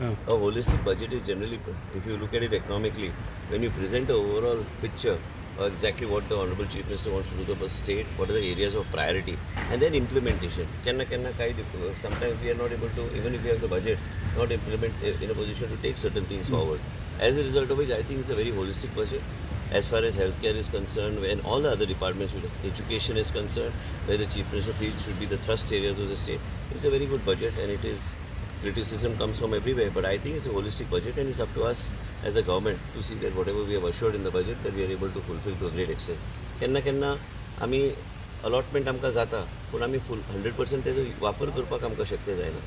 A holistic budget is generally, if you look at it economically, when you present the overall picture, exactly what the Honorable Chief Minister wants to do the state, what are the areas of priority, and then implementation. Kenna kenna kai, sometimes we are not able to, even if we have the budget, not implement in a position to take certain things forward. As a result of which, I think it's a very holistic budget. As far as healthcare is concerned, and all the other departments, education is concerned, where the Chief Minister feels should be the thrust areas of the state. It's a very good budget, and it is, criticism comes from everywhere, but I think it's a holistic budget, and it's up to us as a government to see that whatever we have assured in the budget, that we are able to fulfill to a great extent. Kenna kenna आमी allotment आमकां जाता, पूण आमी फुल 100% तेजो वापर करपाक आमकां शक्य जायना.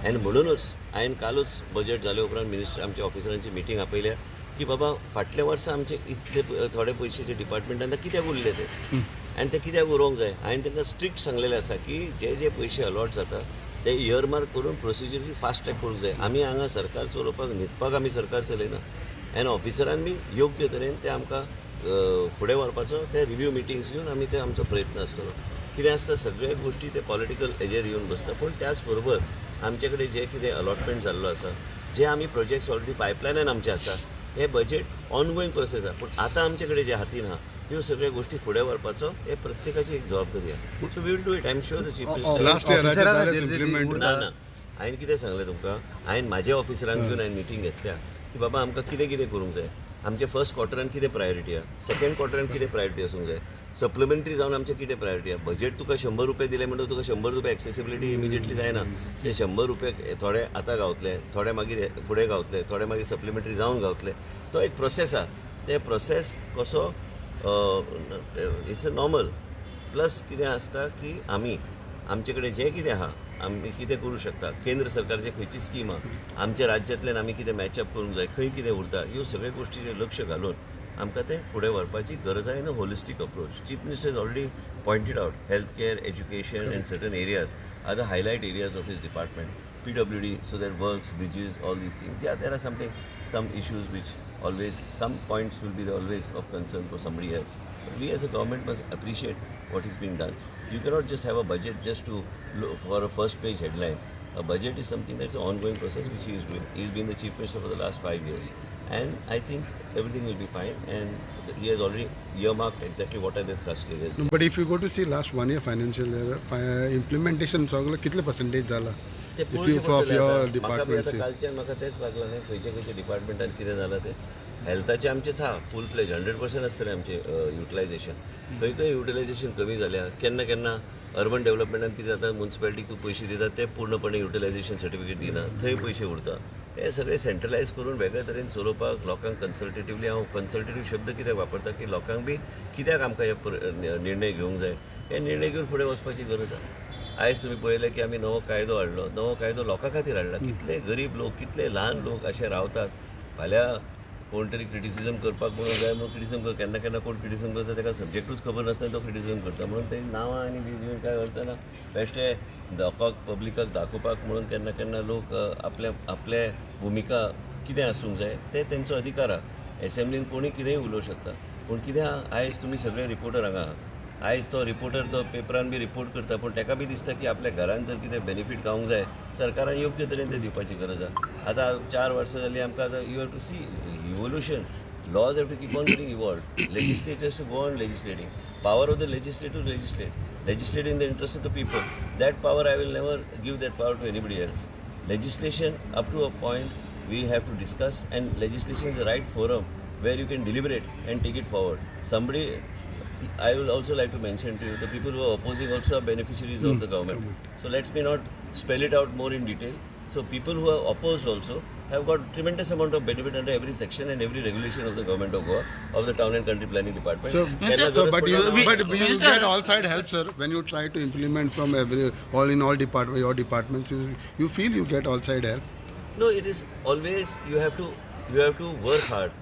आनी म्हणूनच हांवें कालूच बजेट जाले उपरांत मिनिस्टर आमच्या ऑफिसरांची मिटींग आपयल्या की बाबा फाटल्या वर्सा आमचे इतले थोडे पयशे जे डिपार्टमेंटान कित्याक उरले ते आनी ते कित्याक उरोंक जाय. हांवें तांकां स्ट्रिक्ट सांगलेलें आसा की जे जे पयशे अलॉट जाता ते इयरमार्क करून प्रोसिजर फास्ट ट्रॅक करूंक जाय. आमी हांगा सरकार चलोवपाक न्हिदपाक आमी सरकार चलयना आनी ऑफिसरान बी योग्य तरेन ते आमकां फुडें व्हरपाचो ते रिव्यू मिटिंग्स घेवन आमी ते आमचो प्रयत्न आसतलो. कितें आसता सगळे गोश्टी ते पॉलिटिकल हेजेर येवन बसता, पूण त्याच बरोबर आमचे कडेन जे कितें अलॉटमेंट जाल्लो आसा, जे आमी प्रोजेक्ट्स ऑलरेडी पायपलायनान आमचे आसा, हे बजेट ऑनगोईंग प्रोसेस आसा. पूण आतां आमचे कडेन जे हातीन आहा ह्यो सगळ्यो गोश्टी फुडें व्हरपाचो हे प्रत्येकाची एक जबाबदारी आहा. So we will do it. I am sure the chief minister. ना ना, हांवें कितें सांगलें तुमकां, हांवें म्हाज्या ऑफिसरांक घेवन हांवें मिटींग घेतल्या की बाबा आमकां कितें कितें करूंक जाय, आमचे फर्स्ट क्वॉर्टरान कितें प्रायोरिटी आहा, सेकंड क्वॉर्टरान कितें प्रायोरिटी आसूंक जाय, सप्लिमेंटरी जावन आमचें कितें प्रायोरिटी आहा. बजेट तुका 100 रुपये दिले म्हणटकच तुका 100 रुपये एक्सेसिबिलिटी इमिजिएटली जायना. ते 100 रुपये थोडे आतां गावतले, थोडे मागीर फुडें गावतले, थोडे मागीर सप्लिमेंटरी जावन गावतले. तो एक प्रोसेस आहा. ते प्रोसेस कसो it's a normal. Plus कितें आसता की आमी आमचे कडेन जें कितें आहा आमी कितें करूं शकता, केंद्र सरकारची खंयची स्कीम आहा, आमच्या राज्यांतल्यान आमी कितें मॅचअप करूंक जाय, खंय कितें उरता, ह्यो सगळ्यो गोश्टीचेर लक्ष घालून आमकां तें फुडें व्हरपाची गरज आहा. In a holistic approach. Chief minister is already pointed out health care, education and certain areas are the highlight areas of his department. PWD, so that works, bridges, all these things. Yeah, there are some issues which always, some points will be always of concern for somebody else. But we as a government must appreciate what is being done. You cannot just have a budget just to look for a first page headline. A budget is something that's an ongoing process which he is doing. He's been the Chief Minister for the last 5 years. And I think everything will be fine, and he has already earmarked exactly what are the thrust areas. But if you go to see last 1 year financial year, implementation सगळं कितले percentage जाला? ते पळोवचें कालच्यान म्हाका तेंच लागलां न्ही, खंयचे खंयचे डिपार्टमेंटान कितें जालां तें. हेल्थाचें आमचेंच आहा फूल फ्लेज 100% आसतलें आमचें युटिलायझेशन. खंय खंय युटिलायझेशन कमी जाल्या, केन्ना केन्ना अर्बन डेव्हलपमेंटान कितें जाता, मुन्सिपालिटीक तूं पयशे दिता ते पूर्णपणे युटिलायझेशन सर्टिफिकेट दिना, थंय पयशे उरता. हे सगळें सेंट्रलायज करून वेगळे तरेन चलोवपाक लोकांक कन्सल्टेटिवली, हांव कन्सल्टेटीव शब्द कित्याक वापरता की लोकांक बी कित्याक आमकां हे निर्णय घेवंक जाय, हे निर्णय घेवन फुडें वचपाची गरज आहा. आयज तुमी पळयलें की आमी नवो कायदो हाडलो, नवो कायदो लोकां खातीर हाडला. कितले गरीब लोक, कितले ल्हान लोक अशे रावतात, फाल्यां कोण तरी क्रिटिसिजम करपाक म्हणून जाय म्हणून क्रिटिसिजम कर, केन्ना केन्ना कोण क्रिटिसिजम करता ताका सब्जेक्टूच खबर नासता तो क्रिटिसिजम करता. म्हणून ते नांवां आनी बी दिवन काय करतना बेश्टे लोकांक पब्लिकाक दाखोवपाक म्हणून केन्ना केन्ना लोक आपले आपले भुमिका कितें आसूंक जाय ते तेंचो अधिकार आहा. एसेंब्लीन कोणी कितेंय उलोवंक शकता, पूण कितें आहा आयज तुमी सगळे रिपोर्टर हांगा आहा, आयज तो रिपोर्टर तो पेपरान बी रिपोर्ट करता, पूण ताका बी दिसता की आपल्या घरान जर कितें बेनिफीट गावंक जाय सरकारान योग्य तरेन तें दिवपाची गरज आहा. आतां 4 वर्सां जालीं आमकां, आतां you have to see evolution. Laws have to keep on getting evolved. Legislators to go on legislating. Power of the legislator to legislate. Legislate in the interest of the people. That power I will never give that power to anybody else. Legislation up to a point we have to discuss, and legislation is the right forum where you can deliberate and take it forward. Somebody, I will also like to mention to you, the people who are opposing also are beneficiaries of the government. So let me not spell it out more in detail. So people who are opposed also have got tremendous amount of benefit under every section and every regulation of the government of Goa, of the Town and Country Planning Department. So, but you get all side help, sir, when you try to implement from every all in all department, your departments, you feel you get all side help? No, it is always you have to work hard.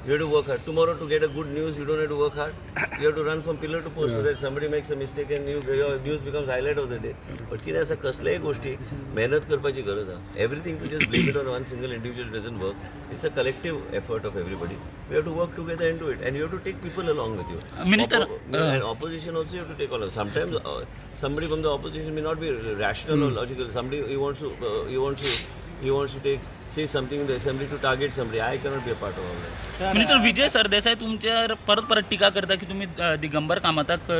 You have to work hard. Tomorrow to get a good news, you don't have to work hard. You have to run from pillar to post, so that somebody makes a mistake and your news becomes highlight of the day. But कितें आसा कसलेय गोष्टी मेहनत करपाची गरज आहा. Everything to just blame it on one single individual doesn't work. It's a collective effort of everybody. We have to work together and do it. And you have to take people along with you. Minister, and opposition also you have to take along. Sometimes somebody from the opposition may not be rational or logical. Somebody he wants to He wants to take say something in the assembly to target somebody. I cannot be a part of all that. Minister, Vijay Sardesai तुमच्यार परत परत टिका करता की तुम्ही दिगंबर कामताक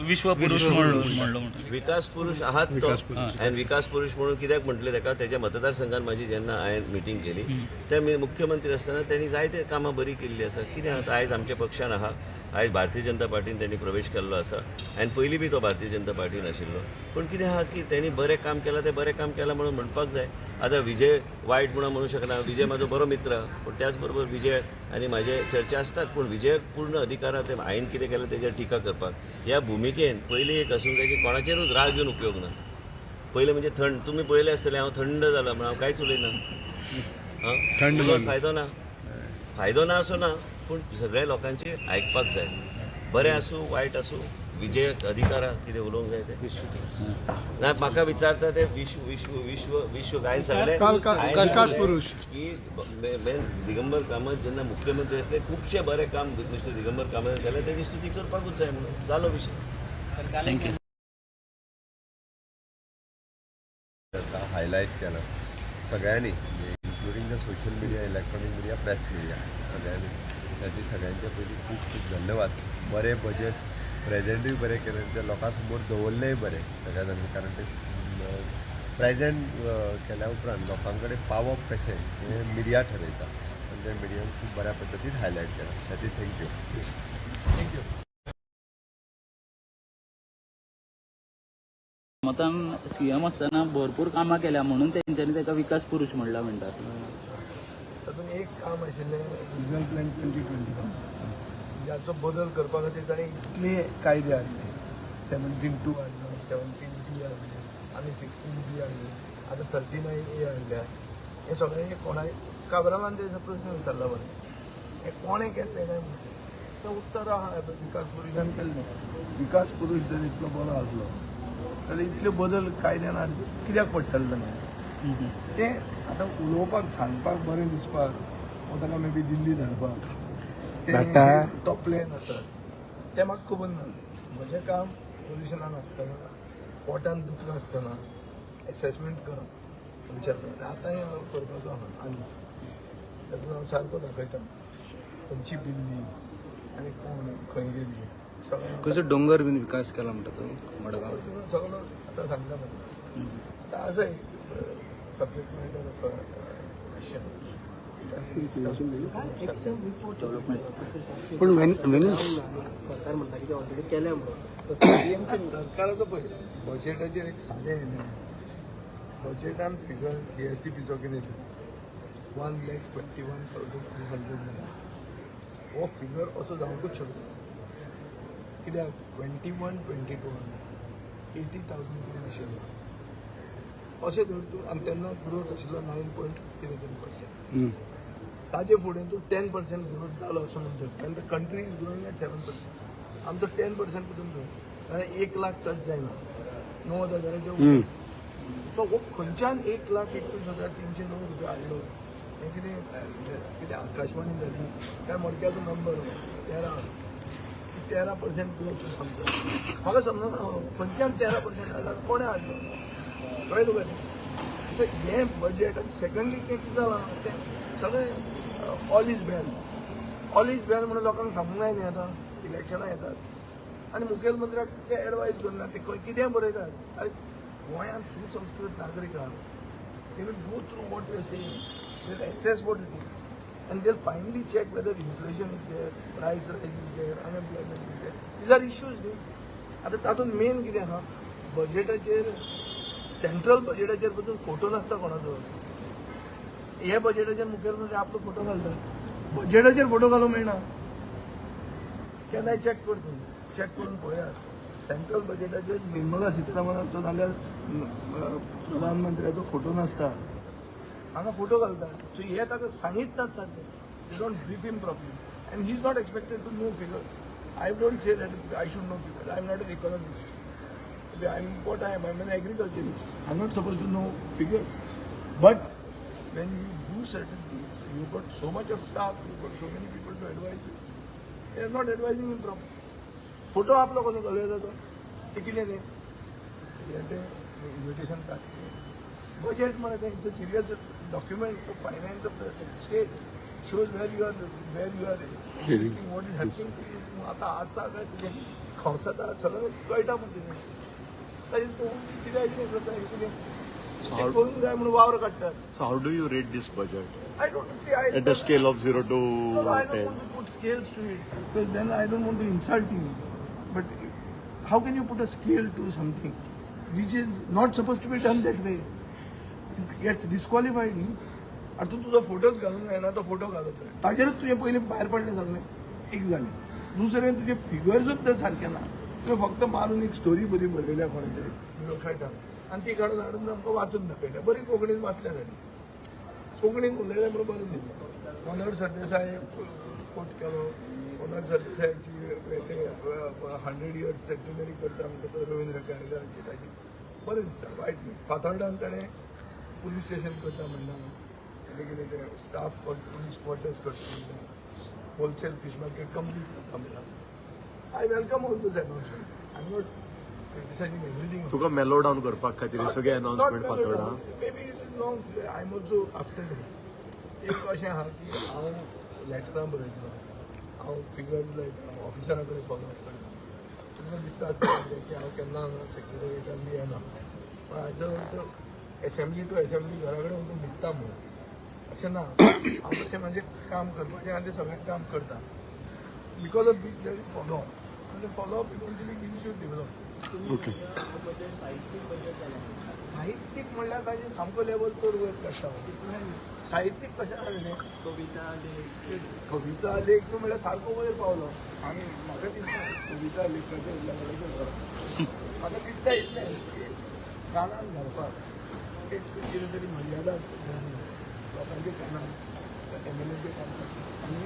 विश्वपुरुष म्हणलो म्हणलो म्हणून. विकास पुरुष आहात तो. विकास पुरुष. आनी विकास पुरुष म्हणून कित्याक म्हटलें ताका, तेज्या मतदारसंघात माझी जेन्ना हांवें मिटींग केली ते मुख्यमंत्री आसतना तेणी जायते कामां बरीं केल्लीं आसा. कितें आहा, आयज आमच्या पक्षान आहा, आयज भारतीय जनता पार्टीन तेणी प्रवेश केल्लो आसा आनी पयलीं बी तो भारतीय जनता पार्टीन आशिल्लो. पूण कितें आहा की तेणी बरें काम केलां, तें बरें काम केलां म्हणून म्हणपाक जाय. आतां विजय वायट म्हणून म्हणू शकना, विजय म्हाजो बरो मित्र, पूण त्याच बरोबर विजय आनी म्हाजे चर्चा आसतात, पूण विजयाक पूर्ण अधिकार आहा ते हांवें कितें केलें तेजेर टिका करपाक. ह्या भुमिकेन पयलीं एक आसूंक जाय की कोणाचेरूच राग येवन उपयोग ना. पयलें म्हणजे थंड, तुमी पळयलें आसतलें हांव थंड जाला म्हण हांव कांयच उलयना. थंड उलोवन माणूस. फायदो ना, फायदो ना असो ना, पूण सगळ्या लोकांचे आयकपाक जाय. बरें आसूं वायट आसूं, विजयाक अधिकार आहा कितें उलोवंक जाय तें ना. म्हाका विचारता ते विश्व विश्व विश्व विश्व हांवें सांगलें, हांवें विकास सांगलें पुरुष. की दिगंबर कामत जेन्ना मुख्यमंत्री आसले खुबशें बरें काम मिस्टर दिगंबर कामत केलें, तेजी स्तुती करपाकूच जाय म्हणून जालो विशय. Thank you. हायलायट केलं सगळ्यांनी, including the social media, electronic media, press media, सगळ्यांनी. त्याची सगळ्यांच्या पयलीं खूब खूब धन्यवाद. बरें बजेट प्रेजेंटूय बरें केलें, ते लोकां समोर दवरलेंय बरें सगळ्या जाणांनी, कारण ते प्रेजेंट केल्या उपरांत लोकां कडेन पावप कशें हें मिडिया ठरयता आनी ते मिडियान खूब बऱ्या पद्दतीन हायलायट केलां. ताची thank you. कामतान सीएम आसतना भरपूर कामां केल्या म्हणून तेंच्यांनी ताका विकास पुरुष म्हणला म्हणटात. तातूंत एक काम आशिल्लें रिजनल प्लॅन 2021, ज्याचो बदल करपा खातीर ताणें इतले कायदे हाडले. 17(2) हाडलो, 17D हाडले, आनी 16B हाडले, आतां 39A हाडल्या. हें सगळें कोणाक काब्रालान तेजो प्रस्न विचारला बरें, हें कोणें केल्लें काय म्हणून. तें उत्तर आहा, विकास पुरुशान केल्लें. विकास पुरुश जर इतलो बरो आसलो जाल्यार इतले बदल कायद्यान हाडचे कित्याक पडटलें तांकां? तें आतां उलोवपाक सांगपाक बरें दिसपाक वो ताका मे बी दिल्ली धाडपाक धाडटा? ते तो प्लॅन आसत तें म्हाका खबर ना. म्हजें काम पोजिशनान आसतना, पोटान दुखनासतना एसेसमेंट करप मनशाचो. आतांय हांव करपाचो आहा आनी तातूंत हांव सारको दाखयता खंयची बिल्ली आनी कोण खंय गेली सगळें. कसो डोंगर बीन विकास केला म्हणटा तूं मडगांव? सगळो आतां सांगता म्हाका. आतां आसा एक सब्जेक्ट मॅटर क्वेश्चन. पूण when when सरकाराचो पळय बजेटाचेर एक सादें एनालिसीस. बजेटान फिगर जीएसडीपीचो कितें दिला, 1,21,309. हो फिगर असो जावंकूच शकना, कित्याक 21-22 80,000 कितें आशिल्लो अशें धर तूं, आनी तेन्ना ग्रोथ आशिल्लो नायन पॉयंट कितें तरी पर्संट. ताजे फुडें तूं 10% ग्रोथ जालो असो म्हणटा तेन्ना the country is growing at 7%, आमचो 10% पसून धर जाल्यार 1 लाख टच जायना, 90 हजाराच्या वयर. सो हो खंयच्यान 1,21,309 रुपया हाडलो, हें कितें कितें आकाशवाणी जाली काय? मडक्याचो नंबर 13, 13% ग्रोथ समजा. म्हाका समजना खंयच्यान 13% हाडला, कोणें हाडलो, कळ्ळें तुका तें? हें बजेट. आनी सेकंडली तें कितें जालां तें सगळें all is well, all is well म्हणून लोकांक सांगूंक जाय न्ही. आतां इलेक्शनां येतात आनी मुखेलमंत्र्याक ते एडवायस करना, ते खंय कितेंय बरयतात. आरे, गोंयांत सुसंस्कृत नागरीक आहा. They will go through what you are saying, they will assess what it is and they finally check whether inflation is there, price rise is there, unemployment is there. These are issues न्ही. आतां तातूंत main कितें आहा, बजेटाचेर, central बजेटाचेर पसून photo नासता कोणाचो. हे बजेटाचेर मुखेलमंत्री आपलो फोटो घालता. बजेटाचेर फोटो घालूंक मेळना. केन्नाय चॅक कर, तूं चॅक करून पळयात, सेंट्रल बजेटाचेर निर्मला सीतारामनाचो नाल्यार प्रधानमंत्र्याचो फोटो नासता. हांगा फोटो घालता. सो हे ताका सांगीत नात सारकें. They don't brief him properly and he is not expected to know figures. I don't say that I should know figures. I am not an economist. I am what I am. I am an agriculturist. I am not suppose to know figures. But when you do certain things, you've got so much of staff, you've got so many people to advise you. They are not advising him properly. Photo आपलो कसो घालूं येता तो? ते कितें तें हें तें इन्विटेशन कार्ड. बजेट म्हणल्यार it's a serious document of finance of the state, shows where you are what is happening. आतां आसा काय तुजें खंवसाता सगळें कळटा म्हण तुजें ताजेर तूं कितें कितें करता कितें करूंक जाय म्हणून वावर काडटात. So how do you rate this budget? I don't see. I At a scale of 0 to No, I don't 10. want to put scales to it because then I don't want to insult him. But how can you put a scale to something which is not supposed to be done that way? It gets disqualified. न्ही. आतां तूं तुजो फोटोच घालूंक जायना, तो photo घालत ताजेरूच तुजें पयलीं भायर पडलें सगळें. एक जालें, दुसरें तुजें फिगर्सूच तर सारकें ना. तुवें फक्त मारून एक स्टोरी बरी बरयल्या कोणें तरी ब्युरोक्रेटान आनी ती काडून हाडून आमकां वाचून दाखयल्या. बरी कोंकणीन वाचल्या ताणें, कोंकणीन उलयलें म्हणून बरें दिसलें. मनोहर सरदेसाय कोट केलो, मनोहर सरदेसायाची ते 100 इयर्स सेंटिनरी करता म्हणटा तो रवींद्र केळेकाराची, ताजी बरें दिसता, वायट न्ही. फातोर्डान ताणें पुलीस स्टेशन करता म्हणटा, कितें कितें ते स्टाफ पुलीस क्वॉर्टर्स करता म्हणटा, होलसेल फीश मार्केट कंप्लीट करता म्हणटा. I welcome all those announcement. I am not criticising everything. तुका मेलो डावन करपाक खातीर सगळे announcement Fatorda. Maybe long I am also after. एक अशें आहा की हांव लॅटरां बरयता, हांव फिगर्स लायता, ऑफिसरा कडेन फॉलो अप करता. तुमकां दिसता आसतलें की हांव केन्ना हांगा सेक्रेटरिएटान बी येना, पूण हाजो अर्थ एसेंब्ली टू एसेंब्ली घरा कडेन वचून न्हिदता म्हणून अशें ना. हांव तशें म्हाजें काम करपाचें आनी तें सगळें काम करता. Because of which there is follow up, so follow up eventually gives you develop. Okay. साहित्यीक म्हणल्यार ताजें सामको लेवल चड वयर काडटा. साहित्यीक कशें हाडलें, कविता लेख म्हणल्यार सारको वयर पावलो. आनी म्हाका दिसता कविता लेखाचें म्हाका दिसता इतलें की कानान घालपाक एक कितें तरी मर्यादा लोकांच्या कानान, एमएलएच्या कानान आनी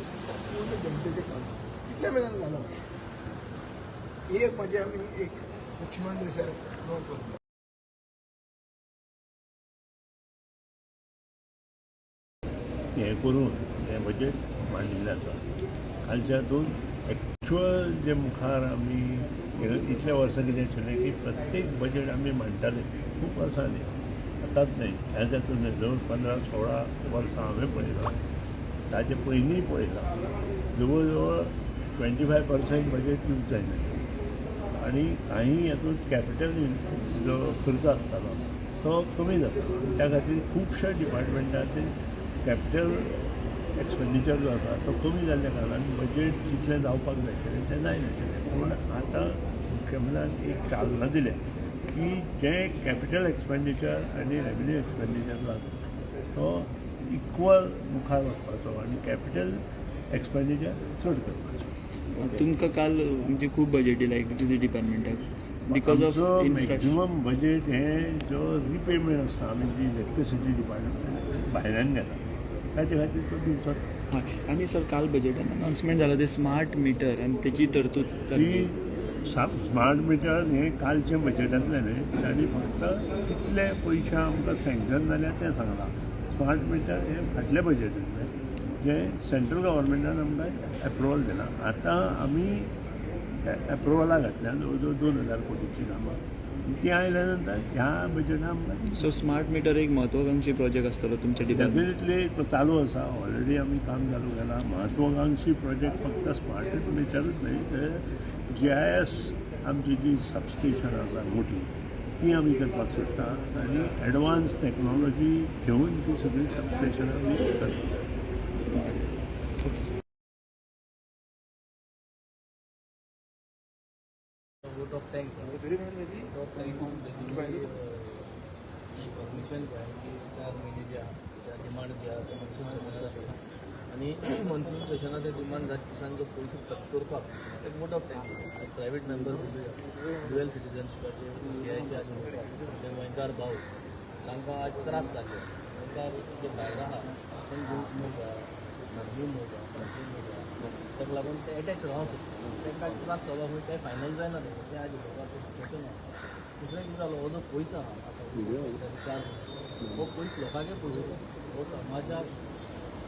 पूर्ण जनतेच्या कानान कितले मेरेन घालप ही एक म्हजी आमी एक लक्ष्मण देसाय ड्रॉ करता. हें करून हें बजेट मांडिल्लें आसा. कालच्या हातून एक्चुअल जे मुखार आमी इतल्या वर्सां कितें आशिल्लें की प्रत्येक बजेट आमी मांडटाले खूब वर्सां न्ही, आतांच न्हय, ह्याच हातून न्हय, जवळ 15-16 वर्सां हांवें पळयलां, ताजे पयलींय पळयलां. जवळ जवळ 25% बजेट यूज जायना आनी काही हातूंत कॅपिटल जो खर्च आसतालो तो कमी जातालो. त्या खातीर खुबश्या डिपार्टमेंटाचे कॅपिटल एक्सपेंडिचर जो आसा तो कमी जाल्ल्या कारणान बजेट जितलें जावपाक जाय आशिल्लें तें जायनाशिल्लें. पूण आतां मुख्यमंत्र्यान एक चालना दिल्या की जें कॅपिटल एक्सपेंडिचर आनी रेवेन्यू एक्सपेंडिचर जो आसा तो इक्वल मुखार वचपाचो आनी कॅपिटल एक्सपेंडिचर चड करपाचो. तुमकां काल म्हणजे खूब बजेट दिला electricity डिपार्टमेंटाक because of maximum budget हें जो रिपेमेंट आसता आमी जी इलेक्ट्रिसिटी डिपार्टमेंट भायल्यान घेता ताचे खातीर तो दिवचो. आनी सर काल बजेटान अनाउन्समेंट जाला ते स्मार्ट मिटर आनी तेची तरतूद ती स्मार्ट मिटर हें कालचें बजेटांतलें न्हय, तांणी फक्त कितले पयशे आमकां सँक्शन जाल्या तें सांगलां. स्मार्ट मिटर हें फाटल्या बजेटांतलें जें सेंट्रल गव्हर्मेंटान आमकां एप्रुवल दिलां. आतां आमी एप्रुवला घातल्या जवळ जवळ 2,000 कोटीची कामां, ती आयल्या नंतर ह्या बजेटान आमकां. सो स्मार्ट मिटर एक महत्वाकांक्षी प्रोजेक्ट आसतलो तुमच्या डिपार्टमेंट. डेफिनेटली तो चालू आसा, ऑलरेडी आमी काम चालू केलां. महत्वाकांक्षी प्रोजेक्ट फक्त स्मार्ट मिटरूच न्हय तर GIS आमची जी सबस्टेशन आसा मोठी ती आमी करपाक सोदता आनी एडवान्स टॅक्नॉलॉजी घेवन ती सगळीं सबस्टेशनां आमी करता. Vote of thanks. Vote of thanks basically permission जाय की 4 म्हयने जे आहा तेच्या डिमांड जे आहा ते मॉन्सून सेशन जाता आनी मॉन्सून सेशनाक ते डिमांड जाता दिसान जो पयशे खर्च करपाक एक vote of thanks. Private member dual सिटीजनशिपाचे सीआयचे आज उलोवपाक ते गोंयकार भाव तांकां आज त्रास जाले. गोंयकार जे भायर आहा ते गोंयच मोग आहा, नर्मी मोग आहा, मराठी मोग आहा, ताका लागून ते एटॅच रावंक सोदता. तांकां आज त्रास जालो खंय ते फायनल जायना तें आज उलोवपाचें डिस्कशन आहा. दुसरें कितें जालो हो जो पयसो आहा आतां 4 म्हयने हो पयस लोकांके पयसो हो समाजाक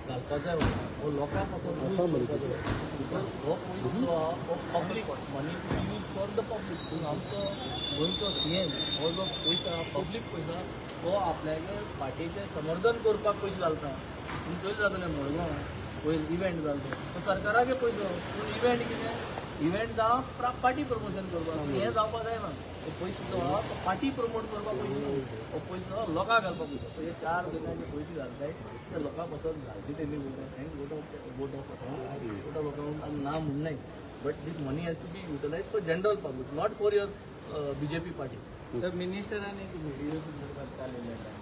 घालपा जाय हो लोकां पासून यूज करपा जाय, because हो पयसो जो आहा हो public money to use for the public. पूण आमचो गोंयचो सीएम हो जो पयसो आहा, पब्लीक पयसो, हो आपल्यागे पार्टीचें समर्थन करपाक पयशे घालता. तुमी चोयलें जातलें, मडगांव पयर इव्हेंट जालो तो सरकारागे पयसो, पूण इव्हेंट कितें, इव्हेंट जावं पार्टी प्रमोशन करपाक. हें जावपाक जायना. हो पयसो जो आहा तो पार्टी प्रमोट करपाक पयसो न्हू, हो पयसो लोकांक घालपाक पयसो. सो हे 4 म्हयन्याचे पयशे घालताय ते लोकां पासत घालचे तेणी and vote of account, vote of account आमी ना म्हणनाय, but this money has to be utilize for general public, not for your BJP party. Sir, मिनिस्टरान एक व्हिडिओ संदर्भात काल उलयला,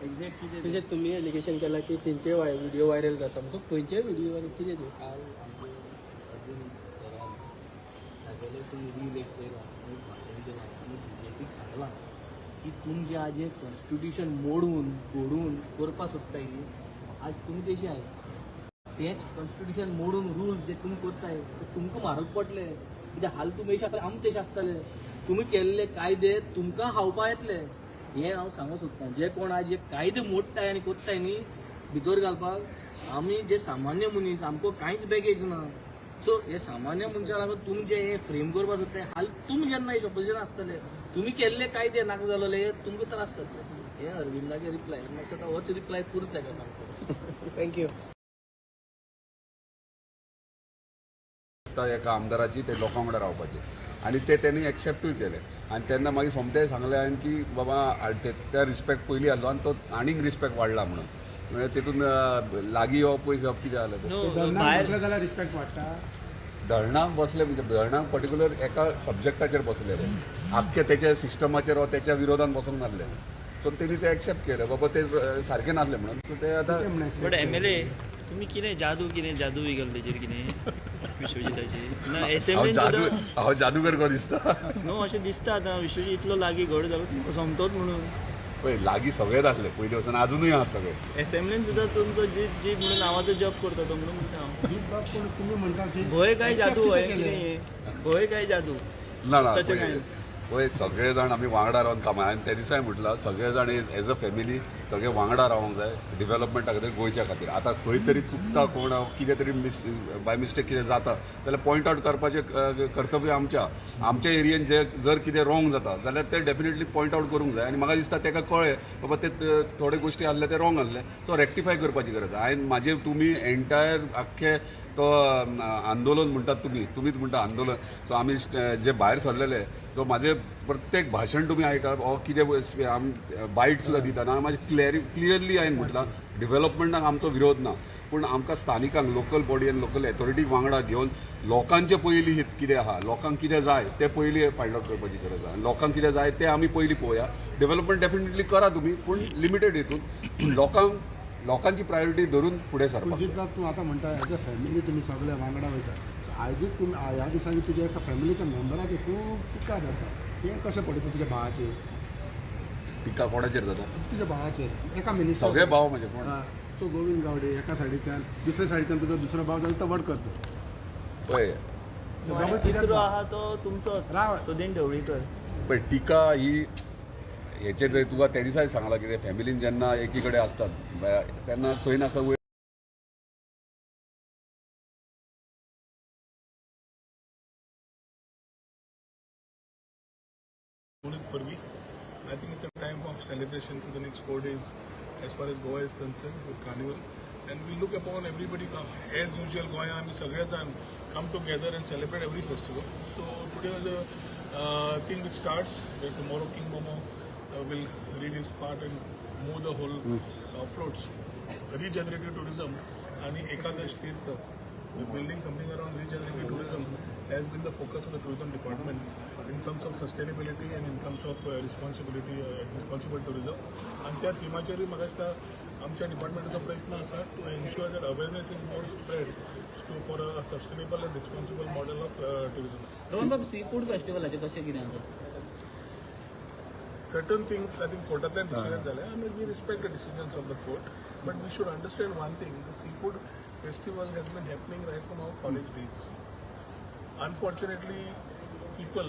एक्झॅक्ट कितें? तशें तुमी एलिगेशन केलां की तेंचे व्हिडिओ व्हायरल जाता, सो खंयचे व्हिडिओ आनी कितें तें? काल आमचे अर्जून सरान तागेलें तुमी रील एक चोयला, एक भाशण केलां आनी बीजेपीक सांगलां की तुमचें आज हें कॉन्स्टिट्युशन मोडून घोडून करपाक सोदताय न्ही, आज तुमी तेशी आहाय. तेंच कॉन्स्टिट्युशन मोडून रुल्स जे तुमी करताय ते तुमकां म्हारग पडले, कित्याक हाल तुमी अशें आसतले, आमी तशें आसतले. तुमी केल्ले कायदे तुमकां खावपा येतले हें हांव सांगूंक सोदतां. जे कोण आज हे कायदे मोडटाय आनी कोत्ताय न्ही भितर घालपाक, आमी जे सामान्य मनीस, आमकां कांयच बॅगेज ना. सो हे सामान्य मनशा लागून तुमी जे हे फ्रेम करपाक सोदताय, हाल तुमी जेन्ना ऑपोजिशन आसतले, तुमी केल्ले कायदे नाका जालोले, तुमकां त्रास जातले. हे अरविंदागे रिप्लाय म्हाका दिसता होच रिप्लाय पुरता ताका सांगता. Thank you. आसता एका आमदाराची ते लोकां वांगडा रावपाची आनी ते तेणी एक्सेप्टूय केले. आनी तेन्ना मागीर सोमतें सांगलें हांवें की बाबा त्या रिस्पेक्ट पयलीं आहलो आनी तो आनीक रिस्पेक्ट वाडला म्हणून. म्हणजे तेतून लागीं येवप पयस येवप कितें जालें तें? भायर जाल्यार रिस्पेक्ट वाडटा. धरणाक बसले म्हणजे धरणाक पर्टिक्युलर एका सब्जॅक्टाचेर बसले, आख्खे तेच्या सिस्टमाचेर वा तेच्या विरोधान बसूंक नासले. सो तेणी ते एक्सेप्ट केलें, बाबा ते सारकें नासलें म्हणून. सो ते आतां बट एमएलए तुम्ही कितें जादू, कितें जादू बी केलो तेजेर कितें विश्वजिताचेर ना? हांव एसेंब्लीन जादू सुद्दां. हांव जादूगर को दिसता? न्हू, अशें दिसता आतां विश्वजीत इतलो लागीं घड जालो तुमकां सोमतोच म्हणून. पळय, लागीं सगळे आसले पयलीं वचून, आजुनूय आहात सगळे. एसेंब्लीन सुद्दां तुमचो जीत जीत म्हणून नांवाचो जप करता तो, म्हणून म्हणटा हांव. जीत बाब, पूण तुमी म्हणटा की भंय काय accept जादू कितें हय केलें? कितें हें भंय काय जादू? ना ना. तशें पळय कांय पळय, सगळे जाण आमी वांगडा रावन कामां. हांवें त्या दिसाय म्हटलां, सगळे जाण एज अ फॅमिली सगळे वांगडा रावंक जाय डिवेलपमेंटा खातीर, गोंयच्या खातीर. आतां खंय तरी चुकता कोण, कितें तरी मिस बाय मिस्टेक कितें जाता जाल्यार पॉयंट आवट करपाचें कर्तव्य आमच्या आमच्या एरियेन. जे जर कितें रॉंग जाता जाल्यार ते डेफिनेटली पॉयंट आवट करूंक जाय. आनी म्हाका दिसता ताका कळ्ळें बाबा ते थोडे गोश्टी आहले ते रॉंग आहले, सो रेक्टिफाय करपाची गरज आसा. हांवें म्हाजे तुमी एंटायर आख्खे तो आंदोलन म्हणटात तुमी, तुमीच म्हणटा आंदोलन. सो आमी जे भायर सरलेले, सो म्हाजे प्रत्येक भाशण तुमी आयका वा कितें आम बायट सुद्दां दितना म्हाजे क्लियरली हांवें म्हटलां, डिवेलपमेंटाक आमचो विरोध ना, पूण आमकां स्थानिकांक, लोकल बॉडी आनी लोकल एथॉरिटीक वांगडा घेवन लोकांचें पयलीं हित कितें आहा, लोकांक कितें जाय तें पयलीं फायंड आवट करपाची गरज आहा. लोकांक कितें जाय तें आमी पयलीं पळोवया. डेव्हलपमेंट डेफिनेटली करा तुमी, पूण लिमिटेड हितून, पूण लोकांची प्रायोरिटी धरून फुडें पूण सरपाक जाय. जीत बाब, तूं आतां म्हणटा एज अ फॅमिली तुमी सगळे वांगडा वयता. सो आयजूच तुमी ह्या दिसांनी तुज्या एका फॅमिलीच्या मेंबराचेर खूब टिका जाता, तें कशें पळयता तुज्या भावाचेर? टिका कोणाचेर जाता? तुज्या भावाचेर, एका मिनिस्टर. सगळे भाव म्हजे कोण? सो गोविंद गावडे एका सायडीच्यान, दुसऱ्या सायडीच्यान तुजो दुसरो भाव जाल्यार तो वडकर तो. पळय. सो दोगूय तुज्याच तिसरो भाव. आहा तो तुमचोच. राव. सुदीन ढवळीकर. पळय, टिका ही हेचेर जर तुका त्या दिसाय सांगलां, कितें फॅमिलीन जेन्ना एकी कडेन आसतात तेन्ना खंय ना खंय Purvi. I think it's a time of celebration for the next 4 days as far as Goa is concerned with Carnival. And we look upon everybody come, as usual, Goa आमी सगळे जाण come together and celebrate every festival. So today was a thing which starts where tomorrow King Momo will read his part and move the whole floats. Regenerative tourism आणि एकादश तीर्थ, building something around regenerative tourism has been the focus of the tourism department in terms of sustainability and in terms of responsibility, responsible tourism. आणि त्या थिमाचेरूय म्हाका दिसता आमच्या डिपार्टमेंटाचो प्रयत्न आसा to ensure that awareness is more spread to for a sustainable and responsible model of tourism. Rohan Babu, sea food फेस्टिवलाचें कशें कितें आसा? Certain things, I think कोर्टांतल्यान डिसिजन जाले. I mean, we respect the decisions of the court, but we should understand one thing: the seafood festival has been happening right from our college days. Unfortunately, people,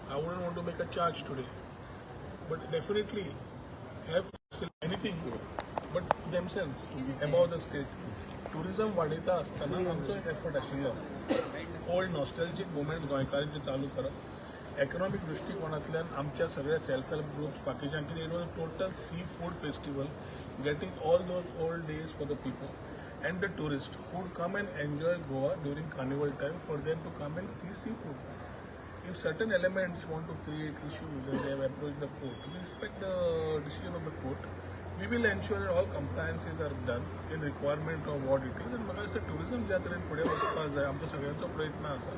I wouldn't want to make a charge today, but definitely have anything themselves above the state. Tourism वाडयता आसतना आमचो एक effort आशिल्लो old नॉस्टॅल्जीक movements गोंयकारांचे चालू करप, economic दृश्टिकोनांतल्यान आमच्या सगळ्या सेल्फ हेल्प ग्रुप्स बाकीच्यांक कितें, it was total sea food festival, getting all those old days for the people and the tourist would come and enjoy Goa during carnival time, for them to come and see sea food. If certain elements want to create issues and they have approached the court, we respect the decision of the court. We will ensure that all compliances are done in requirement of what it is. And म्हाका दिसता tourism ज्या तरेन फुडें वचपाक जाय, आमचो सगळ्यांचो प्रयत्न आसा.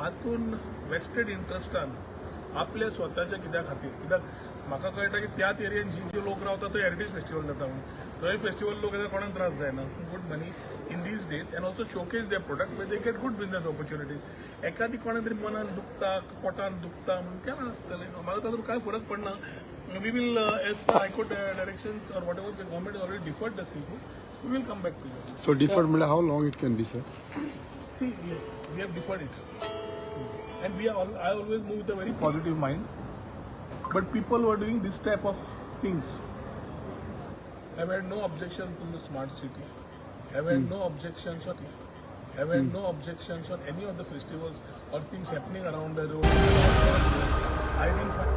हातून वेस्टेड इंट्रस्टान आपल्या स्वताच्या कित्या खातीर, कित्याक म्हाका कळटा की त्याच एरियेन जी जे लोक रावता थंय हेरिटेज फेस्टिवल जाता म्हणून थंय फेस्टिवल लोक येता, कोणाक त्रास जायना. Good money in these days and also showcase their product where they get good business opportunities. एखादी कोणा तरी मनान दुखता, पोटान दुखता म्हणून केन्ना आसतलें, म्हाका तातूंत कांय फरक पडना. We will, as per High Court directions or whatever, the government already deferred the sea food, we will come back to you. So deferred म्हणल्यार how long it can be, sir? See, we have deferred it. And we are all, I always move with a very positive mind. But people who are doing this type of things, I've had no objection from the smart city. I've had no objections on I've had no objections on any of the festivals or things happening around the road. I didn't find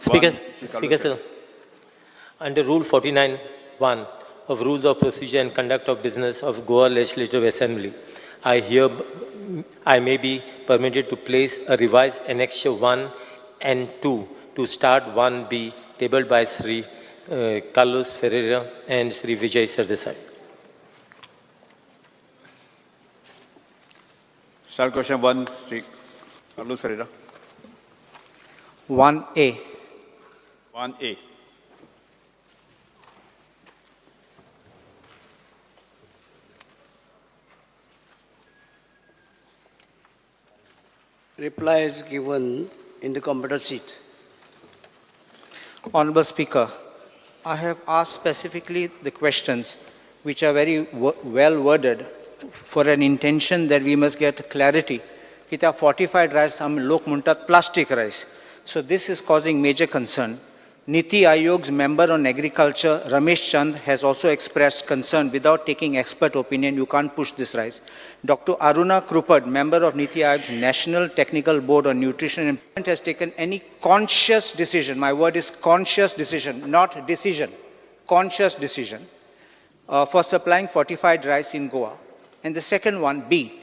Speaker, sir, under Rule 49(1) of Rules of Procedure and Conduct of Business of Goa Legislative Assembly, I may be permitted to place a revised Annexure 1 and 2 to start 1B tabled by Sri Carlos Ferreira and Sri Vijay Sardesai. Start question 1, Sri Carlos Ferreira. 1A. 1A. Reply is given in the computer sheet. Honorable Speaker, I have asked specifically the questions which are very well worded for an intention that we must get clarity. कित्याक fortified rice आमी लोक म्हणटात plastic rice. So this is causing major concern. Niti Aayog's member on agriculture, Ramesh Chand, has also expressed concern. Without taking expert opinion, you can't push this rice. Dr. Aruna Krupad, member of Niti Aayog's National Technical Board on Nutrition and has taken any conscious decision. My word is conscious decision, not decision. Conscious decision for supplying fortified rice in Goa. And the second one, B,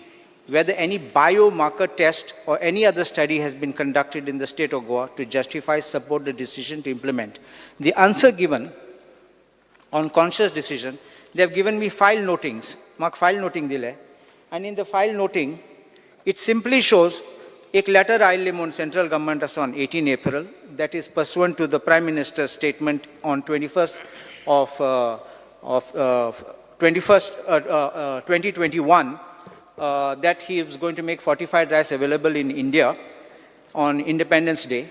whether any biomarker test or any other study has been conducted in the state of Goa to justify, support the decision to implement. The answer given on conscious decision, they have given me file notings, Mark file noting dile, and in the file noting, it simply shows एक letter आयिल्ली म्हूण central government आसा on 18 April, that is pursuant to the Prime Minister's statement on 21st of 21st, 2021, that he is going to make fortified rice available in India on Independence Day.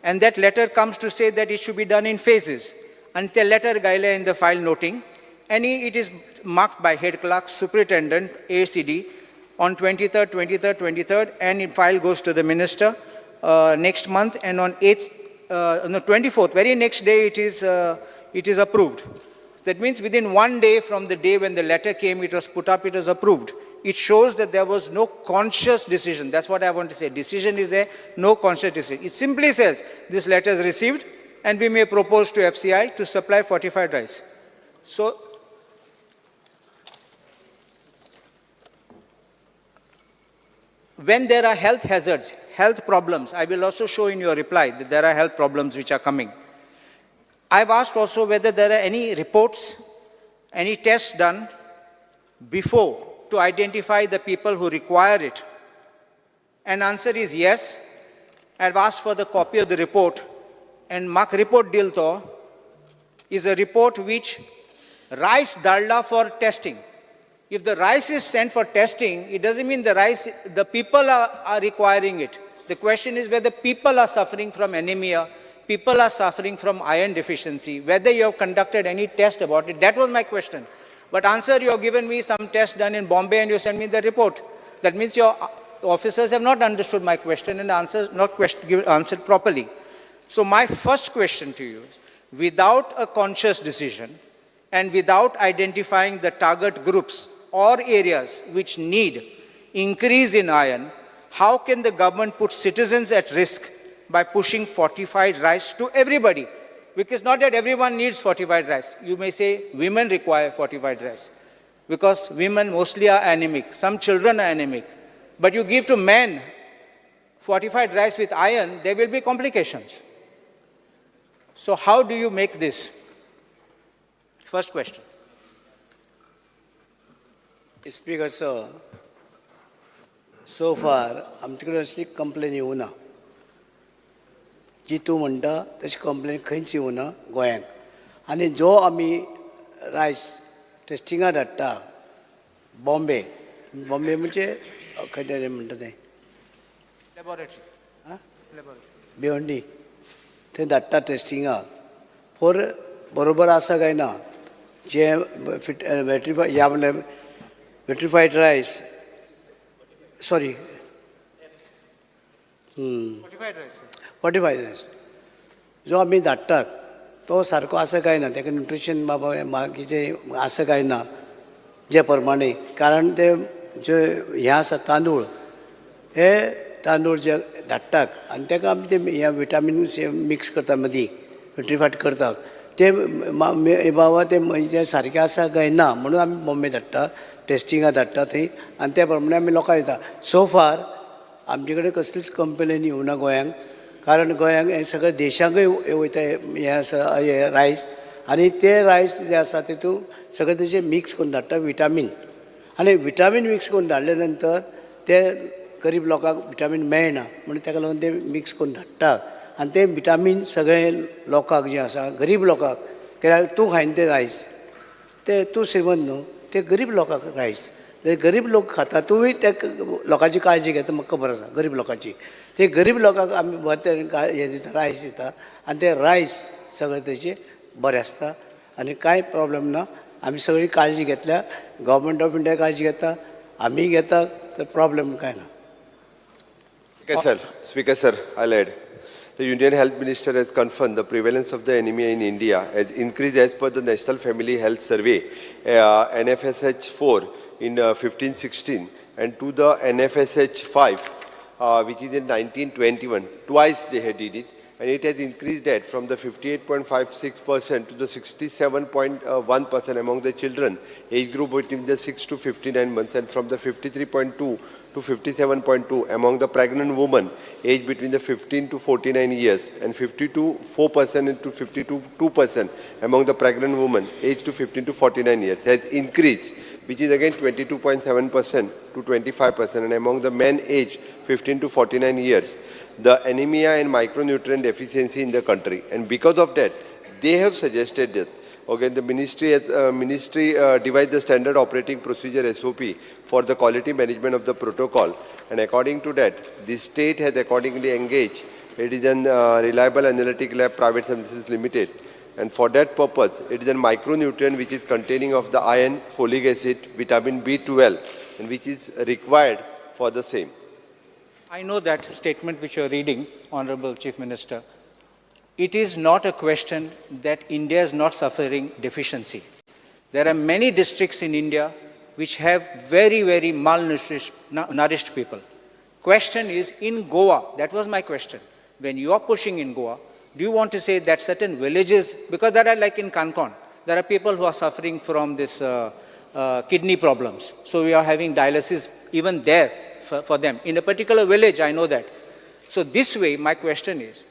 And that letter comes to say that it should be done in phases. And the letter गायले in the file noting, and it is marked by head clerk, superintendent, ACD, on 23rd, 23rd, 23rd, and the file goes to the minister next month, and on 8th, no, 24th, very next day it is approved. That means within one day from the day when the letter came, it was put up, it was approved. It shows that there was no conscious decision. That's what I want to say. Decision is there, no conscious decision. It simply says this letter is received and we may propose to FCI to supply fortified rice. So when there are health hazards, health problems, I will also show in your reply that there are health problems which are coming. I've asked also whether there are any reports, any tests done before to identify the people who require it. And answer is yes. I've asked for the copy of the report, and mark report dil to is a report which rice dalda for testing. If the rice is sent for testing, it doesn't mean the people are requiring it. The question is whether people are suffering from anemia, people are suffering from iron deficiency, whether you have conducted any test about it. That was my question. But answer, you have given me some test done in Bombay and you send me the report. That means your officers have not understood my question and answer not answered properly. So my first question to you is, without a conscious decision and without identifying the target groups or areas which need increase in iron, how can the government put citizens at risk by pushing fortified rice to everybody? Because not that everyone needs fortified rice. You may say women require fortified rice because women mostly are anemic. Some children are anemic. But you give to men fortified rice with iron, there will be complications. So how do you make this? First question. Speaker sir, so far आमचे कडेन अशी complain येवना जी तूं म्हणटा तशी complain खंयच येवना गोंयांत. आनी जो आमी रायस टेस्टिंगा धाडटा बॉम्बे, बॉम्बे म्हणजे खंय तरी म्हणटा तें लॅबोरेटरी, भिवंडी थंय धाडटा टेस्टिंगाक फॉर बरोबर आसा काय ना जे फिट वेट्रिफाय ह्या म्हणल्यार vitrified rice, sorry, fortified rice, fortified rice जो आमी धाडटात तो सारको आसा काय ना, ताका न्युट्रिशन बाबा बाकीचें आसा काय ना जे प्रमाणे. कारण ते जे हें आसा तांदूळ, हे तांदूळ जे धाडटात आनी ताका आमी ते हे विटामीन मिक्स करता मदीं विट्रिफायड करतात ते बाबा ते म्हणजे सारकें आसा काय ना म्हणून आमी बॉम्बे धाडटा टेस्टिंगा धाडटा थंय आनी त्या प्रमाणे आमी लोकांक दिता. सो फार आमचे कडेन कसलीच कंप्लेन येवना गोंयांक, कारण गोंयांक हें सगळें देशांकूय वयता हें आसा हें रायस. आनी ते रायस जे आसा तितून सगळें तेजें मिक्स करून धाडटा विटामीन, आनी विटामीन मिक्स करून धाडले नंतर ते गरीब लोकांक विटामीन मेळना म्हणून ताका लागून ते मिक्स करून धाडटा. आनी ते विटामीन सगळे लोकांक जे आसा गरीब लोकांक, कित्याक तूं खायना ते रायस, ते तूं श्रीमंत न्हू, ते गरीब लोकांक रायस ते गरीब लोक खाता. तुवें त्या लोकांची काळजी घेता म्हाका खबर आसा गरीब लोकांची. ते गरीब लोकांक आमी बरें तरेन हें दिता रायस दिता आनी ते रायस सगळें तेजें बरें आसता आनी कांय प्रॉब्लम ना. आमी सगळी काळजी घेतल्या, गव्हर्मेंट ऑफ इंडिया काळजी घेता, आमी घेता, तर प्रॉब्लम कांय ना. Speaker sir, I'll add. The Union Health Minister has confirmed the prevalence of the anemia in India has increased as per the National Family Health Survey, NFSH 4 in 15-16 and to the NFSH 5, which is in 1921. Twice they had did it, and it has increased that from the 58.56% to the 67.1% among the children age group between the 6 to 59 months, and from the 53.2 to 57.2 among the pregnant women aged between the 15 to 49 years, and 52.4% to 52.2% among the pregnant women aged to 15 to 49 years has increased, which is again 22.7% to 25%, and among the men aged 15 to 49 years, the anemia and micronutrient deficiency in the country. And because of that, they have suggested that, okay, the ministry has, devised the standard operating procedure SOP for the quality management of the protocol, and according to that, the state has accordingly engaged. It is an reliable analytic lab private services limited, and for that purpose, it is a micronutrient which is containing of the iron, folic acid, vitamin B12, and which is required for the same. I know that statement which you are reading, Honorable Chief Minister. It is not a question that India is not suffering deficiency. There are many districts in India which have very, very malnourished nourished people. Question is, in Goa, that was my question. When you are pushing in Goa, do you want to say that certain villages, because there are, like in Canacona, there are people who are suffering from this kidney problems. So we are having dialysis even there for them. In a particular village, I know that. So this way, my question is,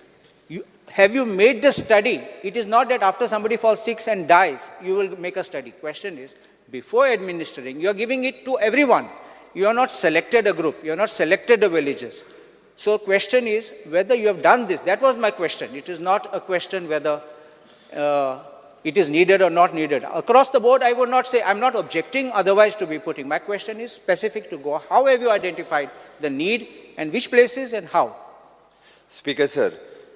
have you made the study? It is not that after somebody falls sick and dies, you will make a study. Question is, before administering, you are giving it to everyone. You are not selected a group. You are not selected the villages. So question is whether you have done this. That was my question. It is not a question whether it is needed or not needed. Across the board, I would not say, I'm not objecting otherwise to be putting. My question is specific to Goa. How have you identified the need and which places and how? Speaker sir,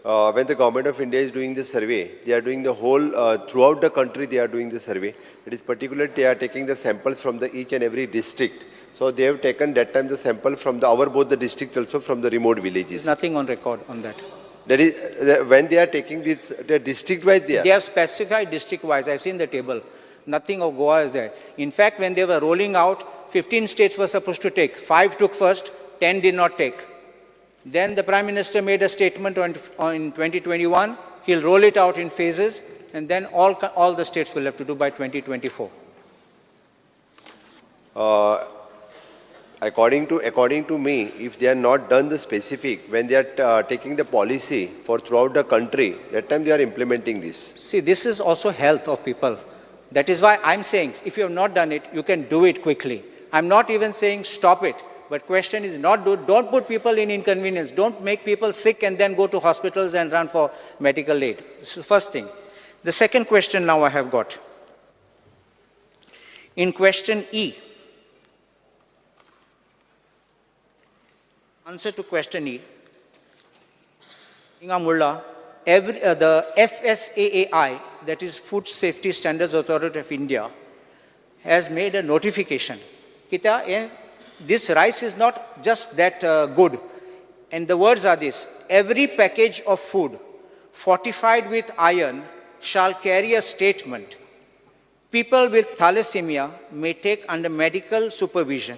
When the government of India is doing the survey, they are doing the whole, throughout the country they are doing the survey. It is particular they are taking the samples from the each and every district. So they have taken that time the sample from the our both the districts also from the remote villages. There's nothing on record on that. That is, when they are taking this, the district wise they are. They have specified district wise. I've seen the table. Nothing of Goa is there. In fact, when they were rolling out, 15 states were supposed to take. 5 took first, 10 did not take. Then the Prime Minister made a statement on 2021. He'll roll it out in phases, and then all the states will have to do by 2024. According to me, if they are not done the specific, when they are taking the policy for throughout the country, that time they are implementing this. See, this is also health of people. That is why I'm saying, if you have not done it, you can do it quickly. I'm not even saying stop it. But question is not do, don't put people in inconvenience. Don't make people sick and then go to hospitals and run for medical aid. So first thing. The second question now I have got. In question E, answer to question E, हिंगा म्हणलां every, the FSAAI, that is Food Safety Standards Authority of India, has made a notification. कित्याक हें this rice is not just that good. And the words are this: every package of food fortified with iron shall carry a statement. People with thalassemia may take under medical supervision,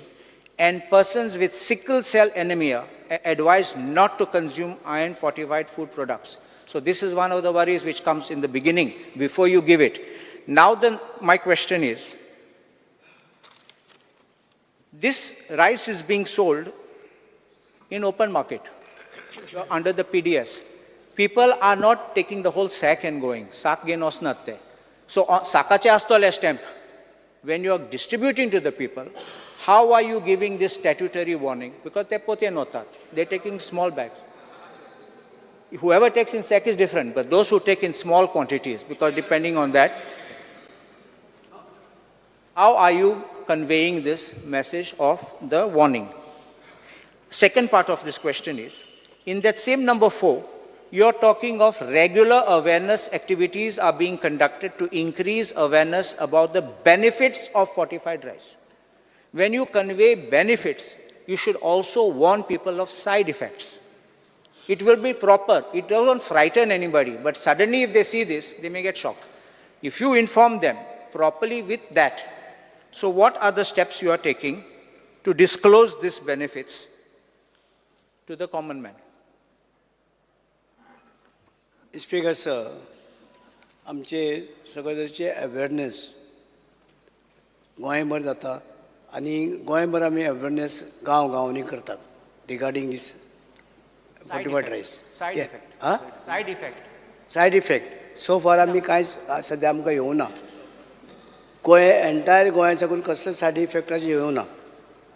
and persons with sickle cell anemia are advised not to consume iron fortified food products. So, this is one of the worries which comes in the beginning before you give it. Now, then, my question is, this rice is being sold in open market under the PDS. People are not taking the whole sack and going. Sack घेवन वचनात ते. So साकाचे आसतले stamp. When you are distributing to the people, how are you giving this statutory warning? Because ते पोतयेन वतात. They're taking small bags. Whoever takes in sack is different, but those who take in small quantities, because depending on that, how are you conveying this message of the warning? Second part of this question is, in that same number 4, you're talking of regular awareness activities are being conducted to increase awareness about the benefits of fortified rice. When you convey benefits, you should also warn people of side effects. It will be proper. It doesn't frighten anybody, but suddenly if they see this, they may get shocked. If you inform them properly with that, so what are the steps you are taking to disclose these benefits to the common man? Speaker sir, आमचे सगळे तरेचे awareness गोंयभर जाता आनी गोंयभर आमी awareness गांव गांवांनी करतात regarding this fortified rice. Side effect. आं. Side effect. Side effect so फार आमी कांयच सद्या आमकां येवना. गोंय एंटायर गोंया साकून कसलेच सायड इफेक्टाचें येवना.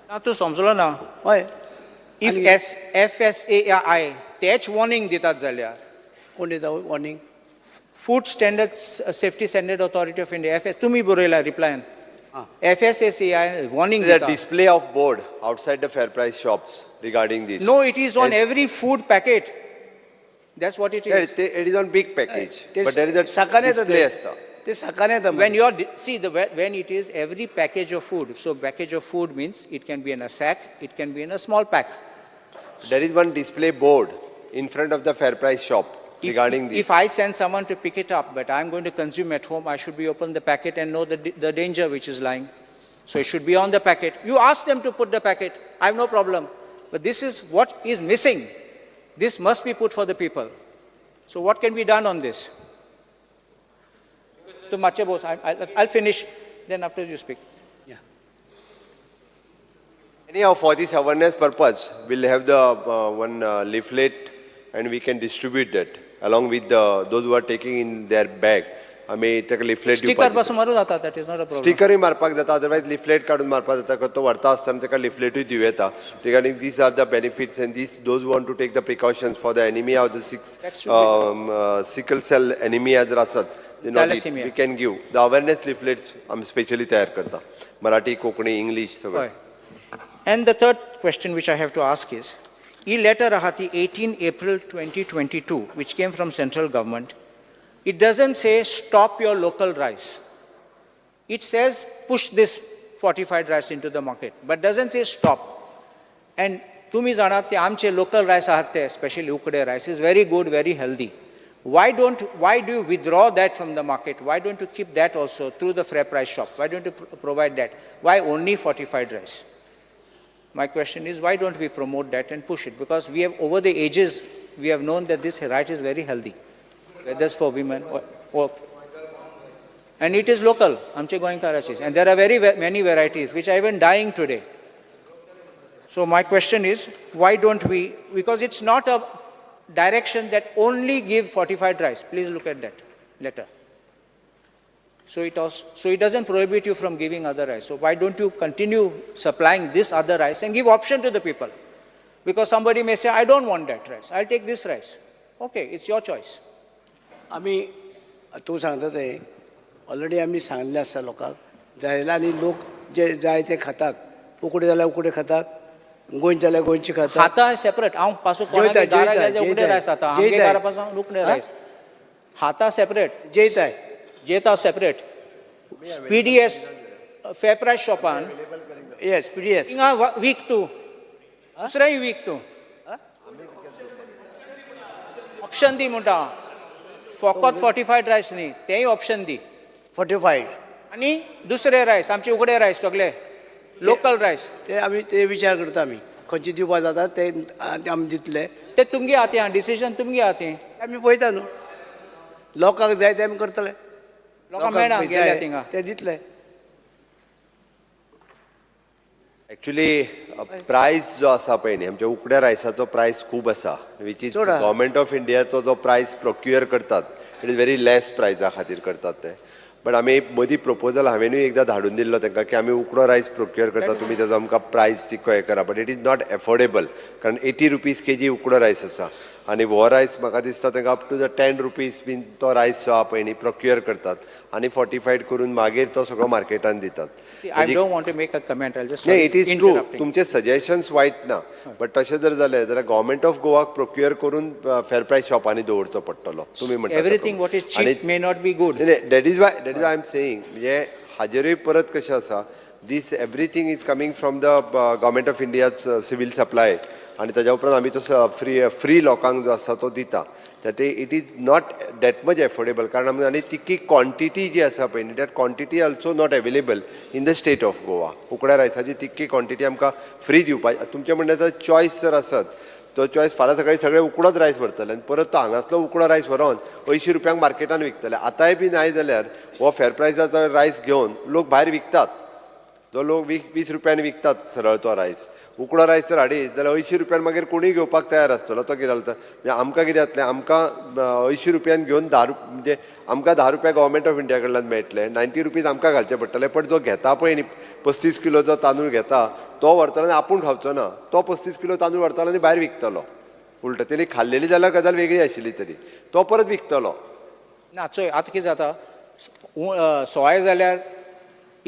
ना, तूं समजलो ना? हय. If S FSAI तेच वॉर्निंग दितात जाल्यार. कोण दिता warning? Food Standard Safety Standard Authority of India, FS, तुमी बरयला रिप्लायन, FSSAI warning There दिता. Is display of board outside the fair price shops regarding this. No, it is on Yes. every food packet. That's what it Yeah, is. it is on big package, ते but there is a साकान येता display ते. आसता. ते साकान येता. When you're, see, the, when it is every package of food, so package of food means it can be in a sack, it can be in a small pack. There is one display board in front of the fair price shop regarding this. If I send someone to pick it up, but I'm going to consume at home, I should be open the packet and know the danger which is lying. So it should be on the packet. You ask them to put the packet, I have no problem. But this is what is missing. This must be put for the people. So what can be done on this? To Mache Bose, I'll finish, then after you speak. Anyhow, for this awareness purpose, we'll have the one leaflet and we can distribute that along with the those who are taking in their bag. आमी ताका leaflet Sticker पासून मारू जाता, that is not a problem. स्टिकरूय मारपाक जाता, otherwise leaflet काडून मारपाक जाता. तो व्हरता आसतना ताका लिफलेटूय दिवं येता regarding these are the benefits and these those want to take the precautions for the anemia or the six That should sickle cell anaemia जर आसत, Thalassemia. We can give the awareness leaflets. आमी specially तयार करता, Marathi, Konkani, English सगळें. हय. And the third question which I have to ask is, ही letter आहा ती 18 April 2022, which came from central government. It doesn't say stop your local rice. It says push this fortified rice into the market, but doesn't say stop. And तुमी जाणात ते आमचे local rice आहात ते, specially उकडे rice, is very good, very healthy. Why do you withdraw that from the market? Why don't you keep that also through the fair price shop? Why don't you provide that? Why only fortified rice? My question is, why don't we promote that and push it? Because we have, over the ages, we have known that this rice is very healthy, whether it's for women or and it is local, आमचे गोंयकाराचे. And there are very many varieties which are even dying today. So my question is, why don't we, because it's not a direction that only gives fortified rice. Please look at that letter. So it doesn't prohibit you from giving other rice. So why don't you continue supplying this other rice and give option to the people? Because somebody may say, "I don't want that rice, I'll take this rice." Okay, it's your choice. आमी तूं सांगता ते already आमी सांगल्लें आसा लोकांक जाय जाल्यार आनी लोक जे जाय ते खातात. उकडे जाल्यार उकडे खातात, गोंयचे जाल्यार गोंयचे खातात. खाता सेपरेट. हांव पासून जेवता, कोणागे दारा जेवता, गेल्यार उकडे जेवता. रायस खाता. आमगे जेवता. घरा पासून उकडे हा? रायस खाता सेपरेट. जेयताय. जेता सेपरेट. पीडीएस फेर प्रायस शॉपान. येस, पीडीएस. हिंगा वीक तूं, दुसरेंय वीक तूं. ऑप्शन दी म्हणटा. फकत फॉर्टिफायड रायस न्ही, तेंय ऑप्शन दी. फोर्टिफायड आनी दुसरे रायस, आमचे उकडे रायस, सगळे लोकल रायस. ते आमी ते विचार करता. आमी खंयचे दिवपा जाता ते आमी दितले. ते तुमगे हाती, डिसिजन तुमगे हाती. आमी पळयता न्हू, लोकांक जाय ते आमी करतले. लोकांक मेळना पयशे गेल्या जाय थिंगा. ते दितले. एक्चुली प्रायस जो आसा पळय न्ही, आमच्या उकड्या रायसाचो प्रायस खूब आसा, which is चड आहा. गव्हर्मेंट ऑफ इंडियाचो जो प्रायस प्रोक्युअर करतात, it is very less प्रायजा खातीर करतात ते. बट आमी मदीं प्रपोजल हांवेनूय एकदां धाडून दिल्लो तांकां की आमी उकडो रायस प्रोक्युअर करता, तुमी तेजो आमकां प्रायस तितको हें करा, but it is not affordable, कारण 80 रुपीज केजी उकडो रायस आसा आनी हो रायस म्हाका दिसता तांकां up to the 10 rupees बीन तो रायस जो आहा पळय न्ही प्रोक्युअर करतात आनी फॉर्टिफायड करून मागीर तो सगळो मार्केटान दितात. I don't want to make a comment. I just नाही, it is true, तुमचे सजेशन्स वायट ना, बट तशें जर जालें जाल्यार गव्हर्मेंट ऑफ गोवाक प्रोक्युअर करून फेर प्रायस शॉपांनी दवरचो पडटलो तुमी म्हणटा. Everything what is cheap may not be good. That is why I am saying, म्हणजे हाजेरूय परत कशें आसा, this everything is coming from the Government of India civil supply आनी ताज्या उपरांत आमी तो फ्री लोकांक जो आसा तो दिता. That it is not that much affordable, कारण आमी आनी तितकी क्वॉन्टिटी जी आसा पळय न्ही, that quantity also not available in the state of Goa. उकड्या रायसाची तितकी क्वॉन्टिटी आमकां फ्री दिवपाची. तुमचें म्हणणें चॉयस जर आसत, तो चॉयस फाल्यां सकाळी सगळे उकडोच रायस व्हरतले आनी परत तो हांगासलो उकडो रायस व्हरोन 80 रुपयांक मार्केटान विकतले. आतांय बी नाय जाल्यार हो फेर प्रायसाचो रायस घेवन लोक भायर विकतात. जो लोक 20 20 रुपयांनी विकतात सरळ तो रायस, उकडो रायस जर हाडीत जाल्यार 80 रुपयान मागीर कोणूय घेवपाक तयार आसतलो तो. कितें जाता, म्हणजे आमकां कितें जातलें, आमकां 80 रुपयान घेवन म्हणजे आमकां 10 रुपया गव्हर्मेंट ऑफ इंडिया कडल्यान मेळटले, 90 रुपीज आमकां घालचे पडटले. पण जो घेता पळय न्ही, 35 किलो जो तांदूळ घेता तो व्हरतलो आनी आपूण खावचो ना. तो 35 किलो तांदूळ व्हरतलो आनी भायर विकतलो. उलट तेणी खाल्लेली जाल्यार गजाल वेगळी आशिल्ली, तरी तो परत विकतलो. ना, चोय, आतां कितें जाता, सोय जाल्यार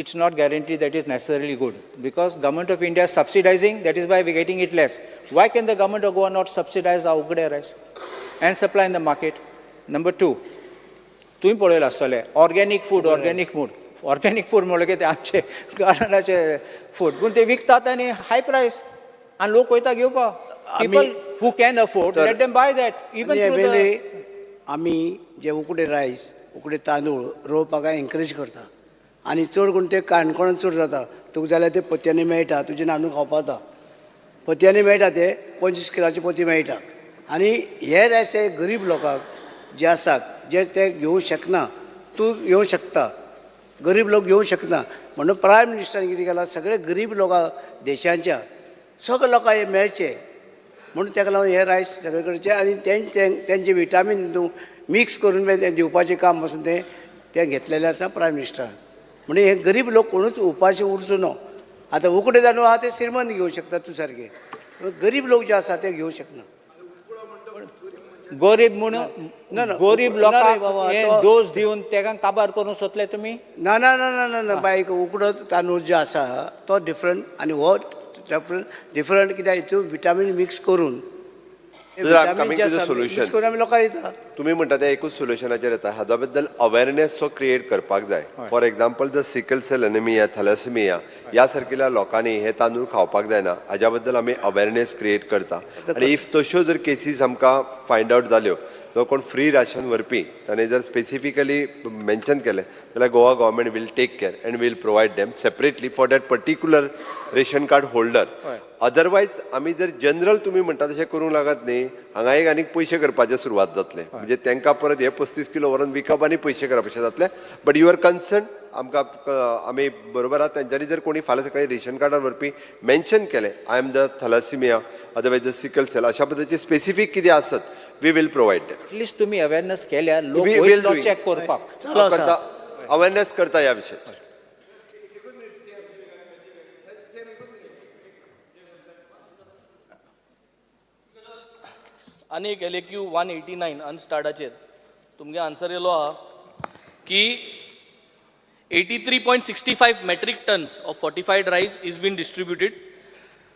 it's not guaranteed that is necessarily good, because Government of India is subsidizing, that is why we're getting it less. Why can the Government of Goa not subsidize our उकडे rice and supply in the market? Number two, तुवें पळयलां आसतलें organic food, organic food, organic food म्हणलें की ते आमचे गार्डनाचे food, पूण ते विकतात आनी हाय प्रायस आनी लोक वयता घेवपाक. People who can afford, let them buy that even आनी through the MLA, आमी जे उकडे रायस, उकडे तांदूळ रोवपाक एनकरेज करता आनी चड करून ते काणकोणान चड जाता. तुका जाल्यार ते पोतयांनी मेळटा, तुजे हाडून खावपा जाता. पोतयांनी मेळटा ते, 25 किलाची पोती मेळटा. आनी हे रायस हे गरीब लोकांक जे आसात, जे ते घेवंक शकना, तूं घेवंक शकता, गरीब लोक घेवंक शकना. म्हणून प्रायम मिनिस्टरान कितें केलां, सगळे गरीब लोकांक, देशांच्या सगळे लोकांक हे मेळचे म्हणून ताका लागून हे रायस सगळे करचे आनी तेंचे तेंचे विटामीन मिक्स करून तें दिवपाचें काम पासून तें तें घेतलेलें आसा प्रायम मिनिस्टरान. म्हणजे हे गरीब लोक कोणूच उपाशी उरचो न्हू. आतां उकडे तांदूळ आहा ते श्रीमंत घेवंक शकता तूं सारके, पूण गरीब लोक जे आसा ते घेवंक शकना. गरीब म्हणून ना, ना. गरीब ना रे लोकांक बाबा, हे डोस दिवन तेका काबार करूंक सोदले तुमी. ना ना ना ना ना ना बायक, उकडो तांदूळ जे आसा तो डिफरंट आनी हो डिफरंट कित्याक हितून विटामीन मिक्स करून Sir, I'm coming to the solution. Mix करून आमी लोकांक दिता. तुमी म्हणटा ते एकूच सोल्युशनाचेर येता. हाजा बद्दल अवेरनेस जो क्रिएट करपाक जाय. For example, the sickle cell anaemia, thalassaemia ह्या सारकिल्या लोकांनी हे तांदूळ खावपाक जायना, हाज्या बद्दल आमी अवेरनेस क्रिएट करता. आनी if तश्यो जर केसीस आमकां फायंड आवट जाल्यो, जो कोण फ्री राशन व्हरपी ताणें जर स्पेसिफिकली मेन्शन केलें जाल्यार Goa government will take care and will provide them separately for that particular ration card holder. Otherwise आमी जर जनरल तुमी म्हणटा तशें करूंक लागत न्ही, हांगा एक आनीक पयशे करपाचें सुरवात जातलें. म्हणजे तांकां परत हे 35 किलो व्हरून विकप आनी पयशे करपाचें जातलें. बट your concern आमकां आमी बरोबर आहा. तेंच्यांनी जर कोणी फाल्यां सकाळी रेशन कार्डार व्हरपी मेन्शन केलें I am the thalassaemia, otherwise the sickle cell, अशा पद्दतीचे स्पेसिफीक कितें आसत, we will provide. At least तुमी अवेरनेस केल्यार लोक वयतलो चॅक करपाक. करता अवेरनेस करता ह्या विशयाचेर. आनी एक LAQ 189 अनस्टार्डाचेर तुमगे आन्सर येयलो आहा की 83.65 metric tons of fortified rice is been distributed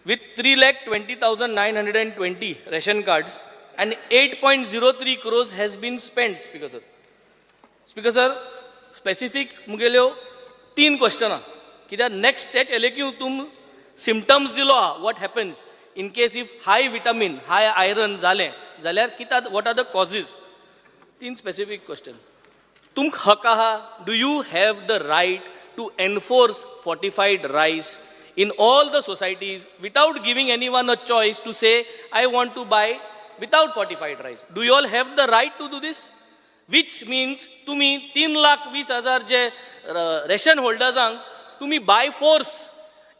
with 3,20,920 ration cards and 8.03 crores has been spent. Speaker sir, speaker sir, specific मुगेल्यो 3 क्वेश्चनां कित्याक नेक्स्ट तेच LAQ तुम सिमटम्स दिलो आहा, what happens in case if high vitamin, high iron जालें जाल्यार कित्याक, what are the causes. 3 specific question. तुमकां हक आहा, do you have the right to enforce fortified rice in all the societies without giving anyone a choice to say I want to buy without fortified rice? Do you all have the right to do this? Which means तुमी 3,20,000 जे ration होल्डर्सांक तुमी by force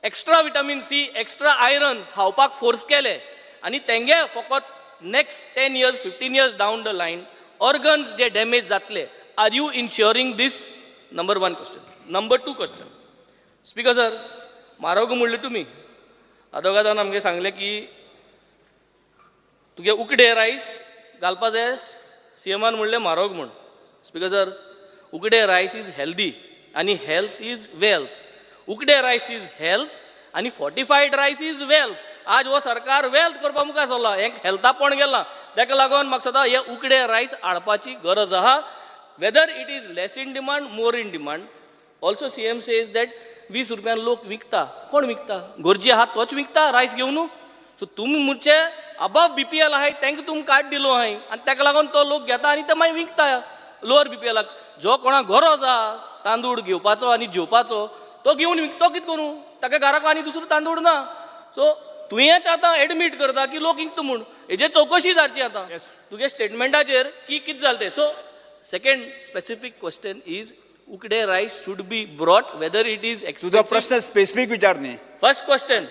extra vitamin C, extra iron खावपाक force केले आनी तेंगे फकत next 10 years 15 years down the line organs J damage जातले. Are you ensuring this? Number 1 question. Number 2 question. Speaker sir, म्हारोग म्हणलें तुमी आदोगादान आमगे सांगलें की तुगे उकडे रायस घालपा जाय, सीएमान म्हणलें म्हारोग म्हूण. स्पीकर सर, उकडे रायस is healthy आनी हेल्थ is wealth. उकडे rice is health आनी फॉर्टिफायड रायस is wealth. आज हो सरकार वेल्थ करपा मुखार सरला, हें हेल्थापण गेलां. ताका लागून म्हाका सदां हे उकडे रायस हाडपाची गरज आहा. Whether it is less in demand, more in demand. Also CM says that 20 रुपयान लोक विकता. कोण विकता? गरजी आहा तोच विकता रायस घेवन. सो तुमी म्हणचे अबव BPL आहाय तांकां तुमी कार्ड दिलो आहाय आनी ताका लागून तो लोक घेता आनी ते मागीर विकता लोअर BPLाक. जो कोणाक गरज आहा तांदूळ घेवपाचो आनी जेवपाचो तो घेवन विकतो कितें करूं, ताका घराक आनी दुसरो तांदूळ ना. सो तुवेंच आतां एडमीट करता की लोक विकता म्हूण, हेजेर चवकशी जावची आतां तुगे स्टेटमेंटाचेर की कितें जालें तें. So second specific question is उकडे rice should be brought whether it is तुझो प्रश्न स्पेसिफीक विचार न्ही. First question.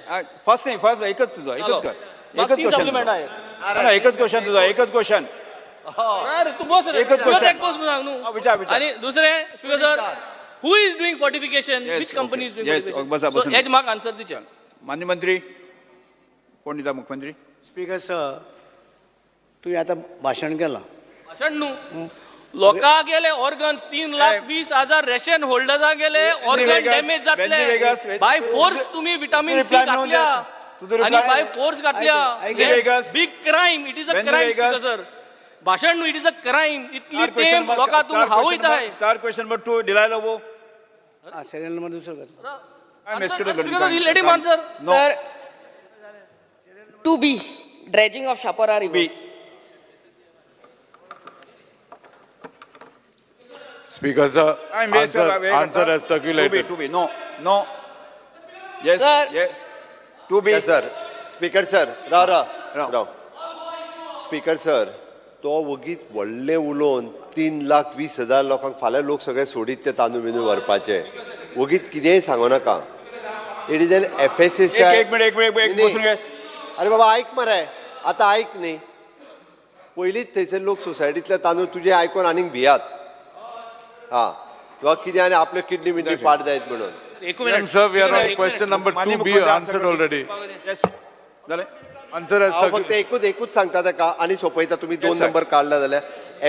First न्ही, फर्स्ट एकच तुझो, एकच कर, एकच क्वेश्चन, एकच क्वेश्चन तुझो, एकच क्वेश्चन. तूं बस रे, एकच क्वेश्चन. विचार विचार. आनी दुसरें speaker sir, who is doing fortification, which company is doing fortification? So has म्हाका आन्सर दिचे. मान्य मंत्री कोण दिता? मुख्यमंत्री. स्पीकर सर, तुवें आतां भाशण केलां. भाशण न्हू, लोकां गेले ऑर्गन्स 3,20,000 रेशन होल्डर्सां गेले ऑर्गन डॅमेज जातले. बाय फोर्स तुमी विटामीन सी घातल्या आनी बाय फोर्स घातल्या. Big crime, it is a crime speaker sir. भाशण न्हू, it is a crime. इतली तेम लोकां तुमी हावयताय. Star question number 2 Delilah Lobo. Serial number दुसरो कर. Let him answer. Sir, 2B, dredging of Chapora river. Speaker sir, answer as circulated. 2B, no, no. Yes, sir. Yes. 2B. Yes, sir. Speaker sir, Rao. Speaker sir, तो वगीच व्हडलें उलोवन 3,20,000 लोकांक फाल्यां लोक सगळे सोडीत ते तांदूळ बिंदूळ व्हरपाचे. वगीच कितेंय सांगू नाका. It is an FSSAI. एक मिनिट. अरे बाबा ऐक मरे, आतां ऐक न्ही. पयलींच थंयसर लोक सोसायटींतले तांदूळ तुजें आयकून आनीक भियात. हा तुका कितें आनी आपल्यो किडनी बिडनी पाड जायत म्हणून. एक minute sir, we are on question number 2B, answered already. जालें. आन्सर हांव फक्त एकूच सांगता ताका आनी सोंपयता. तुमी 2 नंबर काडला जाल्यार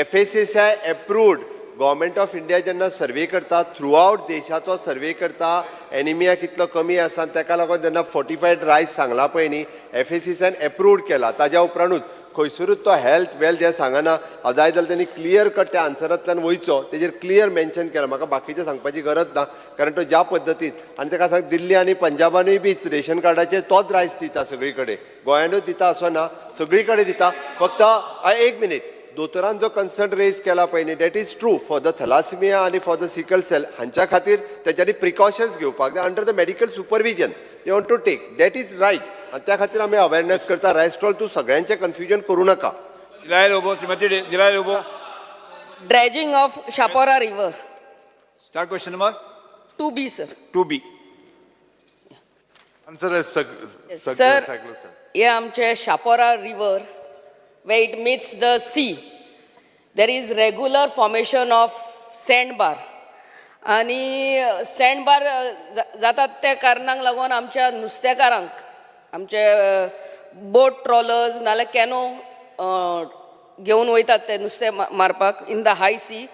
FSSAI approved government of India जेन्ना सर्वे करता, थ्रू आवट देशाचो सर्वे करता, एनिमिया कितलो कमी आसा, ताका लागून जेन्ना फोर्टिफायड रायस सांगला पळय न्ही, एफएसीसान एप्रूव्ड केला. ताज्या उपरांतूच खंयसरूच तो हेल्थ वेल्थ हें सांगना. जाय जाल्यार तेणी क्लियर कट त्या आन्सरांतल्यान वयचो, तेजेर क्लियर मेन्शन केला. म्हाका बाकीचें सांगपाची गरज ना, कारण तो ज्या पद्दतीन आनी ताका सांग दिल्ली आनी पंजाबानूय बी रेशन कार्डाचेर तोच रायस दिता सगळी कडेन, गोंयानूच दिता असो ना, सगळी कडेन दिता. फक्त एक मिनीट, दोतोरान जो कन्सर्न रेज केला पळय न्ही, that is true for the thalassemia आनी फॉर the sickle sale, हांच्या खातीर तेच्यांनी प्रिकॉशन्स घेवपाक जाय under the medical supervision they want to take, that is right. आनी त्या खातीर आमी अवेरनेस करता. रायस्ट्रॉल तूं सगळ्यांचें कन्फ्युजन करूं नाका. Delilah Lobo, Shrimati Delilah Lobo. Dredging of Chapora river. Start question number 2B, sir. 2B. Answer is sir, हे आमचे Chapora river where it meets the sea, there is regular formation of sandbar. आनी sandbar जातात त्या कारणाक लागून आमच्या नुस्तेकारांक, आमचे बोट trollers नाल्यार कॅनो घेवन वयतात ते नुस्तें मारपाक in the high sea.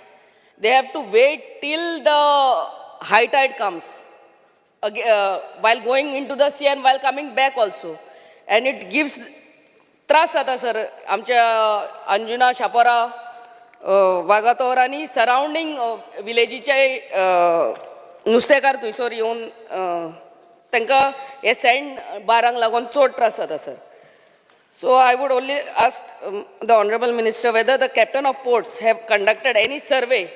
They have to wait till the high tide comes while going into the sea and while coming back also, and it gives त्रास जाता सर आमच्या अंजुना, शापोरा, वागातोर आनी सरावंडींग विलेजीचे नुस्तेकार थंयसर येवन तांकां हे सँड बारांक लागून चड त्रास जाता sir. So I would only ask the honourable minister whether the captain of ports have conducted any survey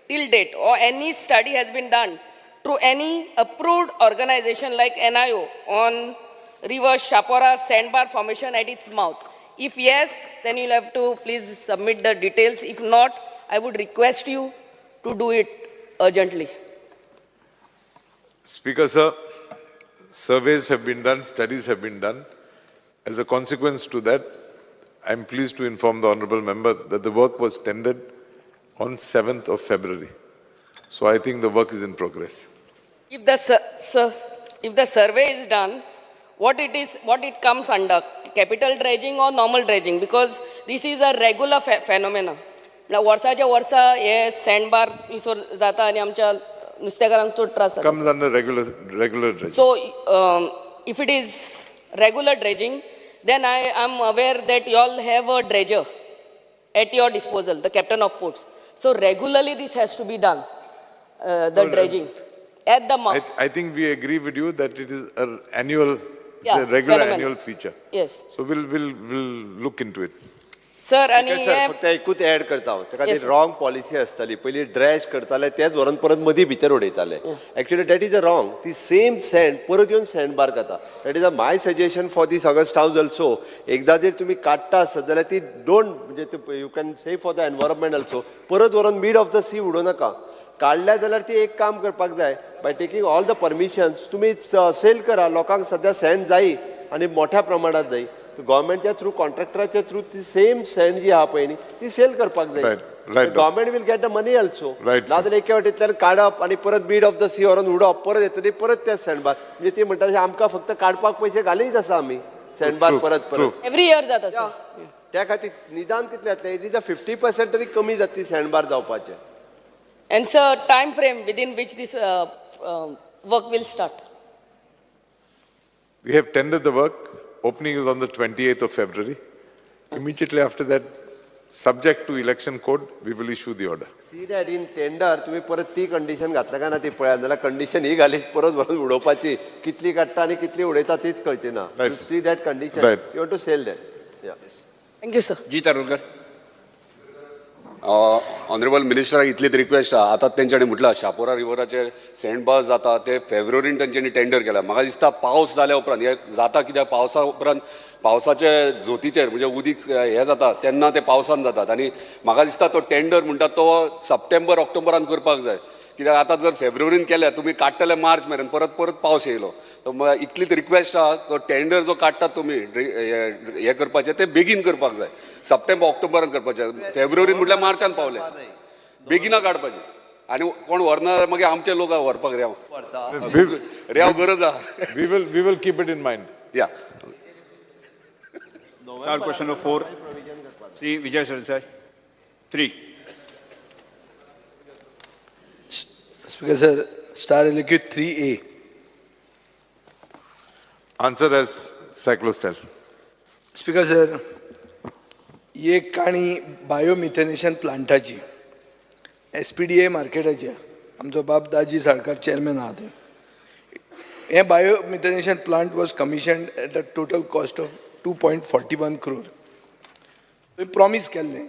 till date or any study has been done through any approved organization like NIO on river Chapora sandbar formation at its mouth. If yes, then you'll have to please submit the details. If not, I would request you to do it urgently. Speaker sir, surveys have been done, studies have been done. As a consequence to that, I am pleased to inform the honorable member that the work was tendered on 7th of February. So I think the work is in progress. If the survey is done, what it comes under, capital dredging or normal dredging? Because this is a regular phenomena. Now, वर्साच्या वर्सा हे sandbar थंयसर जाता आनी आमच्या नुस्तेकारांक चड त्रास जाता. Comes under regular dredging. So if it is regular dredging, then I am aware that you all have a dredger at your disposal, the captain of ports. So regularly this has to be done, the dredging at the mouth. I think we agree with you that it is an annual, it's a regular phenomenon. Annual feature. Yes. So we'll look into it. Sir, आनी sir फक्त एकूच add करता हांव, ताका ती wrong policy आसताली. पयलीं dredge करताले तेच व्हरून परत मदीं भितर उडयताले. Actually that is a wrong. ती सेम सँड परत येवन सँड बार खाता. That is a my suggestion for this august house also. एकदां जर तुमी काडटा आसत जाल्यार ती don't, म्हणजे you can save for the environment also. परत व्हरून मीड ऑफ the सी उडोवं नाका. काडल्या जाल्यार ती एक काम करपाक जाय, by taking all the permissions तुमी सेल करा लोकांक. सद्या सँड जायी आनी मोठ्या प्रमाणात जायी. गव्हर्मेंटच्या थ्रू, कॉन्ट्रॅक्टराच्या थ्रू ती सेम सँड जी आहा पळय न्ही ती सेल करपाक जाय. Government will get the money also. नाजाल्यार एके वाटेंतल्यान काडप आनी परत बीड ऑफ the सी व्हरून उडोवप, परत येतली परत ते सँडबार. म्हणजे ती म्हणटा आमकां फक्त काडपाक पयशे घालीत आसा आमी सँडबार परत परत एवरी इयर जाता सर. त्या खातीर निदान कितलें जातलें, it is a 50% तरी कमी जातली सँडबार जावपाचें. And sir, time frame within which this work will start? We have tendered the work. Opening is on the 28th of February. Immediately after that, subject to election code, we will issue the order. See that in tender, तुम्ही परत ती condition घातला काय ना ती पळया, जाल्यार condition ही घाली परत परत उडोवपाची, कितली काडटा आनी कितली उडयता तीच कळची ना. See that condition, you want to sell that. Thank you sir. Ji Tarulkar. Honourable मिनिस्टराक इतलीच रिक्वेस्ट आहा. आतां तेंच्यांनी म्हटलां शापोरा रिवराचेर सँड बार जाता, ते फेब्रुवारीन तेंच्यांनी टेंडर केला. म्हाका दिसता पावस जाल्या उपरांत हे जाता, कित्याक पावसा उपरांत पावसाचे जोतीचेर म्हणजे उदीक हें जाता तेन्ना ते पावसान जातात. आनी म्हाका दिसता तो टेंडर म्हणटा तो सप्टेंबर ऑक्टोबरान करपाक जाय, कित्याक आतां जर फेब्रुवारीन केल्यार तुमी काडटले मार्च मेरेन, परत परत पावस येयलो. इतलीच रिक्वेस्ट आहा, तो टेंडर जो काडटात तुमी हें करपाचें तें बेगीन करपाक जाय, सप्टेंबर ऑक्टोबरान करपाचें. फेब्रुवारीन म्हटल्यार मार्चान पावले, बेगिना काडपाचें. आनी कोण व्हरना मागीर आमचे लोक व्हरपाक रेंव रेंव गरज आहा. We will keep it in mind. Yeah. Third question number 4, Shri Vijay Sardesai. 3. Speaker sir, star LAQ 3A. Answer as cyclostyle. Speaker sir, ही एक काणी बायोमिथेनेशन प्लांटाची, एसपीडीए मार्केटाची. आमचो बाब दाजी साळकार चेअरमॅन आहा ते. हें biomethanation plant was commissioned at a total cost of 2.41 crore. थंय promise केल्लें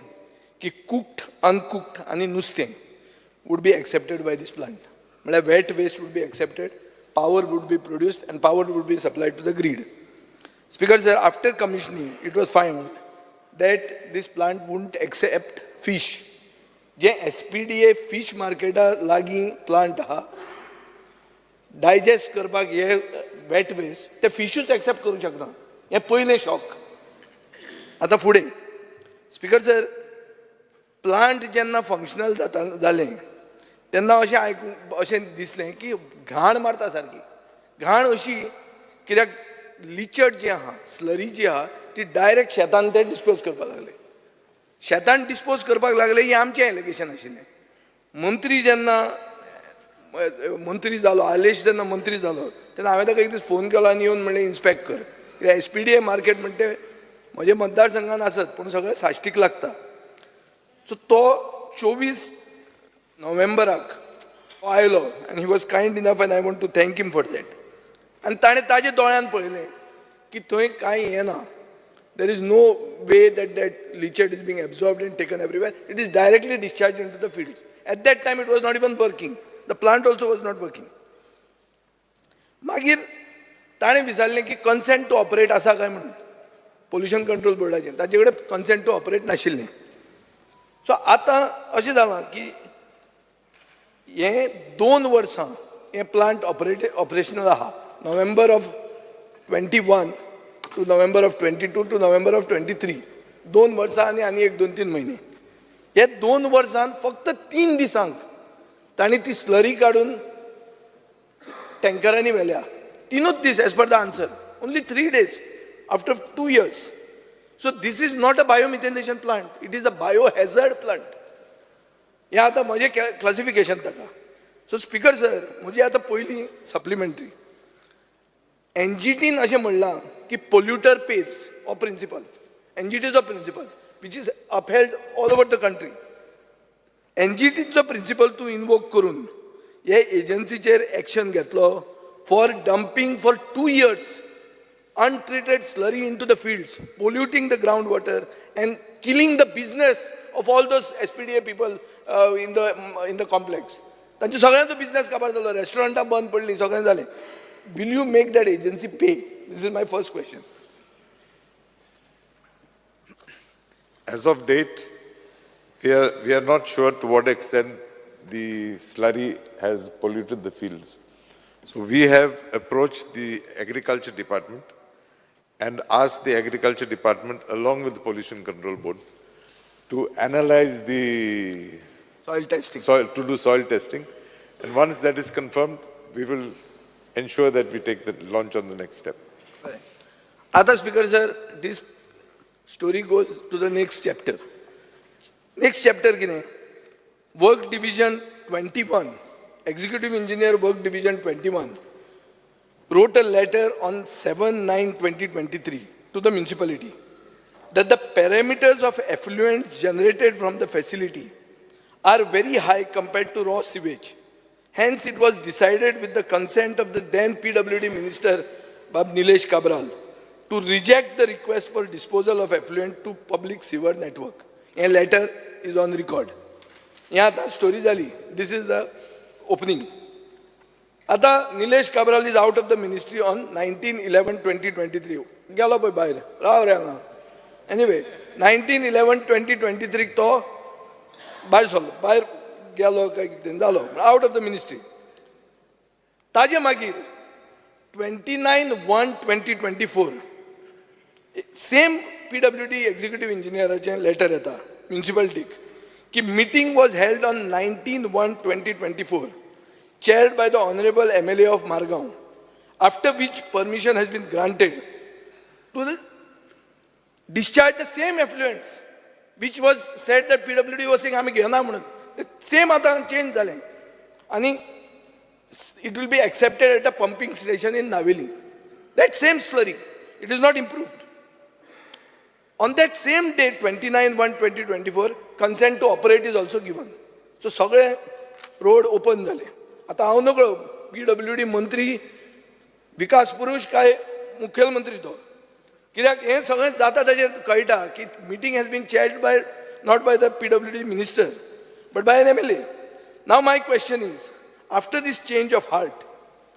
की कुक्ड, अनकुक्ड आनी नुस्तें would be accepted by this plant. म्हळ्यार wet waste would be accepted, power would be produced and power would be supplied to the grid. Speaker sir, after commissioning, it was found that this plant wouldn't accept fish. J SPDA fish मार्केटा लागीं plant आहा, digest करपाक हे wet waste ते फिशूच accept करूंक शकना. हें पयलें शॉक. आतां फुडें स्पीकर सर, प्लांट जेन्ना फंक्शनल जाता जालें तेन्ना अशें आयकूंक अशें दिसलें की घाण मारता सारकी. घाण अशी कित्याक लिचट जी आहा, स्लरी जी आहा, ती डायरेक्ट शेतान ते डिस्पोज करपाक लागले. शेतान डिस्पोज करपाक लागले हें आमचें एलिगेशन आशिल्लें. मंत्री जेन्ना मंत्री जालो, आलेश जेन्ना मंत्री जालो तेन्ना हांवें ताका एक दीस फोन केलो आनी येवन म्हणलें इन्स्पेक्ट कर, कित्याक एसपीडीए मार्केट म्हणटे म्हजे मतदारसंघान आसत पूण सगळें साश्टीक लागता. सो तो 24 नोव्हेंबराक तो आयलो आनी he was kind enough and I want to thank him for that. आनी ताणें ताजे दोळ्यान पळयलें की थंय कांय हें ना, there is no way that that leachate is being absorbed and taken everywhere. It is directly discharged into the fields. At that time it was not even working. The plant also was not working. मागीर ताणें विचारलें की consent two operate आसा काय म्हणून pollution control बोर्डाचें. ताचे कडेन consent two operate नाशिल्लें. सो आतां अशें जालां की हें 2 वर्सां हें प्लांट ऑपरेशनल आहा, November of 21 to November of 22 to November of 23. 2 वर्सां आनी एक दोन तीन म्हयने. हे 2 वर्सान फक्त 3 दिसांक तांणी ती स्लरी काडून टँकरांनी व्हेल्या. तिनूच दीस, as per the answer, only 3 days after 2 years. So this is not a biomethanation plant, it is a biohazard plant. हें आतां म्हजें क्लासिफिकेशन ताका. सो स्पीकर सर, म्हजी आतां पयली सप्लिमेंट्री. एनजीटीन अशें म्हणलां की पोल्युटर पेज हो प्रिंसिपल, एनजीटीचो principle which is upheld all over the country. एनजीटीचो principal तूं इनवोक करून हे एजन्सीचेर एक्शन घेतलो for dumping for 2 years untreated slurry into the fields, polluting the groundwater and killing the business of all those SPDA people in the complex. तांचे सगळ्यांचो business काबार जालो, रेस्टॉरंटां बंद पडलीं, सगळें जालें. Will you make that agency pay? This is my first question. As of date, we are not sure to what extent the slurry has polluted the fields. So we have approached the agriculture department and asked the agriculture department along with the pollution control board to analyze the soil testing. Soil, to do soil testing. And once that is confirmed, we will ensure that we take the launch on the next step. आतां Speaker sir, this story goes to the next chapter. Next chapter कितें? Work Division 21, Executive Engineer Work Division 21 wrote a letter on 7/9/2023 to the municipality that the parameters of effluent generated from the facility are very high compared to raw sewage. Hence, it was decided with the consent of the then PWD Minister, Bab Nilesh Cabral, to reject the request for disposal of effluent to public sewer network. A letter is on record. हे आतां story जाली. This is the opening. आतां Nilesh Cabral is out of the ministry on 19/11/2023. गेलो पळय भायर. राव रे हांगा. Anyway, 19/11/2023 तो भायर सरलो, भायर गेलो काय कितें जालो, out of the ministry. ताजे मागीर 29/1/2024 same PWD executive इंजिनियराचें letter येता म्युनिसिपालिटीक की meeting was held on 19/1/2024, chaired by the Honorable MLA of Margao, after which permission has been granted to the discharge the same effluents, which was said that PWD was saying आम्ही घेना म्हणून. ते same आतां change जालें. आनी it will be accepted at a pumping station in Navelim. That same slurry, it is not improved. On that same day, 29/1/2024, consent to operate is also given. So सगळे road open जाले. आतां हांव नकळो PWD मंत्री विकास पुरुष काय मुखेलमंत्री तो, कित्याक हें सगळें जाता ताजेर कळटा की meeting has been chaired by not by the PWD minister but by an MLA. Now my question is, after this change of heart,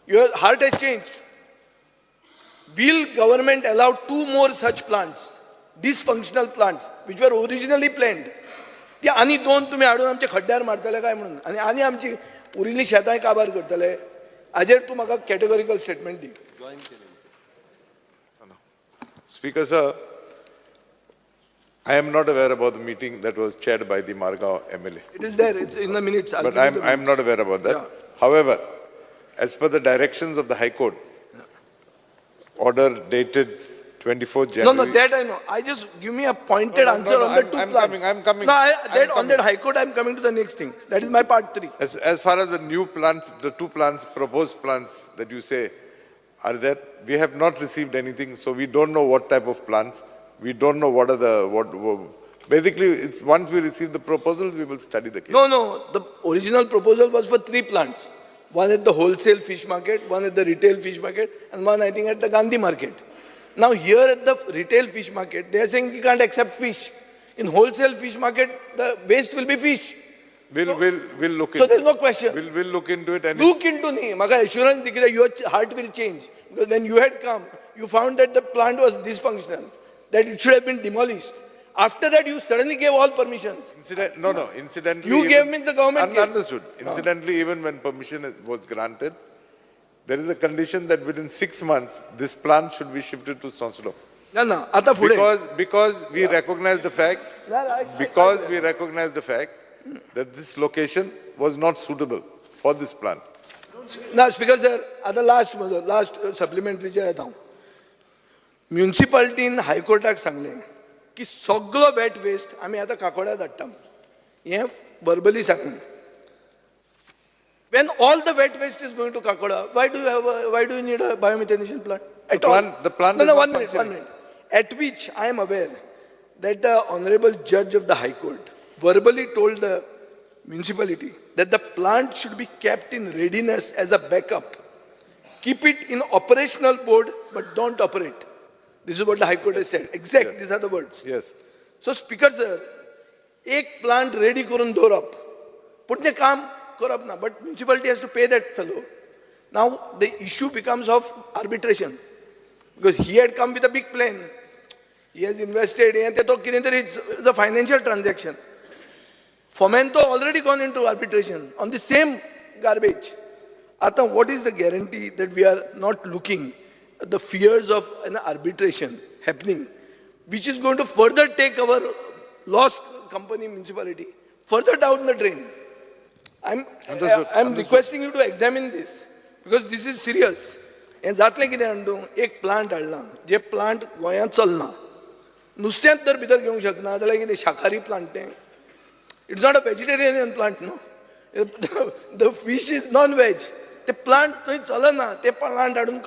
your heart has changed, will government allow two more such plants, dysfunctional plants, which were originally planned? ती आनी दोन तुमी हाडून आमच्या खड्ड्यार मारतले काय म्हणून आनी आनी आमची उरिल्लीं शेतांय काबार करतले, हाजेर तूं म्हाका कॅटेगॉरिकल स्टेटमेंट दी. Speaker, sir, I am not aware about the meeting that was chaired by the Margao MLA. It is there, it's in the minutes. But I'm not aware about that. Yeah. However, as per the directions of the High Court, order dated 24th January. No, no, that I know. I just give me a pointed No, no, answer no, no, on the 2 I'm plants. coming, I'm coming. No, I'm on coming. that High Court, I'm coming to the next thing. That is my part 3. As far as the new plants, the 2 plants, proposed plants that you say are there, we have not received anything, so we don't know what type of plants. We don't know what are the, what basically, it's once we receive the proposal, we will study the case. No, no, the original proposal was for 3 plants. One at the wholesale fish market, one at the retail fish market, and one I think at the Gandhi market. Now here at the retail fish market, they are saying we can't accept fish. In wholesale fish market, the waste will be fish. We'll look So into there's it. no question. We'll look into it. And look into me. Maka assurance di your heart will change. Because when you had come, you found that the plant was dysfunctional, that it should have been demolished. After that, you suddenly gave all permissions. No. Incidentally, you gave means the government gave. Understood. Incidentally, even when permission was granted, there is a condition that within 6 months, this plant should be shifted to Sonsodo. No, no. Ata fude. Because we recognize the fact, because we recognize the fact that this location was not suitable for this plant. Now, Speaker sir, at the last supplementary चेर येता हांव. म्युनिसिपालिटीन हायकोर्टाक सांगलें की सगळो wet waste आमी आतां काकोड्या धाडटा, हें वर्बली सांगलें. When all the wet waste is going to Kakoda, why do you need a biomethanation plant? At all? The plant no, is no, not 1 minute, 1 minute. At which I am aware that the Honorable Judge of the High Court verbally told the municipality that the plant should be kept in readiness as a backup. Keep it in operational mode, but don't operate. This is what the High Court has said. Exact, Yes. These are the words. Yes. So, Speaker sir, ek plant ready karun dvorap, pun te kaam karap na, but municipality has to pay that fellow. Now, the issue becomes of arbitration. Because he had come with a big plan. He has invested, and it's a financial transaction. Fomento already gone into arbitration on the same garbage. Ata, what is the guarantee that we are not looking at the fears of an arbitration happening, which is going to further take our lost company municipality further down the drain? I'm requesting you to examine this because this is serious. And जातलें कितें जाणा तूं, एक plant हाडला, जे plant गोंयांत चलना, नुस्त्यांत तर भितर घेवंक शकना जाल्यार कितें शाकाहारी प्लांट तें? It's not a vegetarian plant, no. The fish is non-veg. ते प्लांट थंय चलना, ते प्लांट हाडून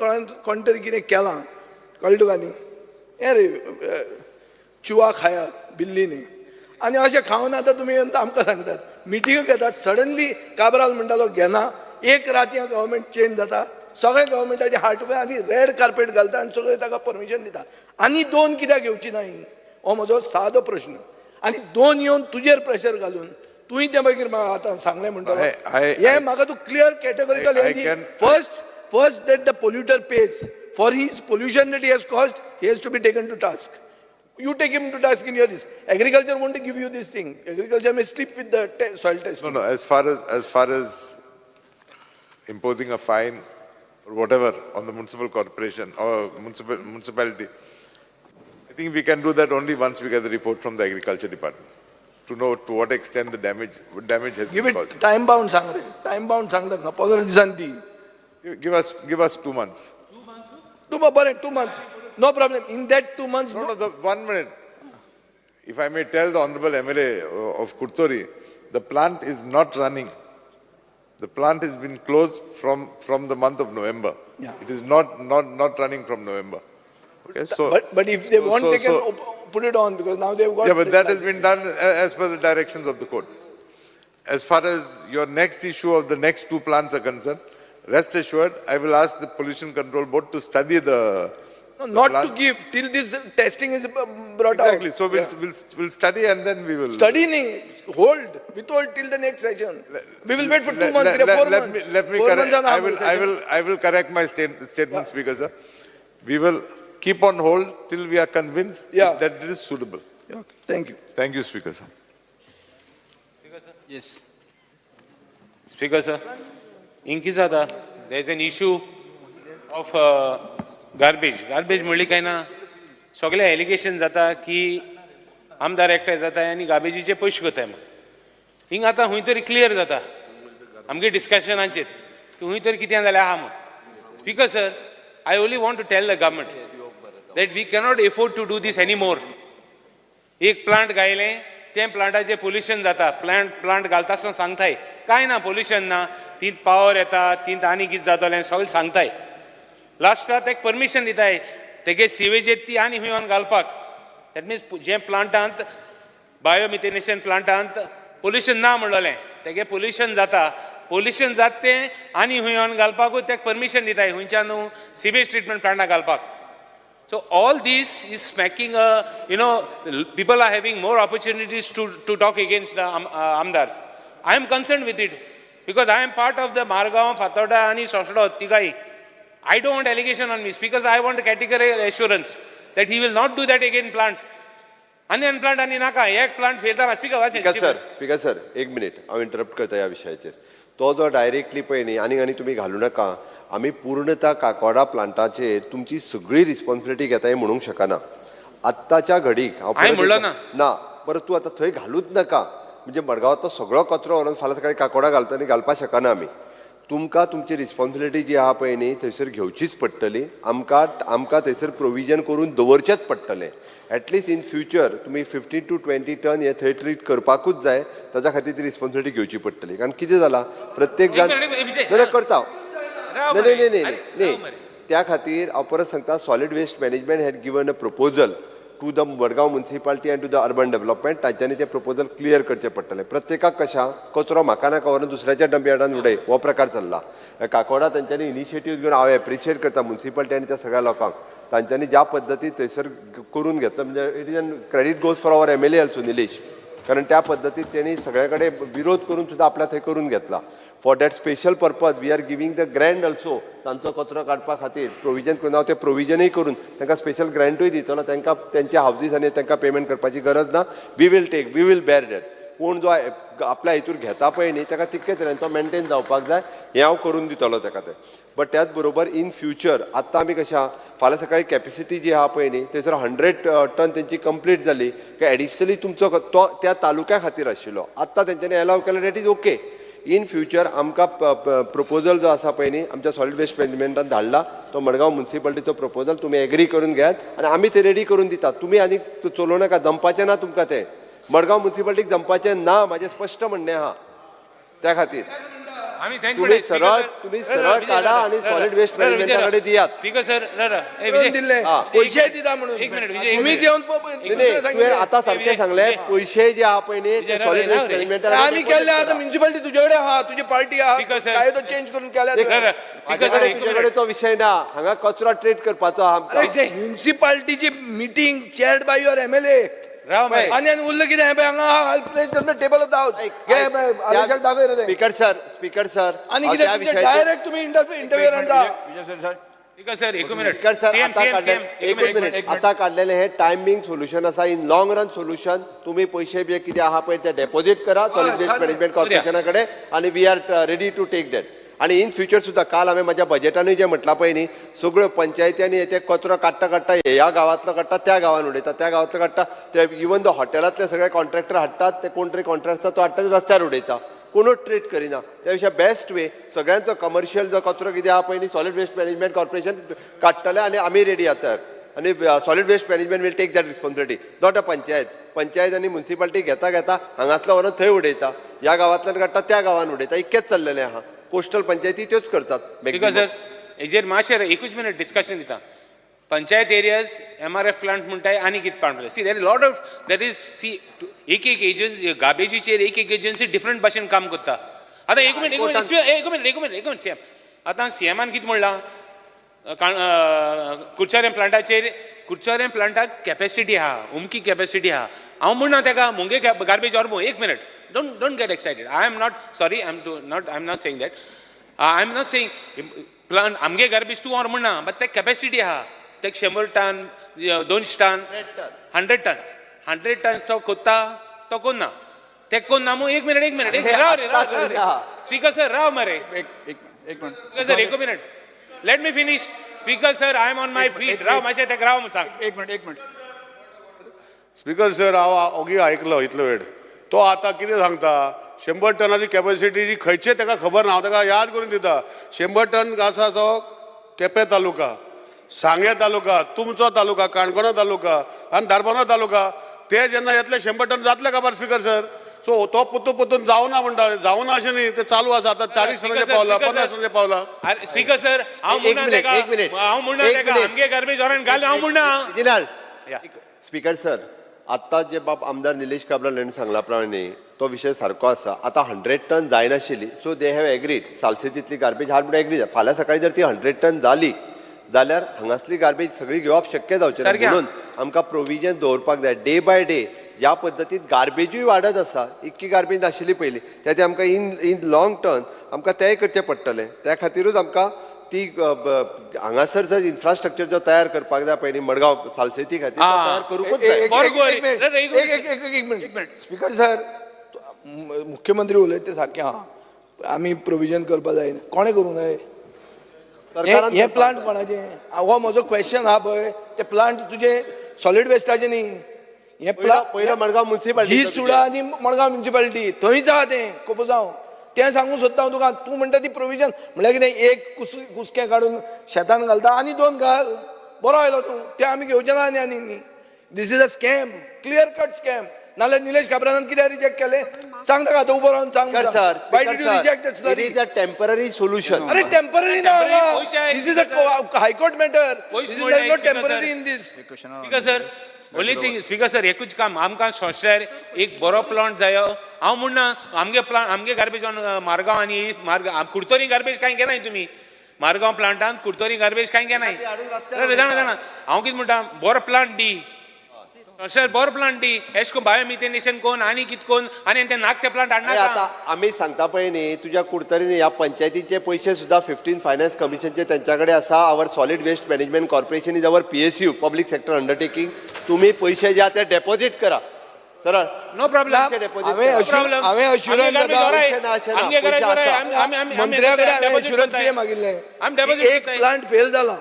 कोण तरी कितें केलां, कळ्ळें तुका न्ही? हें रे चुवा खाया बिल्ली न्ही. आनी अशें खावन आतां तुमी आमकां सांगतात, मिटिंग्यो घेतात, सडनली काब्राल म्हणटालो घेना, एक राती गव्हर्मेंट चेंज जाता, सगळें गव्हर्मेंटाचें हार्ट आनी रेड कार्पेट घालता आनी सगळें ताका परमिशन दिता. आनी दोन कित्याक घेवची ना हो म्हजो सादो प्रश्न. आनी दोन येवन तुजेर प्रेशर घालून तुवें तें मागीर म्हाका आतां सांगलें म्हणटा हें म्हाका तूं clear categorical. First that the polluter pays for his pollution that he has caused, he has to be taken to task. You take him to task in your this. Agriculture won't give you this thing. Agriculture may sleep with the soil test. No, no. As far as imposing a fine or whatever on the municipal corporation or municipality, I think we can do that only once we get the report from the agriculture department to know to what extent the damage has been caused. Give it time bound, sangre. Time bound sangre. 15 disan di. Give us 2 months. 2 months? 2 months. No problem. In that 2 months... No, 1 minute. If I may tell the Honorable MLA of Kurtori, the plant is not running The plant has been closed from the month of November. Yeah. It is not running from November. Okay, so But if they want, they can put it on because now they've got. Yeah, but that has been done as per the directions of the court. As far as your next issue of the next two plants are concerned, rest assured, I will ask the Pollution Control Board to study the. No, the not plant. to give till this testing is brought out. Exactly. So we'll study and then we will. Study nahi, hold, withhold till the next session. We will wait for 2 months, 4 months. Let me correct. I will correct my statement, Speaker sir. We will keep on hold till we are convinced that it is suitable. Okay. Thank you. Thank you, Speaker sir. Speaker sir. Yes. Speaker sir, Inkizada, there is an issue of garbage. Garbage म्हणली काय ना सगळे allegation जाता की आमदार एकठांय जाता आनी गार्बेजीचे पयशे करताय म्हण. हिंग आतां खंय तरी क्लियर जाता आमगे डिस्कशनाचेर की खंय तरी कितें जालें आहा म्हण. Speaker sir, I only want to tell the government that we cannot afford to do this any more. एक प्लांट गायलें तें प्लांटाचें पोल्युशन जाता. प्लांट घालता आसतना सांगताय कांय ना पोल्युशन ना, ती पावर येता, ती आनी कितें जातलें सगळें सांगताय. लास्टाक तेका परमिशन दिताय तेगे सिवेज येत ती आनी खंय वचून घालपाक. That means जे प्लांटांत बायोमिथेनेशन प्लांटांत पोल्युशन ना म्हणलेलें तेगे पोल्युशन जाता. पोल्युशन जाता तें आनी खंय वचून घालपाकूच तेका परमिशन दिताय खंयच्यान न्हू सिवेज ट्रिटमेंट प्लांटाक घालपाक. So all this is smacking, people are having more opportunities to talk against the Amdars. I am concerned with it because I am part of the Margao, Fatorda and Sosdo, Tigai. I don't want allegation on me because I want categorical assurance that he will not do that again plant. Onion plant ani naka, ek plant fail जाता. Speaker, Speaker sir, एक minute हांव interrupt करता ह्या विशयाचेर. तो जो directly पळय न्ही आनी आनी तुमी घालूं नाका. आमी पूर्णता काकोडा प्लांटाचेर तुमची सगळी रिस्पॉन्सिबिलिटी घेता हें म्हणूंक शकना आत्ताच्या घडीक. हांव ना परत तूं आतां थंय घालूच नाका. म्हणजे मडगांवांतलो सगळो कचरो व्हरून फाल्यां सकाळी काकोडा घालता आनी घालपाक शकना आमी. तुमकां तुमची रिस्पॉन्सिबिलिटी जी आहा पळय न्ही थंयसर घेवचीच पडटली. आमकां आमकां थंयसर प्रोविजन करून दवरचेंच पडटलें. एटलिस्ट इन फ्युचर तुमी 15 to 20 ton हे थंय ट्रीट करपाकूच जाय. ताच्या खातीर ती रिस्पॉन्सिबिलिटी घेवची पडटली. कारण कितें जालां प्रत्येक जाण करता. नाही नाही नाही नाही त्या खातीर हांव परत सांगता, solid waste management had given a proposal to the Madgaon municipality and to the urban development. तांच्यांनी तें प्रपोजल क्लियर करचें पडटलें. प्रत्येकाक कशा कचरो म्हाका नाका व्हरून दुसऱ्याच्या डंपयार्डान उडय हो प्रकार चल्ला. काकोडा तांच्यांनी इनिशिएटीव घेवन हांव एप्रिशिएट करता मुन्सिपालिटी आनी त्या सगळ्या लोकांक. तांच्यांनी ज्या पद्दतीन थंयसर करून घेतला म्हणजे it is an credit goes for our MLA also Nilesh. कारण त्या पद्दतीन तेणी सगळ्या कडेन विरोध करून सुद्दां आपल्या थंय करून घेतला. For that special purpose we are giving the grant also. तांचो कचरो काडपा खातीर प्रोविजन करून हांव तें प्रोविजनूय करून तांकां स्पेशल ग्रँटूय दितलो. तांकां तेंच्या हावजीस आनी तांकां पेमेंट करपाची गरज ना. We will take, we will bear that. कोण जो आपल्या हितूर घेता पळय न्ही ताका तितके तरेन तो मेनटेन जावपाक जाय हें हांव करून दितलो ताका तें. बट त्याच बरोबर इन फ्युचर आत्तां आमी कशें फाल्यां सकाळी कॅपेसिटी जी आहा पळय न्ही थंयसर 100 टन तेंची कंप्लीट जाली काय एडिशनली तुमचो तो त्या तालुक्या खातीर आशिल्लो आत्तां तेंच्यांनी एलाव केलो that is okay. In future आमकां प्रपोजल जो आसा पळय न्ही आमच्या सॉलिड वेस्ट मॅनेजमेंटान धाडला तो मडगांव मुन्सिपालिटीचो प्रपोजल तुमी एग्री करून घेयात आनी आमी ते रेडी करून दितात. तुमी आनी चलोवं नाका, जमपाचें ना तुमकां तें. मडगांव मुन्सिपालिटीक जमपाचें ना, म्हाजें स्पश्ट म्हणणें आहा. त्या खातीर तुम्ही सरळ तुम्ही सरळ काढा आणि सॉलिड वेस्ट मॅनेजमेंटा कडेन दियात. स्पीकर सर, पयशे दिता म्हणून तुम्हीच येवन तुवें आतां सारकें सांगलें पयशे जे आहा पळय न्ही ते सॉलिड वेस्ट मॅनेजमेंटा आमी केल्ले. आतां म्युनिसिपालिटी तुजे कडेन आहा, तुजी पार्टी आहा, कायदो चेंज करून केल्या. तुजे कडेन तो विशय ना, हांगा कचरो ट्रीट करपाचो आहा. म्युनिसिपालिटीची meeting chaired by your MLA आनी आनी उरलें कितें हांगा table of the house. Speaker sir, speaker sir, आनी कितें डायरेक्ट तुमी इंटरव्यू स्पीकर सर, एक मिनिट. स्पीकर सर, एकूच मिनिट. आतां काडलेलें हें टायमींग सोल्युशन आसा. इन लॉंग रन सोल्युशन तुमी पयशे बी कितें आहा पळय ते डेपोजीट करा सॉलिड वेस्ट मॅनेजमेंट कॉर्पोरेशना कडेन आनी we are ready to take that. आनी इन फ्युचर सुद्दां काल हांवें म्हाज्या बजेटानूय जें म्हटलां पळय न्ही सगळ्यो पंचायत्यांनी ते कचरो काडटा काडटा ह्या गांवांतलो काडटा त्या गांवान उडयता, त्या गांवांतलो काडटा ते इवन दो हॉटेलांतले सगळे कॉन्ट्रॅक्टर हाडटात ते कोण तरी कॉन्ट्रॅक्टर तो हाडटा रस्त्यार उडयता, कोणूच ट्रीट करिना. त्या विशय बेस्ट वे सगळ्यांचो कमर्शियल जो कचरो कितें आहा पळय न्ही सॉलिड वेस्ट मॅनेजमेंट कॉर्पोरेशन काडटलें आनी आमी रेडी आसा. आनी solid waste management will take that responsibility, not a panchayat. Panchayat आनी मुन्सिपालिटी घेता घेता हांगासलो व्हरून थंय उडयता, ह्या गांवांतल्यान काडटा त्या गांवान उडयता, इतकेंच चल्लेलें आहा. कोस्टल पंचायती त्योच करतात. स्पीकर सर, हेजेर मातशें एकूच मिनट डिस्कशन दिता. पंचायत एरियाज एमआरएफ प्लांट म्हणटाय आनी कितें प्लांट म्हणटाय. See, there lot of there is, see, एक एक एजन्सी गार्बेजीचेर एक एक एजन्सी डिफरंट भाशेन काम करता. आतां एक मिनट, एक मिनट, एक मिनट, एक मिनट, एक मिनट. सीएम, आतां सीएमान कितें म्हणलां, कुडचडें प्लांटाचेर, कुडचडें प्लांटाक कॅपेसिटी आहा, अमकी कॅपेसिटी आहा. हांव म्हणना तेका मुगे गार्बेज व्हर. एक minute, don't get excited. I am not sorry, I am to not, I am not saying that, I am not saying plant आमगे गार्बेज तूं व्हर म्हणना, बट ते कॅपेसिटी आहा, ते 100 टन, 200 टन, 100 टन्स, 100 टन्स तो कोत्ता, तो कोन्ना, ते कोन्ना मू. एक मिनट, एक मिनट, एक राव रे, राव रे, स्पीकर सर, राव मरे. एक एक एक मिनट. स्पीकर सर, एक minute, let me finish. Speaker sir, I am on my feet. राव मातशें, तेका राव सांग. एक मिनट, एक मिनट. स्पीकर सर, हांव ओगी आयकलो इतलो वेळ. तो आतां कितें सांगता, 100 टनाची कॅपॅसिटी जी खंयचे ताका खबर ना. हांव ताका याद करून दिता, 100 टन आसा तो केपें तालुका, सांगें तालुका, तुमचो तालुका, काणकोणा तालुका आनी धारबांदोडा तालुका. ते जेन्ना येतले 100 टन जातले खबर स्पीकर सर. सो तो पुतून पुतून जावना म्हणटा, जावना अशें न्ही, ते चालू आसा. आतां 40 टनाचे पावला, 50 टनाचे पावला. स्पीकर सर, हांव म्हणना, एक मिनिट, हांव म्हणना ताका आमगे गार्बेज व्हरून घाल, हांव म्हणना. स्पीकर सर, आत्तां जे बाब आमदार निलेश काब्राल हांणी सांगला प्रमाणे तो विशय सारको आसा. आतां 100 टन जायनाशिल्ली, सो they have agreed सालसेतींतली garbage हाड म्हणून एग्री. फाल्यां सकाळी जर ती 100 टन जाली जाल्यार हांगासली गार्बेज सगळी घेवप शक्य जावचें ना, म्हणून आमकां प्रोविजन दवरपाक जाय. डे बाय डे ज्या पद्दतीन गार्बेजूय वाडत आसा, इतकी गार्बेज नाशिल्ली पयलीं, ते आमकां इन लॉंग टर्म आमकां तेंय करचें पडटलें. त्या खातीरूच आमकां ती हांगासर जर इन्फ्रास्ट्रक्चर जो तयार करपाक जाय पयलीं मडगांव सालसेती खातीर तयार करूंकूच जाय. एक मिनट स्पीकर सर, मुख्यमंत्री उलयता ते सारकें आहा, आमी प्रोविजन करपाक जाय. कोणें करूंक जाय हें प्लांट? कोणाचें? हो म्हजो क्वेश्चन आहा पळय, ते प्लांट तुजें सॉलीड वेस्टाचें न्ही. हें प्लांट पयलो मडगांव मुन्सिपालिटी, जी सुडा आनी मडगांव म्युनिसिपालिटी थंयच आहा तें कोफुसांव. तें सांगूंक सोदता हांव तुका. तूं म्हणटा ती प्रोविजन म्हणल्यार कितें, एक कुसकें काडून शेतान घालता आनी दोन घाल, बरो आयलो तूं, तें आमी घेवचें ना. आनी आनी न्ही, this is a scam, clear cut scam. नाल्यार निलेश काब्रालान कित्याक रिजेक्ट केलें सांग ताका, आतां उबो रावन सांग. Sir, it is a temporary solution. अरे टेम्पररी ना, this is a high court matter, this is not temporary in this. Speaker sir, only thing, speaker sir, एकूच काम आमकां सोंसल्यार एक बरो प्लांट जायो. हांव म्हणना आमगे प्लांट, आमगे गार्बेज मारगांव आनी कुडतरी गार्बेज कांय घेनाय तुमी. मारगांव प्लांटान कुडतरी गार्बेज कांय घेनाय. जाणा जाणा, हांव कितें म्हणटा, बरो प्लांट दी सर, बरो प्लांट दी. एश कोन बायोमिथेनेशन कोन आनी कित कोन आनी ते नाक ते प्लांट हाडना. आतां आमी सांगता पळय न्ही, तुज्या कुडतरी ह्या पंचायतीचे पयशे सुद्दां 15 फायनान्स कमिशनचे तेंच्या कडेन आसा. Our solid waste management corporation is our PSU, public sector undertaking. तुम्ही पैसे जे ते डेपॉझिट करा सरळ, नो प्रॉब्लेम. हांवें अश्युरन्स मंत्र्या कडेन हांवें अश्युरन्स कितें मागिल्लें, एक प्लांट फेल जाला,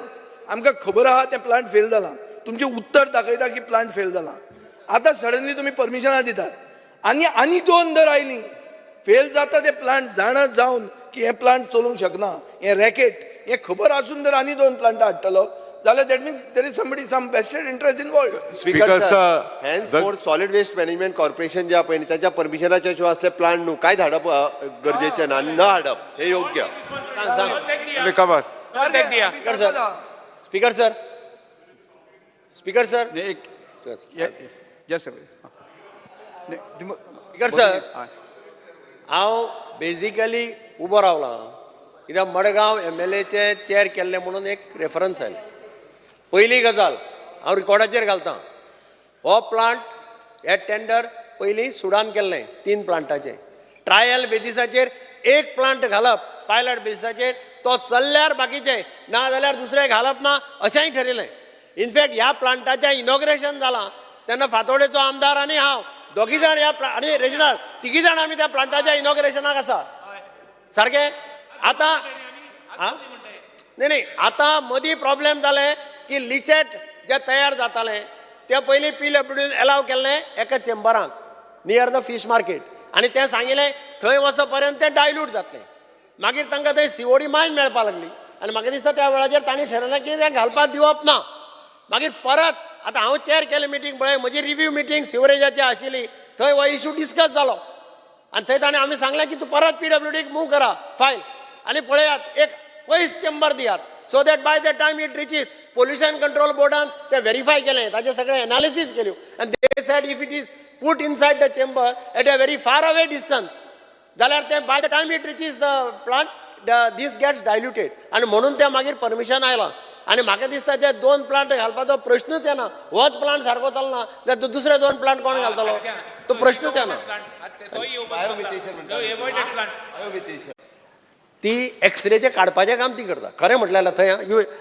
आमकां खबर आहा तें प्लांट फेल जाला, तुमचें उत्तर दाखयता की प्लांट फेल जाला. आतां सडनली तुमी परमिशनां दितात आनी आनी दोन जर आयलीं फेल जाता ते प्लांट, जाणा जावन की हें प्लांट चलोवंक शकना, हें रॅकेट, हें खबर आसून जर आनी दोन प्लांटां हाडटलो जाल्यार that means there is somebody, some vested interest involved. Speaker sir, henceforth solid waste management corporation जे पळय ताच्या परमिशनाच्या शिवाय असले प्लांट न्हू काय धाडप गरजेचें ना, आनी न हाडप हें योग्य. Speaker sir, speaker sir, yes sir. Speaker sir, हांव बेजिकली उबो रावला कित्याक मडगांव MLAचे चेअर केल्ले म्हणून एक रेफरन्स आयलें. पयली गजाल हांव रिकॉर्डाचेर घालतां, हो प्लांट हे टेंडर पयलीं सुडान केल्लें 3 प्लांटाचें. ट्रायल बेजिसाचेर एक प्लांट घालप, पायलट बेजिसाचेर, तो चल्ल्यार बाकीचे, ना जाल्यार दुसरें घालप ना अशेंय ठरयलें. इनफॅक्ट ह्या प्लांटाचें इनॉग्रेशन जालां तेन्ना फातोडेचो आमदार आनी हांव दोगी जाण ह्या आनी रेजिनाल्ड तिगी जाण आमी त्या प्लांटाच्या इनॉग्रेशनाक आसा सारकें. आतां न्ही न्ही, आतां मदीं प्रॉब्लेम जालें की लिचेट जे तयार जातालें ते पयलीं PWDन एलाव केल्लें एका चेंबरांक नियर the fish market, आनी तें सांगिल्लें थंय वचो पर्यंत तें डायल्यूट जातलें. मागीर तांकां थंय COD मायन मेळपाक लागली आनी म्हाका दिसता त्या वेळाचेर तांणी ठरयलें की तें घालपाक दिवप ना. मागीर परत आतां हांव चेअर केलें मिटींग पळय, म्हजी रिव्यू मिटींग सिवरेजाची आशिल्ली, थंय हो इशू डिस्कस जालो आनी थंय ताणें आमी सांगलें की तूं परत पीडब्ल्यूडीक मूव करा फायल आनी पळयात एक पयस चेंबर दियात, so that by the time it reaches pollution control बोर्डान ते व्हेरीफाय केलें, ताजें सगळें एनालिसीस केल्यो आनी they said if it is put inside the chamber at a very far away distance जाल्यार ते by the time it reaches the plant this gets diluted आनी म्हणून ते मागीर परमिशन आयलां. आनी म्हाका दिसता ते दोन प्लांट घालपाचो प्रश्नूच येना. होच प्लांट सारको चलना जाल्यार दुसरे दोन प्लांट कोण घालतलो, तो प्रश्नूच येना. ती एक्सरेचे काडपाचें काम ती करता. खरें म्हटल्यार थंय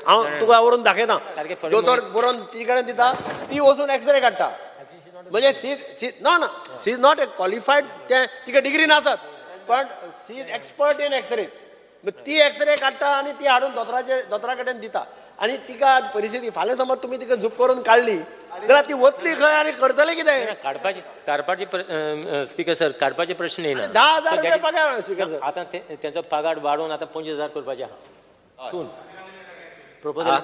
हांव तुका व्हरून दाखयता, दोतोर बरोवन ती कडेन दिता, ती वचून एक्सरे काडटा. म्हणजे सी सी ना ना she is not a qualified, तें तिका डिग्री नासत पण she is expert in x-rays. ती एक्सरे काडटा आनी ती हाडून दोतोराचे दोतोरा कडेन दिता. आनी तिका परिस्थिती फाल्यां समज तुमी तिका झूप करून काडली जाल्यार ती वतली खंय आनी करतले कितें? काडपाचे स्पीकर सर, काडपाचे प्रश्न येना. 10,000 रुपया पगार स्पीकर सर. आतां तेंचो पगार वाडोवन आतां 25,000 करपाचें आहा सून प्रपोजल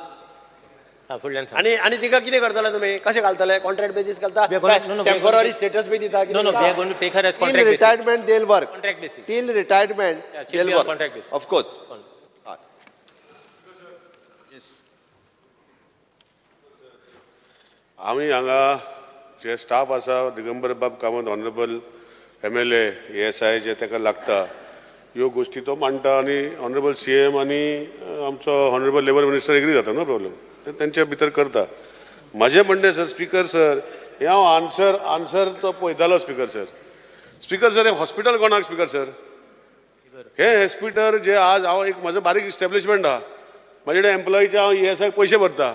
फुडल्यान. आनी आनी तिका कितें करतले तुमी, कशें घालतले? कॉन्ट्रॅक्ट बेजीस घालता, टेम्पररी स्टेटस बी दिता? No no, we are going to take her as contract basis. Retirement they will work. Contract basis. Till retirement they will work. Contract basis. Of course. आमी हांगा जे स्टाफ आसा, दिगंबर बाब Kamat honourable MLA ASI जे ताका लागता ह्यो गोश्टी तो मांडटा आनी ऑनरेबल CM आनी आमचो ऑनरेबल लेबर मिनिस्टर एग्री जाता, नो प्रॉब्लम, ते तेंच्या भितर करता. म्हजें म्हणणें सर, स्पीकर सर, हें हांव आन्सर आन्सर तो पळयतालो स्पीकर सर. स्पीकर सर, हें हॉस्पिटल कोणाक स्पीकर सर? हें हॉस्पिटल जे आज हांव एक म्हजो बारीक इस्टेब्लिशमेंट आहा, म्हजे कडेन एम्प्लॉईचे हांव ESI पयशे भरता,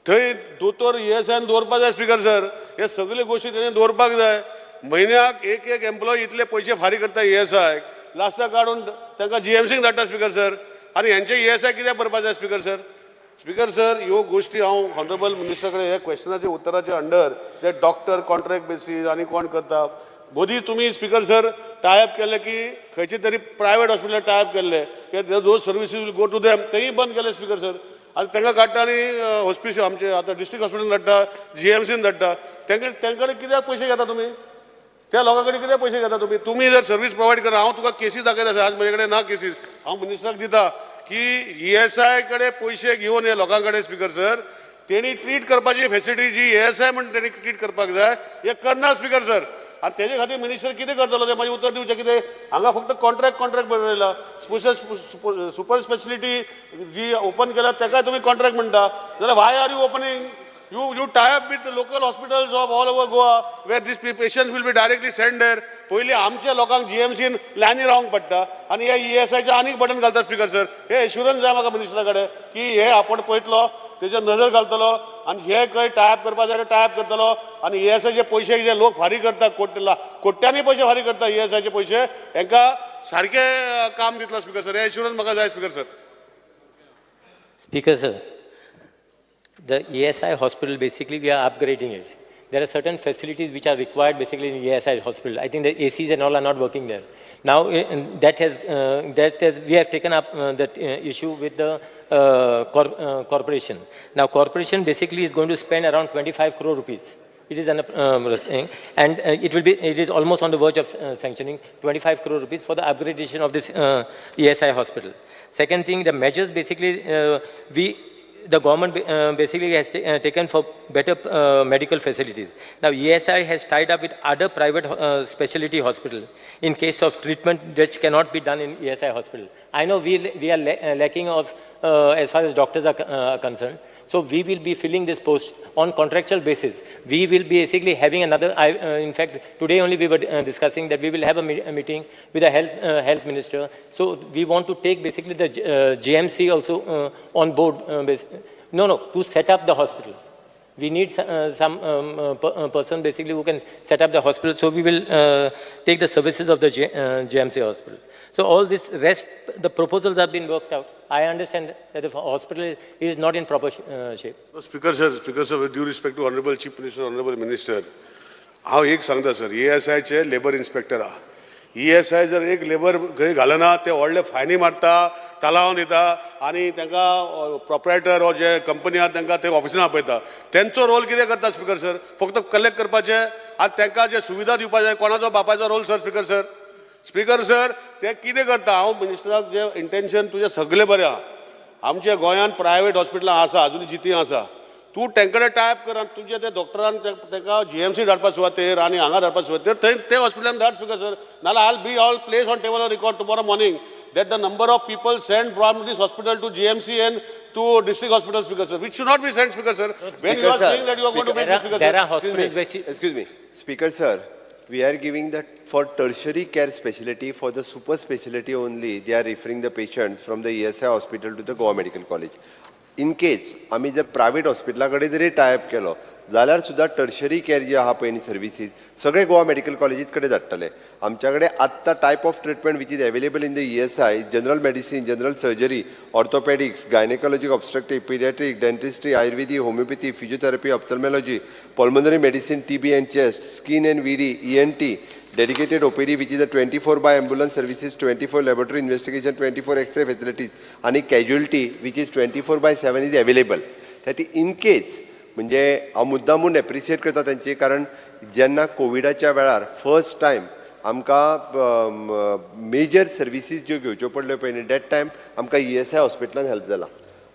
थंय दोतोर ESI दवरपाक जाय स्पीकर सर. हे सगळे गोश्टी तेणें दवरपाक जाय. म्हयन्याक एक एक एम्प्लॉई इतले पयशे फारीक करता ESI, लास्टाक काडून तांकां GMCक धाडटा स्पीकर सर. आनी हेंचे ESI कित्याक भरपाक जाय स्पीकर सर? स्पीकर सर, ह्यो गोश्टी हांव ऑनरेबल मिनिस्टर कडेन ह्या क्वेश्चनाच्या उत्तराच्या अंडर जे डॉक्टर कॉन्ट्रॅक्ट बेसीस आनी कोण करता, मोदी तुमी स्पीकर सर टायप केले की खंयचे तरी प्रायवेट हॉस्पिटल टायप केल्ले की those services will go to them, तेंय बंद केलें स्पीकर सर. आनी तांकां काडटा आनी हॉस्पिटल आमचे आतां डिस्ट्रिक्ट हॉस्पिटल धाडटा, GMCन धाडटा, तांकां कडेन कित्याक पयशे घेता तुमी? त्या लोकां कडेन कित्याक पयशे घेता तुमी? तुमी जर सर्वीस प्रोवायड करा, हांव तुका केसीस दाखयता, आज म्हजे कडेन ना केसीस, हांव मिनिस्टराक दिता की ESI कडेन पयशे घेवन हे लोकां कडेन स्पीकर सर तेणी ट्रीट करपाची फेसिलिटी जी ESI म्हण तेणी ट्रीट करपाक जाय हे करना स्पीकर सर. आनी तेजे खातीर मिनिस्टर कितें करतलो तें म्हाजें उत्तर दिवचें. कितें हांगा फक्त कॉन्ट्रॅक्ट कॉन्ट्रॅक्ट बरयला, सुपर स्पेशलिटी जी ओपन केल्या ताकाय तुमी कॉन्ट्रॅक्ट म्हणटा, जाल्यार why are you opening? You tie up with local hospitals of all over Goa where these patients will be directly sent there. पयलीं आमच्या लोकांक GMCन लायनी रावंक पडटा आनी हे ESIचें आनीक बटन घालता स्पीकर सर. हे एश्युरन्स जाय म्हाका मिनिस्टरा कडेन की हे आपूण पळयतलो, तेजेर नजर घालतलो आनी जे खंय टायप करपा जाय टायप करतलो. आनी ESIचे पयशे जे लोक फारीक करता, कोट्यांनी पयशे फारीक करता ESIचे पयशे, हेंकां सारकें काम दितलो स्पीकर सर. हे एश्युरन्स म्हाका जाय speaker sir. Speaker sir, the ESI hospital, basically we are upgrading it. There are certain facilities which are required basically in ESI hospital. I think the ACs and all are not working there. Now that has we have taken up that issue with the corporation. Now corporation basically is going to spend around 25 crore rupees. It is an thing, and it is almost on the verge of sanctioning 25 crore rupees for the upgradation of this ESI hospital. Second thing, the measures basically the government basically has taken for better medical facilities. Now ESI has tied up with other private specialty hospital in case of treatment which cannot be done in ESI hospital. I know we are lacking of as far as doctors are concerned. So we will be filling this post on contractual basis. We will be basically having another, in fact, today only we were discussing that we will have a meeting with the health minister. So we want to take basically the GMC also on board. To set up the hospital. We need some person basically who can set up the hospital. So we will take the services of the GMC hospital. So all this rest, the proposals have been worked out. I understand that the hospital is not in proper shape. No, Speaker sir, with due respect to Honorable Chief Minister, Honorable Minister, हांव एक सांगता sir, ESIचे labour inspector आहा. ESI जर एक labour खंय घालना ते व्हडले फायनी मारता, तालांव दिता आनी तांकां प्रोप्रायटर हो जे कंपनी आहा तांकां ते ऑफिसान आपयता. तेंचो रोल कितें करता स्पीकर सर? फक्त कलेक्ट करपाचें आनी तांकां जे सुविधा दिवपाचे कोणाचो बापायचो role sir? Speaker sir, speaker sir ते कितें करता? हांव मिनिस्टराक जे इंटेन्शन तुजें सगळें बरें आहा. आमच्या गोंयांत प्रायवेट हॉस्पिटलां आसा अजून जितीं आसा, तूं तेंकडे टायप कर आनी तुजे ते डॉक्टरान तांकां GMC धाडपा सुवातेर आनी हांगा धाडपा सुवातेर थंय ते हॉस्पिटलान धाड स्पीकर सर. नाल्यार I'll be all place on table record tomorrow morning that the number of people sent from this hospital to GMC and to district hospital, Speaker sir, which should not be sent, Speaker sir. When you are saying that you are going to make this, Speaker sir. There are hospitals. Excuse me, Speaker sir, we are giving that for tertiary care specialty, for the super specialty only, they are referring the patients from the ESI hospital to the Goa Medical College. In case आमी जर private हॉस्पिटला कडेन जरी type केलो जाल्यार सुद्दां tertiary care जी आहा पळय न्ही सर्विसीस सगळे गोवा मेडिकल कॉलेजीत कडेन धाडटले. आमच्या कडेन आत्तां type of treatment which is available in the ESI, general medicine, general surgery, orthopaedics, gynaecologic, obstetric, paediatric, dentistry, Ayurvedic, homeopathy, physiotherapy, ophthalmology, pulmonary medicine, TB and chest, skin and VD, ENT, dedicated OPD which is a 24 by ambulance services, 24 laboratory investigation, 24 X-ray facilities, आणि casualty which is 24/7 is available. त्या in case म्हणजे हांव मुद्दामून appreciate करता तेंची, कारण जेन्ना कोविडाच्या वेळार फर्स्ट टायम आमकां मेजर सर्विसीस ज्यो घेवच्यो पडल्यो पळय न्ही, that time आमकां ESI हॉस्पिटलान हेल्प जाला.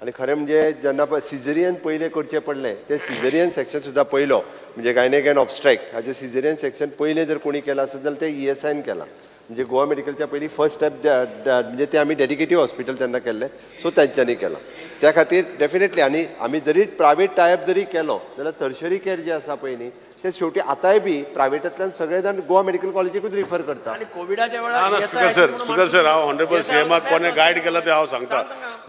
आनी खरें म्हणजे जेन्ना पळय सिजरियन पयलें करचें पडलें तें सिजरियन सेक्शन सुद्दां पयलो म्हणजे गायनेक एंड ऑब्स्ट्रेक्ट हाजें सिजरियन सेक्शन पयलें जर कोणी केलां आसत जाल्यार तें ESIन केलां. म्हणजे गोवा मेडिकलच्या पयलीं फर्स्ट स्टेप म्हणजे तें आमी डेडिकेटीव हॉस्पिटल तेन्ना केल्लें, सो तेंच्यांनी केलां. त्या खातीर डेफिनेटली आनी आमी जरी प्रायवेट टायप जरी केलो जाल्यार टर्शरी केअर जे आसा पळय न्ही ते शेवटी आतांय बी प्रायवेटांतल्यान सगळे जाण गोवा मेडिकल कॉलेजीकूच रिफर करता. कोविडाच्या वेळार स्पीकर सर, स्पीकर सर, हांव ऑनरेबल सीएमाक कोणें गायड केलां तें हांव सांगता.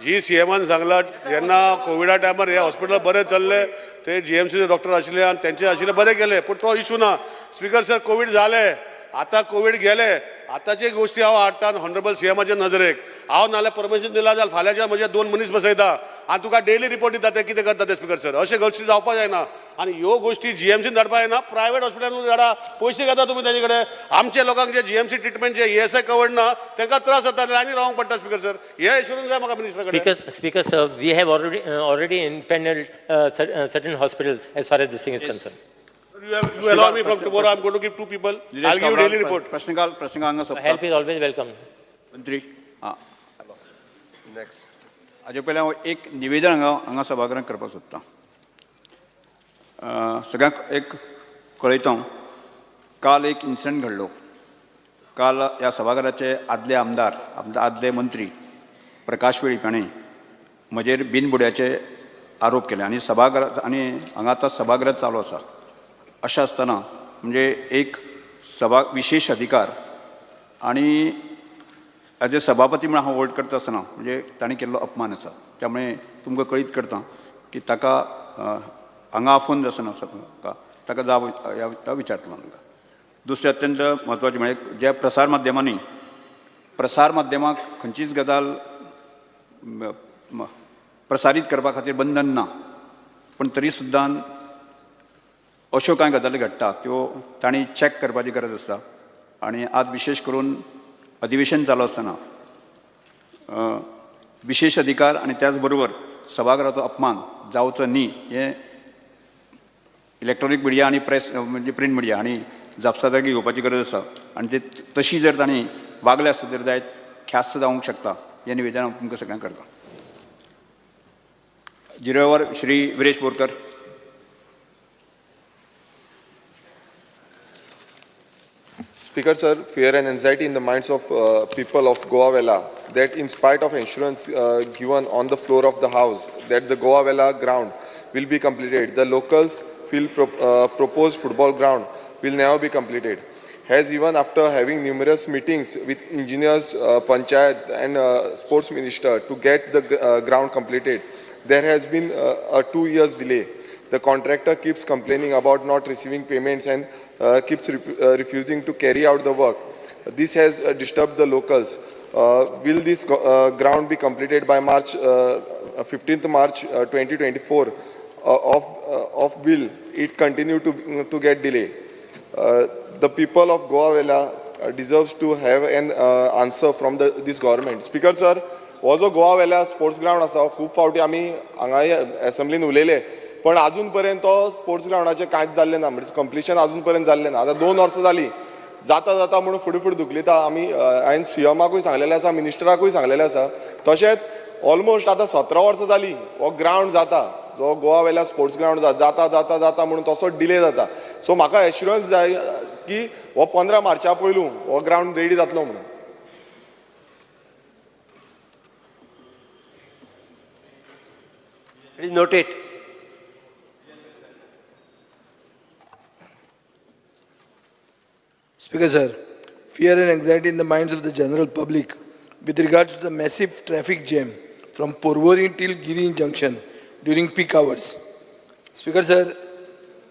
जी सीएमान सांगलां जेन्ना कोविडा टायमार हे हॉस्पिटल बरें चल्लें ते GMCचे डॉक्टर आशिल्ले आनी तेंचे आशिल्ले बरें केलें, पूण तो इशू ना. स्पीकर सर, कोवीड जालें, आतां कोवीड गेले, आतांचे गोश्टी हांव हाडटा ऑनरेबल सीएमाच्या नजरेक. हांव नाल्यार परमिशन दिलां जाल्यार फाल्यांच्या म्हजे 2 मनीस बसयता आनी तुका डेली रिपोर्ट दिता ते कितें करता ते. स्पीकर सर, अशें गोश्टी जावपा जायना आनी ह्यो गोश्टी GMCन धाडपा जायना, प्रायवेट हॉस्पिटलान धाडा, पयशे घेता तुमी तेजे कडेन. आमचे लोकांक जे GMC treatment जे ESI covered ना तांकां त्रास जाता, लायनी रावंक पडटा. स्पीकर सर, हे एश्युरन्स जाय म्हाका मिनिस्टरा कडेन. Speaker sir, we have already impaneled certain hospitals as far as this thing is concerned. You allow me from tomorrow, I'm going to give 2 people. I'll give you daily report. प्रश्नकाल हांगा सोंपता. Help is always welcome. मंत्री, हां. Next. हाजे पयलीं हांव एक निवेदन हांगा सभाघरांत करपाक सोदतां. सगळ्यांक एक कळयता हांव, काल एक इन्सिडंट घडलो. काल ह्या सभाघराचे आदले आमदार, आदले मंत्री प्रकाश वेळीप हांणी म्हजेर बिनबुड्याचे आरोप केले आनी सभाघर आनी हांगा आतां सभागृह चालू आसा. अशें आसतना म्हणजे एक सभा विशेश अधिकार आनी एज ए सभापती म्हणून हांव होल्ड करता आसतना म्हणजे तांणी केल्लो अपमान आसा. त्यामुळे तुमकां कळीत करता की ताका हांगा आफोवन आसना ताका जाब विचारतलो तांकां. दुसरें अत्यंत म्हत्वाचें म्हळ्यार ज्या प्रसार माध्यमांनी प्रसार माध्यमाक खंयचीच गजाल प्रसारीत करपा खातीर बंधन ना, पूण तरी सुद्दां अश्यो कांय गजाली घडटा त्यो तांणी चॅक करपाची गरज आसता. आनी आज विशेश करून अधिवेशन चालू आसतना विशेश अधिकार आनी त्याच बरोबर सभाघराचो अपमान जावचो न्ही हें इलेक्ट्रॉनीक मिडिया आनी प्रेस म्हणजे प्रिंट मिडिया आनी जापसालदारकी घेवपाची गरज आसा. आनी ते तशी जर तांणी वागले आसत तर जायत ख्यास्त जावंक शकता हें निवेदन हांव तुमकां सगळ्यांक करता. Zero hour Shri Viresh Borkar. Speaker sir, fear and anxiety in the minds of people of Goa Velha that in spite of assurance given on the floor of the house that the Goa Velha ground will be completed, the locals feel proposed football ground will never be completed. Has even after having numerous meetings with engineers, panchayat and sports minister to get the ground completed, there has been a 2 years delay. The contractor keeps complaining about not receiving payments and keeps refusing to carry out the work. This has disturbed the locals. Will this ground be completed by March 15th March 2024? Of will it continue to get delay? The people of Goa Velha deserves to have an answer from the this government. Speaker sir, हो जो गोवा वेल्या sports ground आसा, खूब फावटी आमी हांगा एसेंब्लीन उलयले, पण अजून पर्यंत तो स्पोर्ट्स ग्रावंडाचें कांयच जाल्लें ना, म्हणजे कंप्लिशन अजून पर्यंत जाल्लें ना. आतां 2 वर्सां जालीं, जाता जाता म्हणून फुडें फुडें धुकलिता. आमी हांवें सीएमाकूय सांगलेलें आसा, मिनिस्टराकूय सांगलेलें आसा. तशेंच ऑलमोस्ट आतां 17 वर्सां जालीं हो ग्रावंड जाता, जो गोवा वेल्या स्पोर्ट्स ग्रावंड जाता जाता जाता म्हणून तसोच डिले जाता. सो म्हाका एश्युरन्स जाय की हो 15 मार्चा पयलू हो ग्रावंड रेडी जातलो म्हणून. It is noted. Speaker sir, fear and anxiety in the minds of the general public with regards to the massive traffic jam from Porvorim till Giri junction during peak hours. Speaker sir,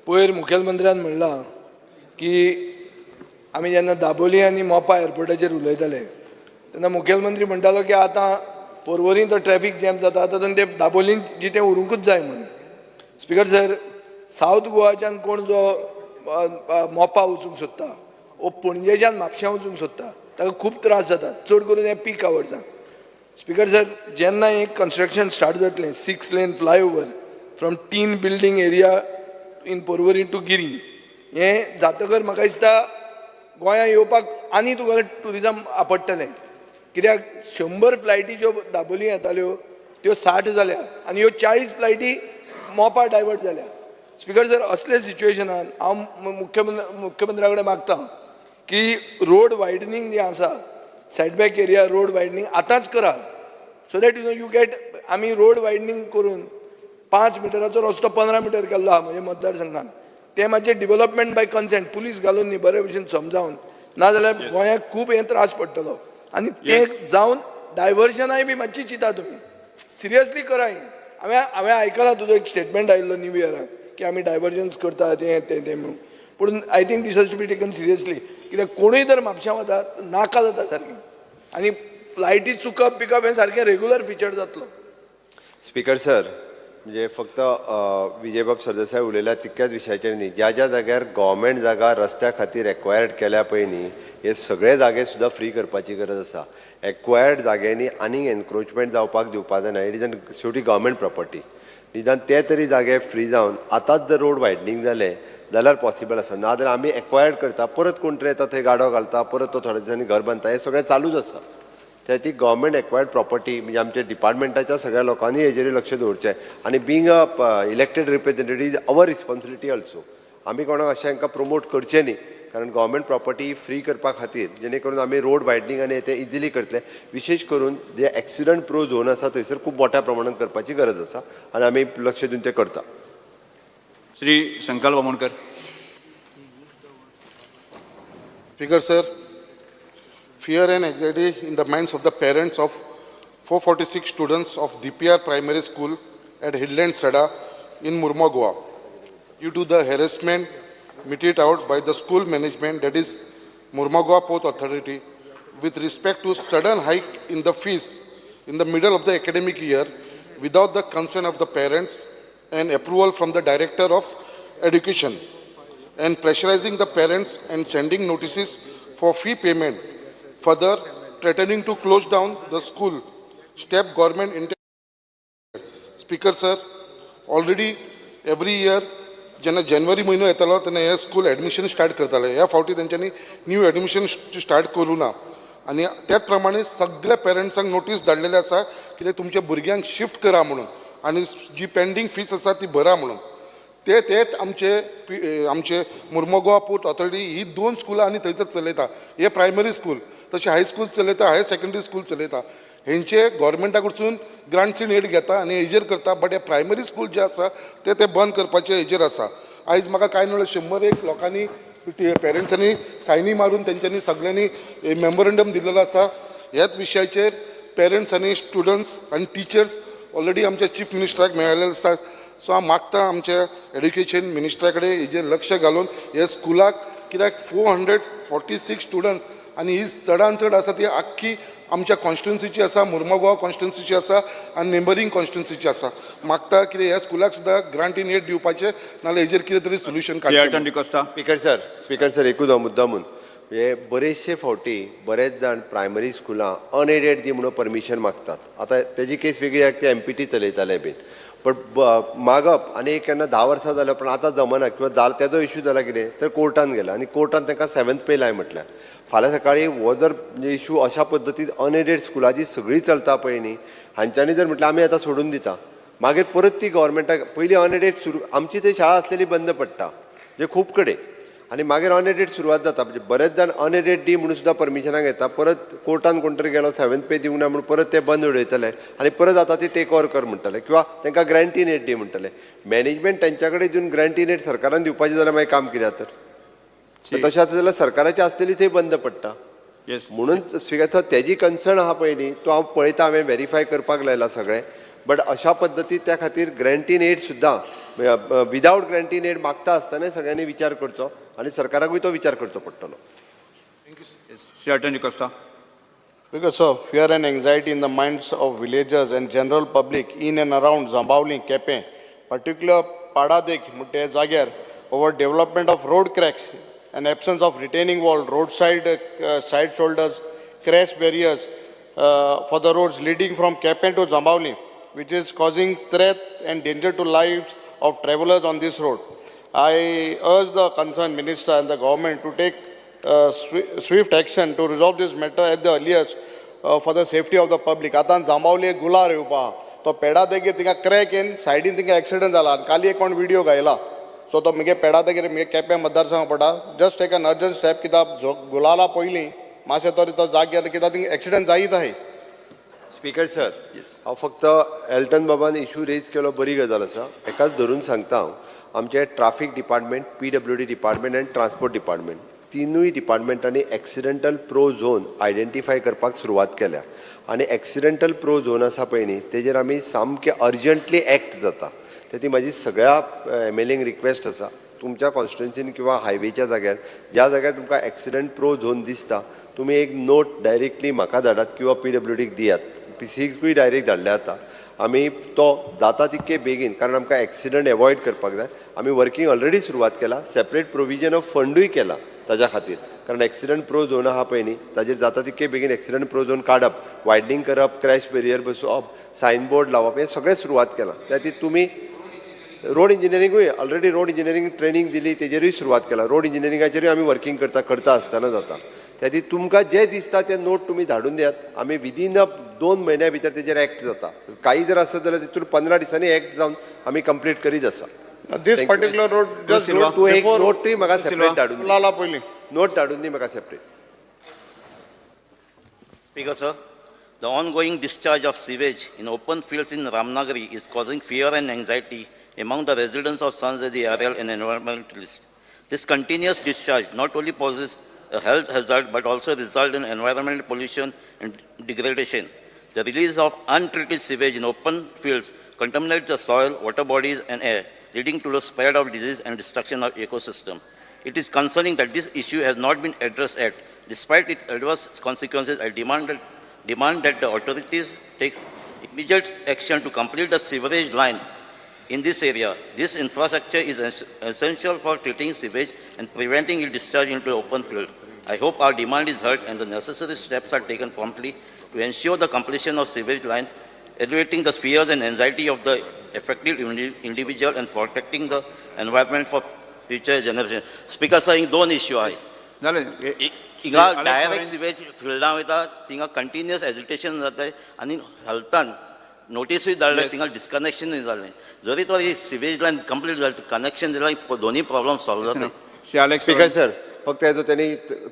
पयर मुखेलमंत्र्यान म्हणलां की आमी जेन्ना दाबोली आनी मोपा एअरपोर्टाचेर उलयताले तेन्ना मुखेलमंत्री म्हणटालो की आतां पोरवोरीं तो ट्रॅफिक जॅम जाता, आतां ते दाबोलीन जितें उरूंकूच जाय म्हूण. स्पीकर सर, सावथ गोवाच्यान कोण जो मोपा वचूंक सोदता वो पणजेच्यान म्हापश्यां वचूंक सोदता ताका खूब त्रास जातात, चड करून हे पीक आवर्सान. स्पीकर सर, जेन्ना हें कन्स्ट्रक्शन स्टार्ट जातलें 6 lane flyover from tin building area in Porvorim to Giri, हें जातकर म्हाका दिसता गोंयांत येवपाक आनी तुका ट्युरिजम आपडटलें. कित्याक 100 फ्लायटी ज्यो दाबोली येताल्यो त्यो 60 जाल्या आनी ह्यो 40 फ्लायटी मोपा डायवर्ट जाल्या. स्पीकर सर, असल्या सिच्युएशनान हांव मुख्यमंत्र्या कडेन मागता की रोड वायडनींग जें आसा, सेटबॅक एरिया रोड वायडनींग आतांच करा, so that you know you get. आमी रोड वायडनींग करून 5 मिटराचो रस्तो 15 मिटर केल्लो आहा म्हज्या मतदारसंघान. तें मातशें डिवलपमेंट बाय कन्सेंट, पुलीस घालून न्ही, बरे भशेन समजावन, नाजाल्यार गोंयाक खूब हें त्रास पडटलो. आनी तें जावन डायवर्जनाय बी मातशी चिंता तुमी सिरियसली करा. हें हांवें आयकलां तुजो एक स्टेटमेंट आयिल्लो न्यू इयराक की आमी डायवर्जन्स करता तें तें तें म्हणून, पूण I think this has to be taken seriously. कित्याक कोणूय जर म्हापश्यां वता नाका जाता सारकें, आनी फ्लायटी चुकप पिकप हें सारकें रेगुलर फिचर जातलो. स्पीकर सर, म्हणजे फक्त विजयबाब सरदेसाय उलयल्या तितक्याच विशयाचेर न्ही, ज्या ज्या जाग्यार गव्हर्मेंट जागा रस्त्या खातीर एक्वायर्ड केल्या पळय न्ही, हे सगळे जागे सुद्दां फ्री करपाची गरज आसा. एक्वायर्ड जाग्यांनी आनीक एनक्रोचमेंट जावपाक दिवपा जायना. It is an शेवटी गव्हर्मेंट प्रॉपर्टी, निदान ते तरी जागे फ्री जावन आतांच जर रोड वायडनींग जालें जाल्यार पॉसिबल आसा. नाजाल्यार आमी एक्वायर्ड करता, परत कोण तरी येता थंय गाडो घालता, परत तो थोड्या दिसांनी घर बांदता, हें सगळें चालूच आसा. त्या ती गव्हर्मेंट एक्वायर्ड प्रॉपर्टी म्हणजे आमच्या डिपार्टमेंटाच्या सगळ्या लोकांनी हेजेर लक्ष दवरचें. आनी being a elected representative is our responsibility also. आमी कोणाक अशें हांकां प्रमोट करचें न्ही, कारण गव्हर्मेंट प्रॉपर्टी फ्री करपा खातीर जेणे करून आमी रोड वायडनींग आनी ते इजिली करतले. विशेश करून जे एक्सिडंट प्रो झोन आसा थंयसर खूब मोठ्या प्रमाणात करपाची गरज आसा आनी आमी लक्ष दिवन तें करता. Shri Shankar Vamonkar. Speaker sir, fear and anxiety in the minds of the parents of 446 students of DPR Primary School at Hillland Sada in Murma, Goa, due to the harassment meted out by the school management, that is Mormugao Port Authority, with respect to sudden hike in the fees in the middle of the academic year without the consent of the parents and approval from the director of education, and pressurizing the parents and sending notices for fee payment, further threatening to close down the school. Step government intends. Speaker sir, already every year जेन्ना जानेवारी म्हयनो येतालो तेन्ना हे school admission start करताले. ह्या फावटी तेंच्यांनी न्यू एडमिशन स्टार्ट करूं ना आनी त्याच प्रमाणे सगळ्या पेरंट्सांक नोटीस धाडलेले आसा कितें तुमच्या भुरग्यांक शिफ्ट करा म्हणून आनी जी पेंडींग फीस आसा ती भरा म्हणून. ते तेच आमचे आमचे मुर्मोगोवा पोर्ट ऑथॉरिटी ही 2 स्कुलां आनी थंयसर चलयता. हे प्रायमरी स्कूल, तशें हायस्कूल चलयता, हायर सेकंडरी स्कूल चलयता. हेंचे गोवोरमेंटा कडसून ग्रांट्स इन एड घेता आनी हेजेर करता, बट हे प्रायमरी स्कूल जे आसा ते ते बंद करपाचे हेजेर आसा. आयज म्हाका कांय न्हय 101 लोकांनी पेरंट्सांनी सायनी मारून तेंच्यांनी सगळ्यांनी मेमोरंडम दिलेलो आसा. ह्याच विशयाचेर पेरंट्स आनी स्टुडंट्स आनी टिचर्स ऑलरेडी आमच्या चीफ मिनिस्टराक मेळिल्ले आसा. सो हांव मागता आमच्या एड्युकेशन मिनिस्टरा कडेन हेजेर लक्ष घालून हे स्कुलाक, कित्याक 446 स्टुडंट्स आनी ही चडान चड आसा ती आख्खी आमच्या कॉन्स्टिट्युन्सीची आसा, मुर्मोगांव कॉन्स्टिट्युन्सीची आसा आनी नेबरींग कॉन्स्टिट्युन्सीची आसा. मागता कितें ह्या स्कुलाक सुद्दां ग्रांट इन एड दिवपाचें, नाजाल्यार हेजेर कितें तरी सोल्युशन काडचें. स्पीकर सर, स्पीकर सर, एकूच हांव मुद्दामून म्हणजे बरेचशे फावटी बरेच जाण प्रायमरी स्कुलां अनएडेड दी म्हणून परमिशन मागतात. आतां तेजी केस वेगळी आहा, ते एमपीटी चलयताले बीन, बट मागप आनी एक केन्ना 10 वर्सां जाल्या पण आतां जमना किंवा जाल तेजो इशू जाला कितें तर कोर्टान गेला आनी कोर्टान तांकां 7th पे लाय म्हटल्यार फाल्यां सकाळीं हो जर इशू अशा पद्दतीन अनएडेड स्कुलां जी सगळीं चलता पळय न्ही, हांच्यांनी जर म्हटल्यार आमी आतां सोडून दिता, मागीर परत ती गव्हर्मेंटाक पयलीं अनएडेड सुरू, आमची थंय शाळा आसलेली बंद पडटा म्हणजे खूब कडेन, आनी मागीर अनएडेड सुरवात जाता. म्हणजे बरेच जाण अनएडेड दी म्हणून सुद्दां परमिशनाक येता, परत कोर्टान कोण तरी गेलो 7th पे दिवंक ना म्हणून परत ते बंद उडयतले आनी परत आतां ती टेक ओवर कर म्हणटले किंवा तांकां ग्रांट इन एड दी म्हणटले. मॅनेजमेंट तेंच्या कडेन दिवन ग्रांट इन एड सरकारान दिवपाचें जाल्यार मागीर काम कितें तर तशें आसता जाल्यार सरकाराची आसलेली थंय बंद पडटा. म्हणून स्पिकर तेजी कन्सर्न आहा पळय न्ही, तो हांव पळयता, हांवें वेरीफाय करपाक लायला सगळें, बट अशा पद्दती त्या खातीर ग्रांट इन एड सुद्दां विदावट ग्रांट इन एड मागता आसतना सगळ्यांनी विचार करचो आनी सरकाराकूय तो विचार करचो पडटलो. Shri Elton D'Costa. Because sir, fear and anxiety in the minds of villagers and general public in and around Jambaulim, Quepem, particular Padadek म्हणटे जाग्यार over development of road cracks and absence of retaining wall, roadside side shoulders, crash barriers for the roads leading from Quepem to Jambaulim, which is causing threat and danger to lives of travelers on this road. I urge the concerned minister and the government to take swift action to resolve this matter at the earliest for the safety of the public. आतां जांबावले गुलार येवपा तो पेडा देगेर थिंगा crack येवन सायडीन थिंगा accident जाला आनी काली एक कोण व्हिडियो घायला, सो तो मुगे पेडा देगेर मुगे केपें मतदारसंघ पडटा. Just take an urgent step कित्याक गुलाला पयलीं मातशें तरी तो जाग्यार कित्याक थिंगा एक्सिडंट जायत आहाय. स्पीकर सर, हांव फक्त एल्टन बाबान इशू रेज केलो, बरी गजाल आसा, एकाच धरून सांगता हांव. आमचे traffic department, PWD department आनी ट्रान्सपोर्ट डिपार्टमेंट तिनूय डिपार्टमेंटांनी एक्सिडेंटल प्रो झोन आयडेंटिफाय करपाक सुरवात केल्या आनी एक्सिडेंटल प्रो झोन आसा पळय न्ही तेजेर आमी सामके अर्जंटली एक्ट जाता. ते ती म्हाजी सगळ्या एमएलएंक रिक्वेस्ट आसा, तुमच्या कॉन्स्टिट्युएन्सीन किंवा हायवेच्या जाग्यार ज्या जाग्यार तुमकां एक्सिडंट प्रो झोन दिसता तुमी एक नोट डायरेक्टली म्हाका धाडात किंवा पीडब्ल्यूडीक दियात, पीसीकूय डायरेक्ट धाडले जाता. आमी तो जाता तितके बेगीन, कारण आमकां एक्सिडंट एवॉयड करपाक जाय. आमी वर्किंग ऑलरेडी सुरवात केला, सेपरेट प्रोविजन ऑफ फंडूय केला ताज्या खातीर, कारण एक्सिडंट प्रो झोन आहा पळय न्ही ताजेर जाता तितके बेगीन एक्सिडंट प्रो झोन काडप, वायडनींग करप, क्रॅश बेरियर बसोवप, सायन बोर्ड लावप, हें सगळें सुरवात केलां. त्या खातीर तुमी रोड इंजिनियरिंगूय ऑलरेडी रोड इंजिनियरींग ट्रेनींग दिली, तेजेरूय सुरवात केला. रोड इंजिनियरिंगाचेरूय आमी वर्किंग करता आसतना जाता. त्या खातीर तुमकां जें दिसता तें नोट तुमी धाडून दियात, आमी विदीन अ 2 म्हयन्या भितर तेजेर एक्ट जाता. काही जर आसत जाल्यार तितून 15 दिसांनी एक्ट जावन आमी कंप्लीट करीत आसा. This particular road just तूं एक नोटूय म्हाका सेपरेट धाडून गुलाला पयलीं नोट धाडून दी म्हाका separate. Speaker sir, the ongoing discharge of sewage in open fields in Ramnagari is causing fear and anxiety among the residents of Sanjay RL and environmentalists. This continuous discharge not only poses a health hazard but also results in environmental pollution and degradation. The release of untreated sewage in open fields contaminates the soil, water bodies and air, leading to the spread of disease and destruction of ecosystem. It is concerning that this issue has not been addressed yet. Despite its adverse consequences, I demand that the authorities take immediate action to complete the sewerage line in this area. This infrastructure is essential for treating sewage and preventing its discharge into open fields. I hope our demand is heard and the necessary steps are taken promptly to ensure the completion of sewage line, alleviating the fears and anxiety of the affected individual and protecting the environment for future generation. Speaker sir, हिंग दोन issue आहाय. जालें. हिंगा direct sewage फिल्डां वयता, थिंगा continuous agitation जाता आनी हेल्थान नोटीसूय धाडले, थिंगा डिस्कनेक्शनूय जालें. जरी तर ही सिवेज लायन कंप्लीट जाली, कनेक्शन दिल्यार दोनूय प्रॉब्लम सॉल्व जाता. स्पीकर सर, फक्त हेजो तेणी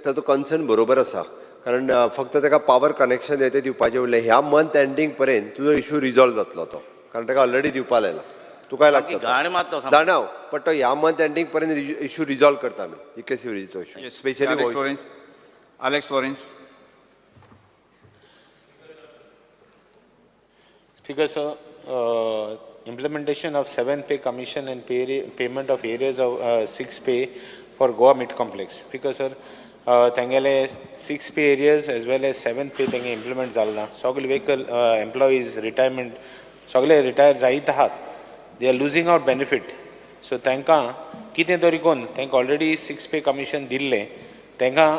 ताजो कन्सर्न बरोबर आसा, कारण फक्त ताका पावर कनेक्शन हें तें दिवपाचें उरलें. ह्या मंथ एंडींग पर्यंत तुजो इशू रिजॉल्व जातलो तो, कारण ताका ऑलरेडी दिवपा लायला. तुका लागता जाणा हांव, बट तो ह्या मंथ एंडींग पर्यंत इशू रिजॉल्व करता आमी इके सिवरेजीचो issue specially. Alex Lawrence. Speaker sir, implementation of 7th pay commission and payment of areas of 6th pay for Goa Mid Complex. Speaker sir, तेंगेले 6th pay areas as well as 7th pay तेंगे implement जाल ना. सगळे vehicle employees retirement सगळे retire जायत आहात, they are losing out benefit. So तांकां कितें तरी करून तांकां ऑलरेडी 6th पे कमिशन दिल्लें, तांकां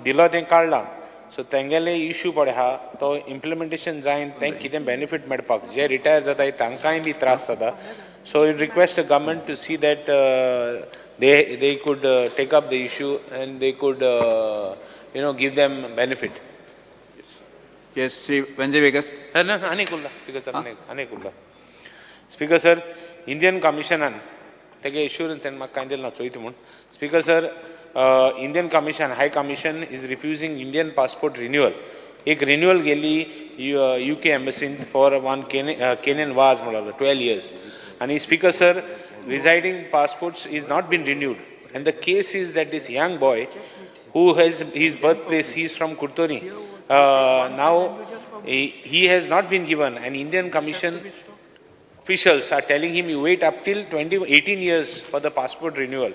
दिलो तें काडलां. सो तेंगेले इशू पळय आहा तो इम्प्लिमेंटेशन जायन तेंक कितें बेनिफीट मेळपाक, जे रिटायर जाता तांकांय बी त्रास जाता. So it request the government to see that they could take up the issue and they could you know give them benefit. Yes, Shri Venzy Viegas. ना आनीक उरला स्पीकर सर, आनीक उरला स्पीकर सर. इंडियन कमिशनान तेगे assurance तेणें म्हाका कांय दिलें ना चोयता म्हूण. Speaker sir, Indian commission, high commission is refusing Indian passport renewal. एक रिन्युअल गेली UK एम्बसीन फॉर वन केनेन वाज म्हणलो 12 years. आनी speaker sir, residing passports is not been renewed and the case is that this young boy who has his birth place, he is from Curtorim, now he has not been given, and Indian commission officials are telling him you wait up till 18 years for the passport renewal.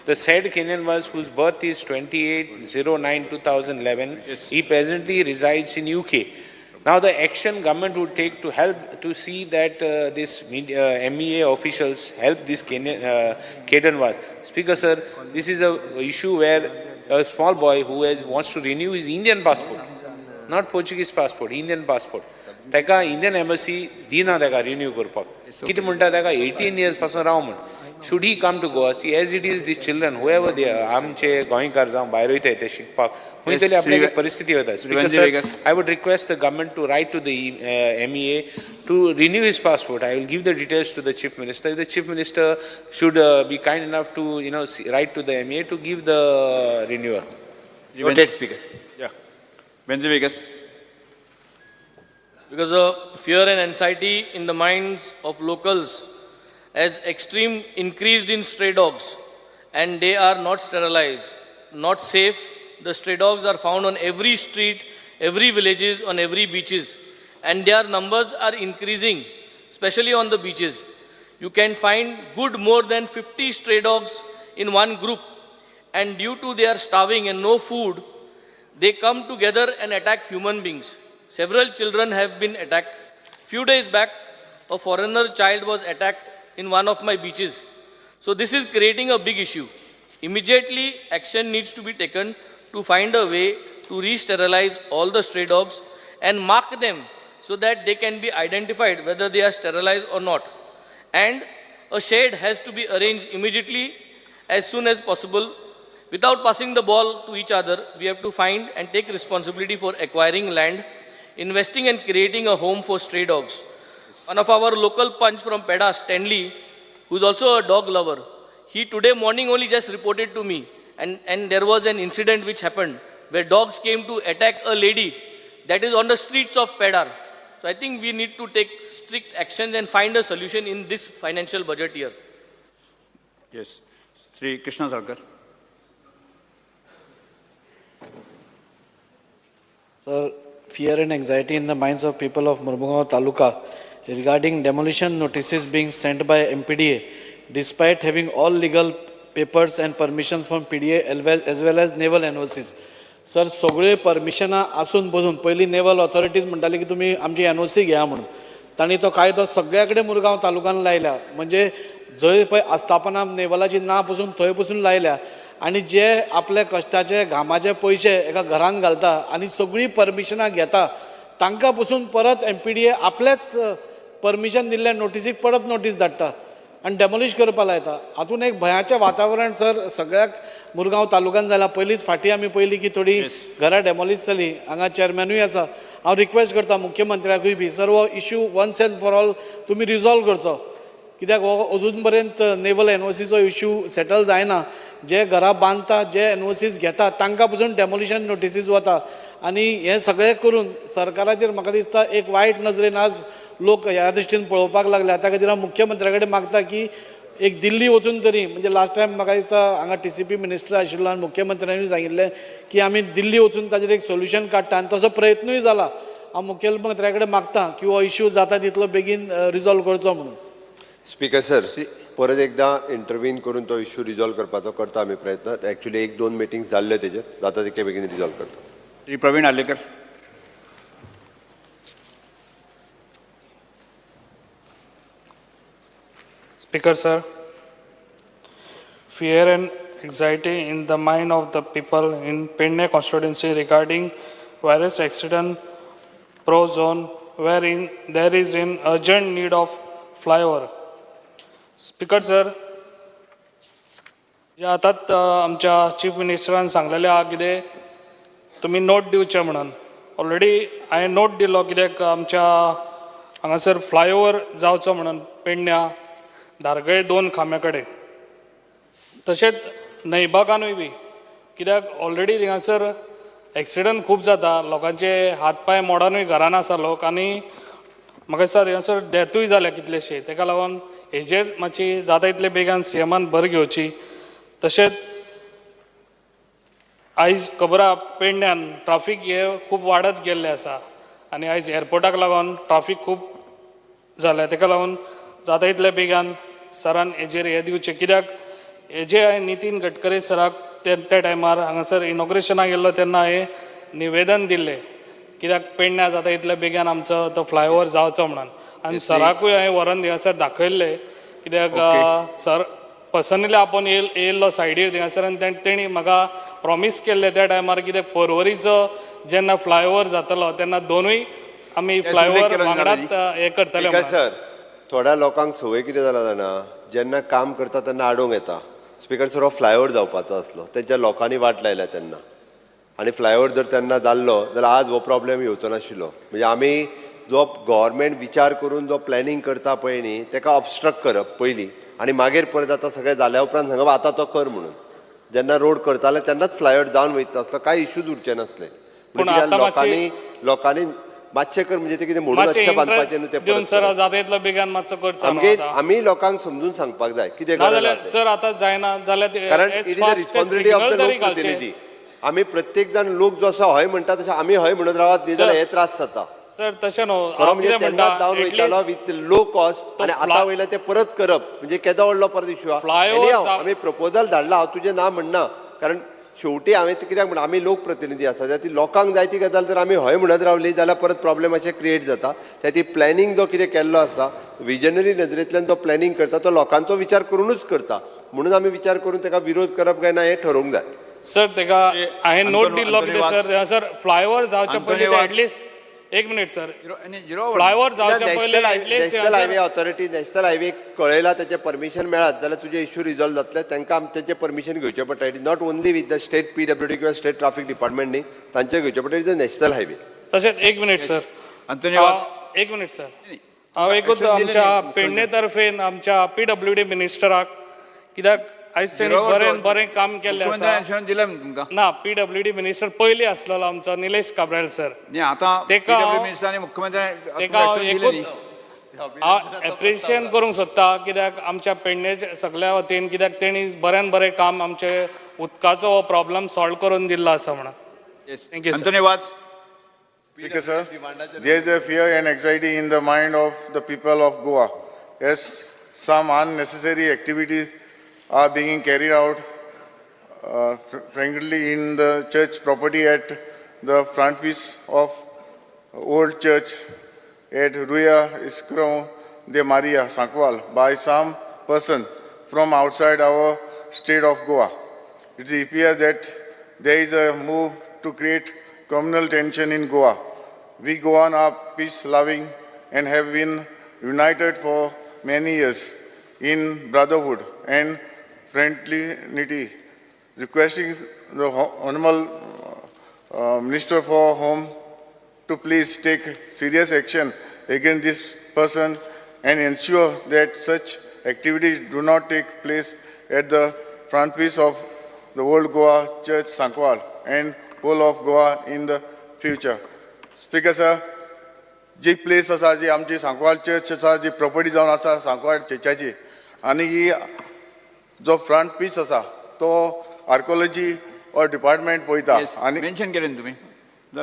The said Kenyan was, whose birth is 28/09/2011, yes. He presently resides in UK. Now the action government would take to help to see that this MEA officials help this Kenyan was. Speaker sir, this is a issue where a small boy who wants to renew his Indian passport, not Portuguese passport, Indian passport. ताका Indian embassy दिना ताका renew करपाक. कितें म्हणटा ताका 18 years पासून राव म्हण. Should he come to Goa? See, as it is, these children, whoever they are, आमचे गोंयकार जावं भायर वयताय ते शिकपाक, खंय तरी आपल्याक परिस्थिती वता. Speaker sir, I would request the government to write to the MEA to renew his passport. I will give the details to the Chief Minister. The Chief Minister should be kind enough to, you know, write to the MEA to give the renewal. Noted, Speaker. Yeah. Venzy Viegas. Because of fear and anxiety in the minds of locals has extreme increased in stray dogs, and they are not sterilized, not safe. The stray dogs are found on every street, every villages, on every beaches, and their numbers are increasing, especially on the beaches. You can find good more than 50 stray dogs in one group, and due to their starving and no food, they come together and attack human beings. Several children have been attacked. Few days back, a foreigner child was attacked in one of my beaches. So this is creating a big issue. Immediately, action needs to be taken to find a way to re-sterilize all the stray dogs and mark them so that they can be identified whether they are sterilized or not. And a shed has to be arranged immediately as soon as possible. Without passing the ball to each other, we have to find and take responsibility for acquiring land, investing and creating a home for stray dogs. One of our local punch from Peda, Stanley, who is also a dog lover, he today morning only just reported to me, and there was an incident which happened where dogs came to attack a lady that is on the streets of Pedar. So I think we need to take strict actions and find a solution in this financial budget year. Yes, Sri Krishna Salkar. Sir, fear and anxiety in the minds of people of Mormugao Taluka regarding demolition notices being sent by MPDA, despite having all legal papers and permissions from PDA as well as naval NOCs. Sir, सगळे परमिशनां आसून बसून पयलीं naval authorities म्हणटाली की तुमी आमची NOC घेया म्हणून. तांणी तो कायदो सगळ्या कडेन मुरगांव तालुक्यान लायला. म्हणजे जंय पळय आस्थापनां नेवलाची ना पसून थंय पसून लायल्या आनी जे आपले कश्टाचे घामाचे पयशे एका घरान घालता आनी सगळीं परमिशनां घेता तांकां पसून परत एमपीडीए आपलेच परमिशन दिल्ल्या नोटीसीक परत नोटीस धाडटा आनी डेमोलिश करपा लायता. हातून एक भंयाचें वातावरण सर सगळ्याक मुरगांव तालुक्यान जालां. पयलींच फाटीं आमी पयलीं की थोडी घरां डेमोलिश जालीं. हांगा चेअरमॅनूय आसा. हांव रिक्वेस्ट करता मुख्यमंत्र्याकूय बी सर हो issue once and for all तुमी रिजॉल्व करचो. कित्याक हो अजून पर्यंत नेवल एनओसीचो इश्यू सेटल जायना. जे घरां बांदता जे एनओसीज घेता तांकां पसून डेमोलिशन नोटिसीज वता आनी हें सगळें करून सरकाराचेर म्हाका दिसता एक वायट नजरेन आज लोक ह्या दृश्टीन पळोवपाक लागल्या. त्या खातीर हांव मुख्यमंत्र्या कडेन मागता की एक दिल्ली वचून तरी म्हणजे लास्ट टायम म्हाका दिसता हांगा TCP minister आशिल्लो आनी मुख्यमंत्र्यांनी सांगिल्लें की आमी दिल्ली वचून ताजेर एक सोल्युशन काडटा आनी तसो प्रयत्नूय जाला. हांव मुख्यमंत्र्या कडेन मागता की हो इश्यू जाता तितलो बेगीन रिजॉल्व करचो म्हणून. स्पीकर सर, परत एकदा इंटरवीन करून तो इश्यू रिजॉल्व करपाचो करता आमी प्रयत्न. एक्चुअली एक दोन मिटींग जाल्ले तेजेर, जाता तितके बेगीन रिजॉल्व करता. Shri Praveen Arlekar. Speaker sir, fear and anxiety in the mind of the people in Pedne constituency regarding various accident prone zone wherein there is an urgent need of flyover. Speaker sir, जे आतांच आमच्या chief मिनिस्टरान सांगलेलें आहा कितें तुमी note दिवचें म्हणून. Already हांवें note दिलो कित्याक आमच्या हांगासर फ्लायओवर जावचो म्हणून पेडण्या धारगळे दोन खांब्या कडेन. तशेंच न्हंयबागानूय बी कित्याक ऑलरेडी थिंगासर एक्सिडंट खूब जाता, लोकांचे हात पांय मोडानूय घरान आसा लोक आनी म्हाका दिसता थिंगासर डेथूय जाल्या कितलेशे. तेका लागून हेजेर मातशी जाता इतले बेगान सीएमान भर घेवची. तशेंच आयज खबर आहा पेडण्यान ट्राफीक हे खूब वाडत गेल्लें आसा आनी आयज एअरपोर्टाक लागून ट्राफीक खूब जाल्या. तेका लागून जाता इतल्या बेगान सरान हेजेर हें दिवचें कित्याक हेजे हांवें नितीन गडकरी सराक त्या टायमार हांगासर इनॉग्रेशनाक गेल्लो तेन्ना हांवें निवेदन दिल्लें कित्याक पेडण्या जाता इतल्या बेगान आमचो तो फ्लायओवर जावचो म्हणून. आनी सराकूय हांवें व्हरोन थिंगासर दाखयल्लें कित्याक सर पर्सनली आपोवन येयल्लो सायडीर थिंगासर आनी तेणी म्हाका प्रॉमीस केल्लें त्या टायमार कित्याक पर्वरीचो जेन्ना फ्लायओवर जातलो तेन्ना दोनूय आमी फ्लायओवर वांगडात हें करतले. सर, थोड्या लोकांक संवय कितें जाला जाणा, जेन्ना काम करता तेन्ना आडोवंक येता. स्पीकर सर, हो फ्लायओवर जावपाचो आसलो तेंच्या लोकांनी वाट लायल्या तेन्ना, आनी फ्लायओवर जर तेन्ना जाल्लो जाल्यार आज हो प्रॉब्लेम येवचो नाशिल्लो. म्हणजे आमी जो गव्हर्मेंट विचार करून जो प्लॅनिंग करता पळय न्ही, तेका ऑबस्ट्रक्ट करप पयलीं आनी मागीर परत आतां सगळें जाल्या उपरांत सांगप आतां तो कर म्हणून. जेन्ना रोड करताले तेन्नाच फ्लायओवर जावन वयता आसलो, कांय इश्यूज उरचे नासले. लोकांनी लोकांनी मातशें कर म्हणजे ते कितें म्हणून मातशें बांदपाचें न्हू तें. आमी लोकांक समजून सांगपाक जाय कितें गरज. सर आतां जायना जाल्यार, कारण it is the responsibility of the लोकप्रतिनिधी. आमी प्रत्येक जाण लोक जो आसा हय म्हणटा तशें आमी हय म्हणत रावत न्ही जाल्यार हे त्रास जाता. सर तशें न्हू, खरो म्हणजे तेन्ना जावन वयतालो विथ लो कॉस्ट आनी आतां वयल्या ते परत करप म्हणजे केदो व्हडलो परत इश्यू आहा. आमी प्रपोजल धाडला, हांव तुजें ना म्हणना, कारण शेवटी हांवें कित्याक म्हणटा आमी लोकप्रतिनिधी आसा, त्या ती लोकांक जाय ती गजाल जर आमी हय म्हणत रावली जाल्यार परत प्रॉब्लेम अशें क्रिएट जाता. त्या ती प्लॅनिंग जो कितें केल्लो आसा विजनरी नदरेंतल्यान जो प्लॅनिंग करता तो लोकांचो विचार करुनूच करता, म्हणून आमी विचार करून ताका विरोध करप काय ना हें ठरोवंक जाय. सर ताका हांवें नोट दिल्लो कितें सर, सर फ्लायओवर जावच्या पयलीं एटलिस्ट एक मिनिट सर, फ्लायओवर जावच्या पयलीं national highway authority national highway कळयला तेचें परमिशन मेळत जाल्यार तुजें इश्यू रिजॉल्व जातलें. तांकां आमी तेचें परमिशन घेवचें पडटा. It is not only with the state PWD किंवा स्टेट ट्राफीक डिपार्टमेंट न्ही, तांचें घेवचें पडटा. It is national highway. तशेंच एक मिनिट सर, एक मिनिट सर, हांव एकूच आमच्या पेडणे तर्फेन आमच्या PWD मिनिस्टराक कित्याक आयज तेणी बरें बरें काम केल्लें आसा. ना, PWD minister पयलीं आसलेलो आमचो निलेश काब्राल सर, तेका हांव एकूच हांव एप्रिशिएट करूंक सोदता कित्याक आमच्या पेडण्याच्या सगल्या वतीन कित्याक तेणी बऱ्यान बरें काम आमचे उदकाचो हो प्रॉब्लम सॉल्व करून दिल्लो आसा म्हणून. Thank you. Speaker sir, there is a fear and anxiety in the mind of the people of Goa as some unnecessary activities are being carried out frankly in the church property at the front piece of old church at Ruya Iscro de Maria, Sankwal, by some person from outside our state of Goa. It appears that there is a move to create communal tension in Goa. We Goan are peace-loving and have been united for many years in brotherhood and friendliness. Requesting the Honorable Minister for Home to please take serious action against this person and ensure that such activities do not take place at the front piece of the Old Goa Church Sankwal and whole of Goa in the future. Speaker sir, ji place आसा जी आमची Sancoale church आसा, जी property जावन आसा सांकवाळ चर्चाची, आनी ही जो front piece आसा तो आर्कोलॉजी ऑर डिपार्टमेंट पळयता. आनी मेन्शन केलें तुमी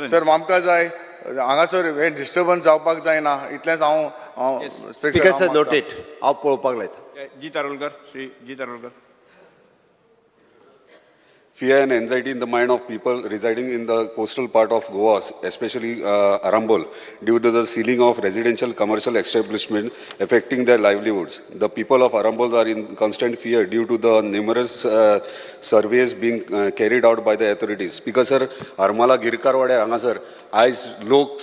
सर, आमकां जाय हांगासर हें डिस्टर्बन्स जावपाक जायना इतलेंच हांव. स्पीकर सर नोटेड, हांव पळोवपाक लायता. G Tarolkar, Shri G Tarolkar. Fear and anxiety in the mind of people residing in the coastal part of Goa, especially Arambol, due to the sealing of residential commercial establishment affecting their livelihoods. The people of Arambol are in constant fear due to the numerous surveys being carried out by the authorities. Because sir, Harmala गिरकारवाड्यार हांगासर आयज लोक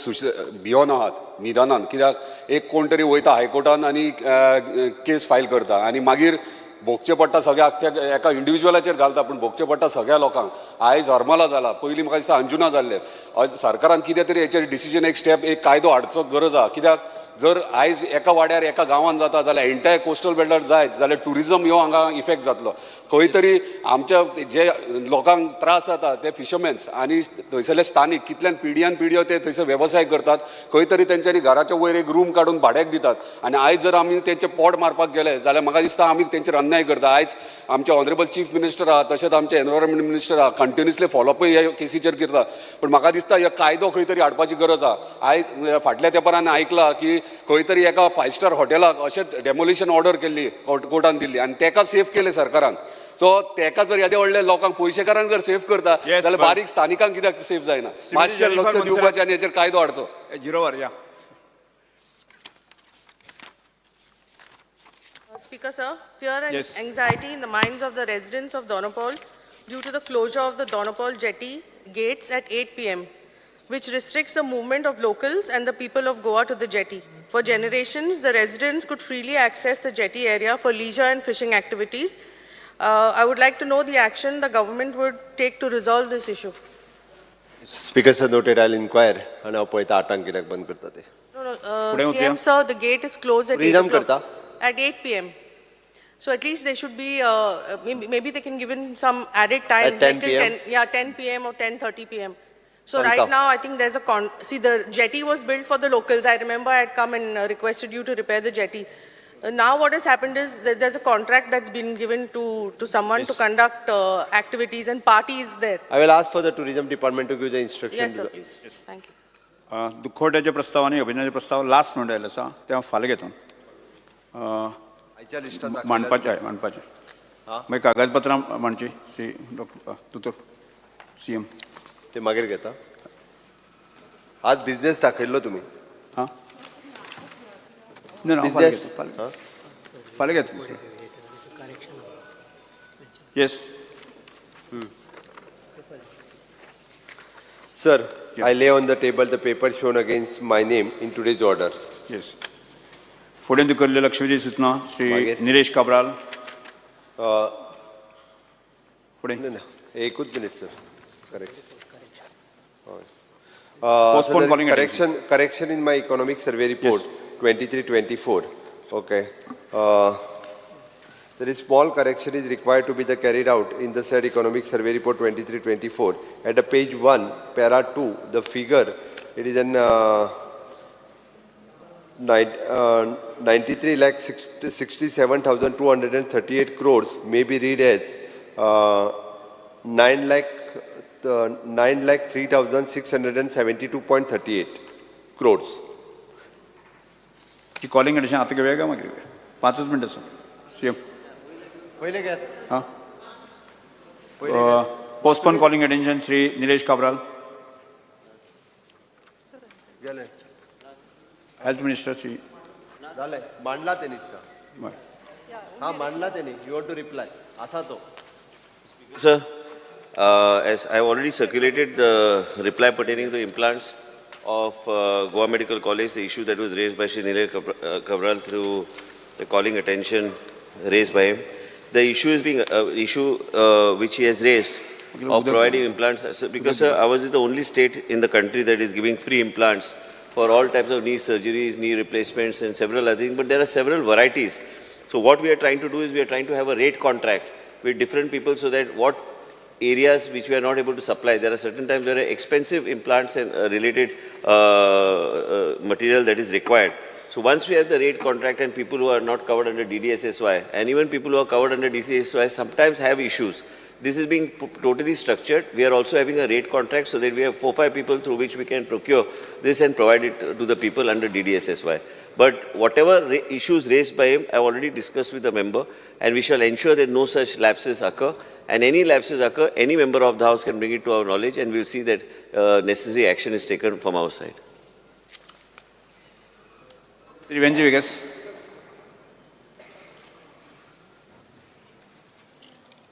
भियोन आहात निदानान, कित्याक एक कोण तरी वयता हायकोर्टान आनी केस फायल करता आनी मागीर भोगचें पडटा सगळ्या, अख्ख्या एका इंडिविज्युअलाचेर घालता, पूण भोगचें पडटा सगळ्या लोकांक. आयज हरमला जाला, पयलीं म्हाका दिसता अंजुना जाल्लें. आयज सरकारान कितें तरी हेचेर डिसिजन, एक स्टेप, एक कायदो हाडचो गरज आहा, कित्याक जर आयज एका वाड्यार एका गांवान जाता जाल्यार एंटायर कोस्टल बेल्टार जायत जाल्यार टुरिजम ह्यो हांगा इफेक्ट जातलो. खंय तरी आमच्या जे लोकांक त्रास जाता ते फिशरमॅन्स आनी थंयसरले स्थानीक, कितल्यान पिढयान पिढयो ते थंयसर वेवसाय करतात. खंय तरी तेंच्यांनी घराच्या वयर एक रूम काडून भाड्याक दितात आनी आयज जर आमी तेंचे पोट मारपाक गेले जाल्यार म्हाका दिसता आमी तेंचेर अन्याय करता. आयज आमचे ऑनरेबल चीफ मिनिस्टर आहा, तशेंच आमचे एनवायरमेंट मिनिस्टर आहा, कंटिन्युअसली फॉलोअपय ह्या केसीचेर करता, पूण म्हाका दिसता ह्यो कायदो खंय तरी हाडपाची गरज आहा. आयज फाटल्या तेंपार आमी आयकलां की खंय तरी एका फायव स्टार हॉटेलाक अशेंच डेमोलिशन ऑर्डर केल्ली, कोर्टान दिल्ली आनी तेका सेफ केलें सरकारान. सो तेका जर येदे व्हडले लोकांक, पयशेकारांक जर सेफ करता जाल्यार बारीक स्थानिकांक कित्याक सेफ जायना? मातशें लक्ष दिवपाचें आनी हेचेर कायदो हाडचो. झिरोवर या. Speaker sir, fear and anxiety in the minds of the residents of Dona Paula due to the closure of the Dona Paula jetty gates at 8 p.m., which restricts the movement of locals and the people of Goa to the jetty. For generations, the residents could freely access the jetty area for leisure and fishing activities. I would like to know the action the government would take to resolve this issue. Speaker sir, noted. I'll inquire आनी हांव पळयता आठांक कित्याक बंद करता ते. No, CM sir, the gate is closed at 8 Tourism o'clock. करता? At 8 p.m. So at least they should be, maybe they can give in some added time. At 10 till p.m.? 10, yeah, 10 p.m. or 10:30 p.m. So Santa. Right now, I think there's a con. See, the jetty was built for the locals. I remember I had come and requested you to repair the jetty. Now what has happened is there's a contract that's been given to someone to conduct activities and parties there. I will ask for the tourism department to give the instruction. Yes, sir, please. Yes. Thank you. दुखवट्याचे प्रस्ताव आनी अभिनयाचे प्रस्ताव last म्हणून आयिल्ले आसा, ते हांव फाल्यां घेतो. आयच्या लिस्टांत मांडपाचें हय, मांडपाचें. मागीर कागदपत्रां मांडची श्री डॉक्टर दोतोर सीएम. ते मागीर घेता. आज बिझनेस दाखयल्लो तुमी. हां, ना, हांव फाल्यां बिझनेस घेतो, फाल्यां घेतो. Yes. Sir, I lay on the table the paper shown against my name in today's order. Yes. फुडें केल्ल्यो लक्षवेधी सूचना श्री निलेश काब्राल. फुडें. ना, एकूच minute sir, correct. Postpone calling. Correction in my economic survey report 23-24. Okay. There is small correction is required to be the carried out in the said economic survey report 23-24. At the page 1, para 2, the figure, it is an 93,67,238 crores may be read as 9,03,672.38 crores. ती calling condition आतां घेवया काय मागीर घेवया? पांचच मिनटां sir CM. पयलें घेत. हां, postpone calling attention Shri Nilesh Cabral. गेले. Health minister Shri. जालें, मांडला तेणी दिसता. हां, मांडला तेणी. You want to reply आसा तो. Sir, as I have already circulated the reply pertaining to implants of Goa Medical College, the issue that was raised by Shri Nilesh Cabral through the calling attention raised by him. The issue is being issue which he has raised of providing implants, because sir, ours is the only state in the country that is giving free implants for all types of knee surgeries, knee replacements and several other things, but there are several varieties. So what we are trying to do is we are trying to have a rate contract with different people so that what areas which we are not able to supply, there are certain times there are expensive implants and related material that is required. So once we have the rate contract and people who are not covered under DDSSY and even people who are covered under DDSSY sometimes have issues. This is being totally structured. We are also having a rate contract so that we have 4-5 people through which we can procure this and provide it to the people under DDSSY. But whatever issues raised by him, I already discussed with the member, and we shall ensure that no such lapses occur. And any lapses occur, any member of the House can bring it to our knowledge, and we'll see that necessary action is taken from our side. Shri Venzy Viegas.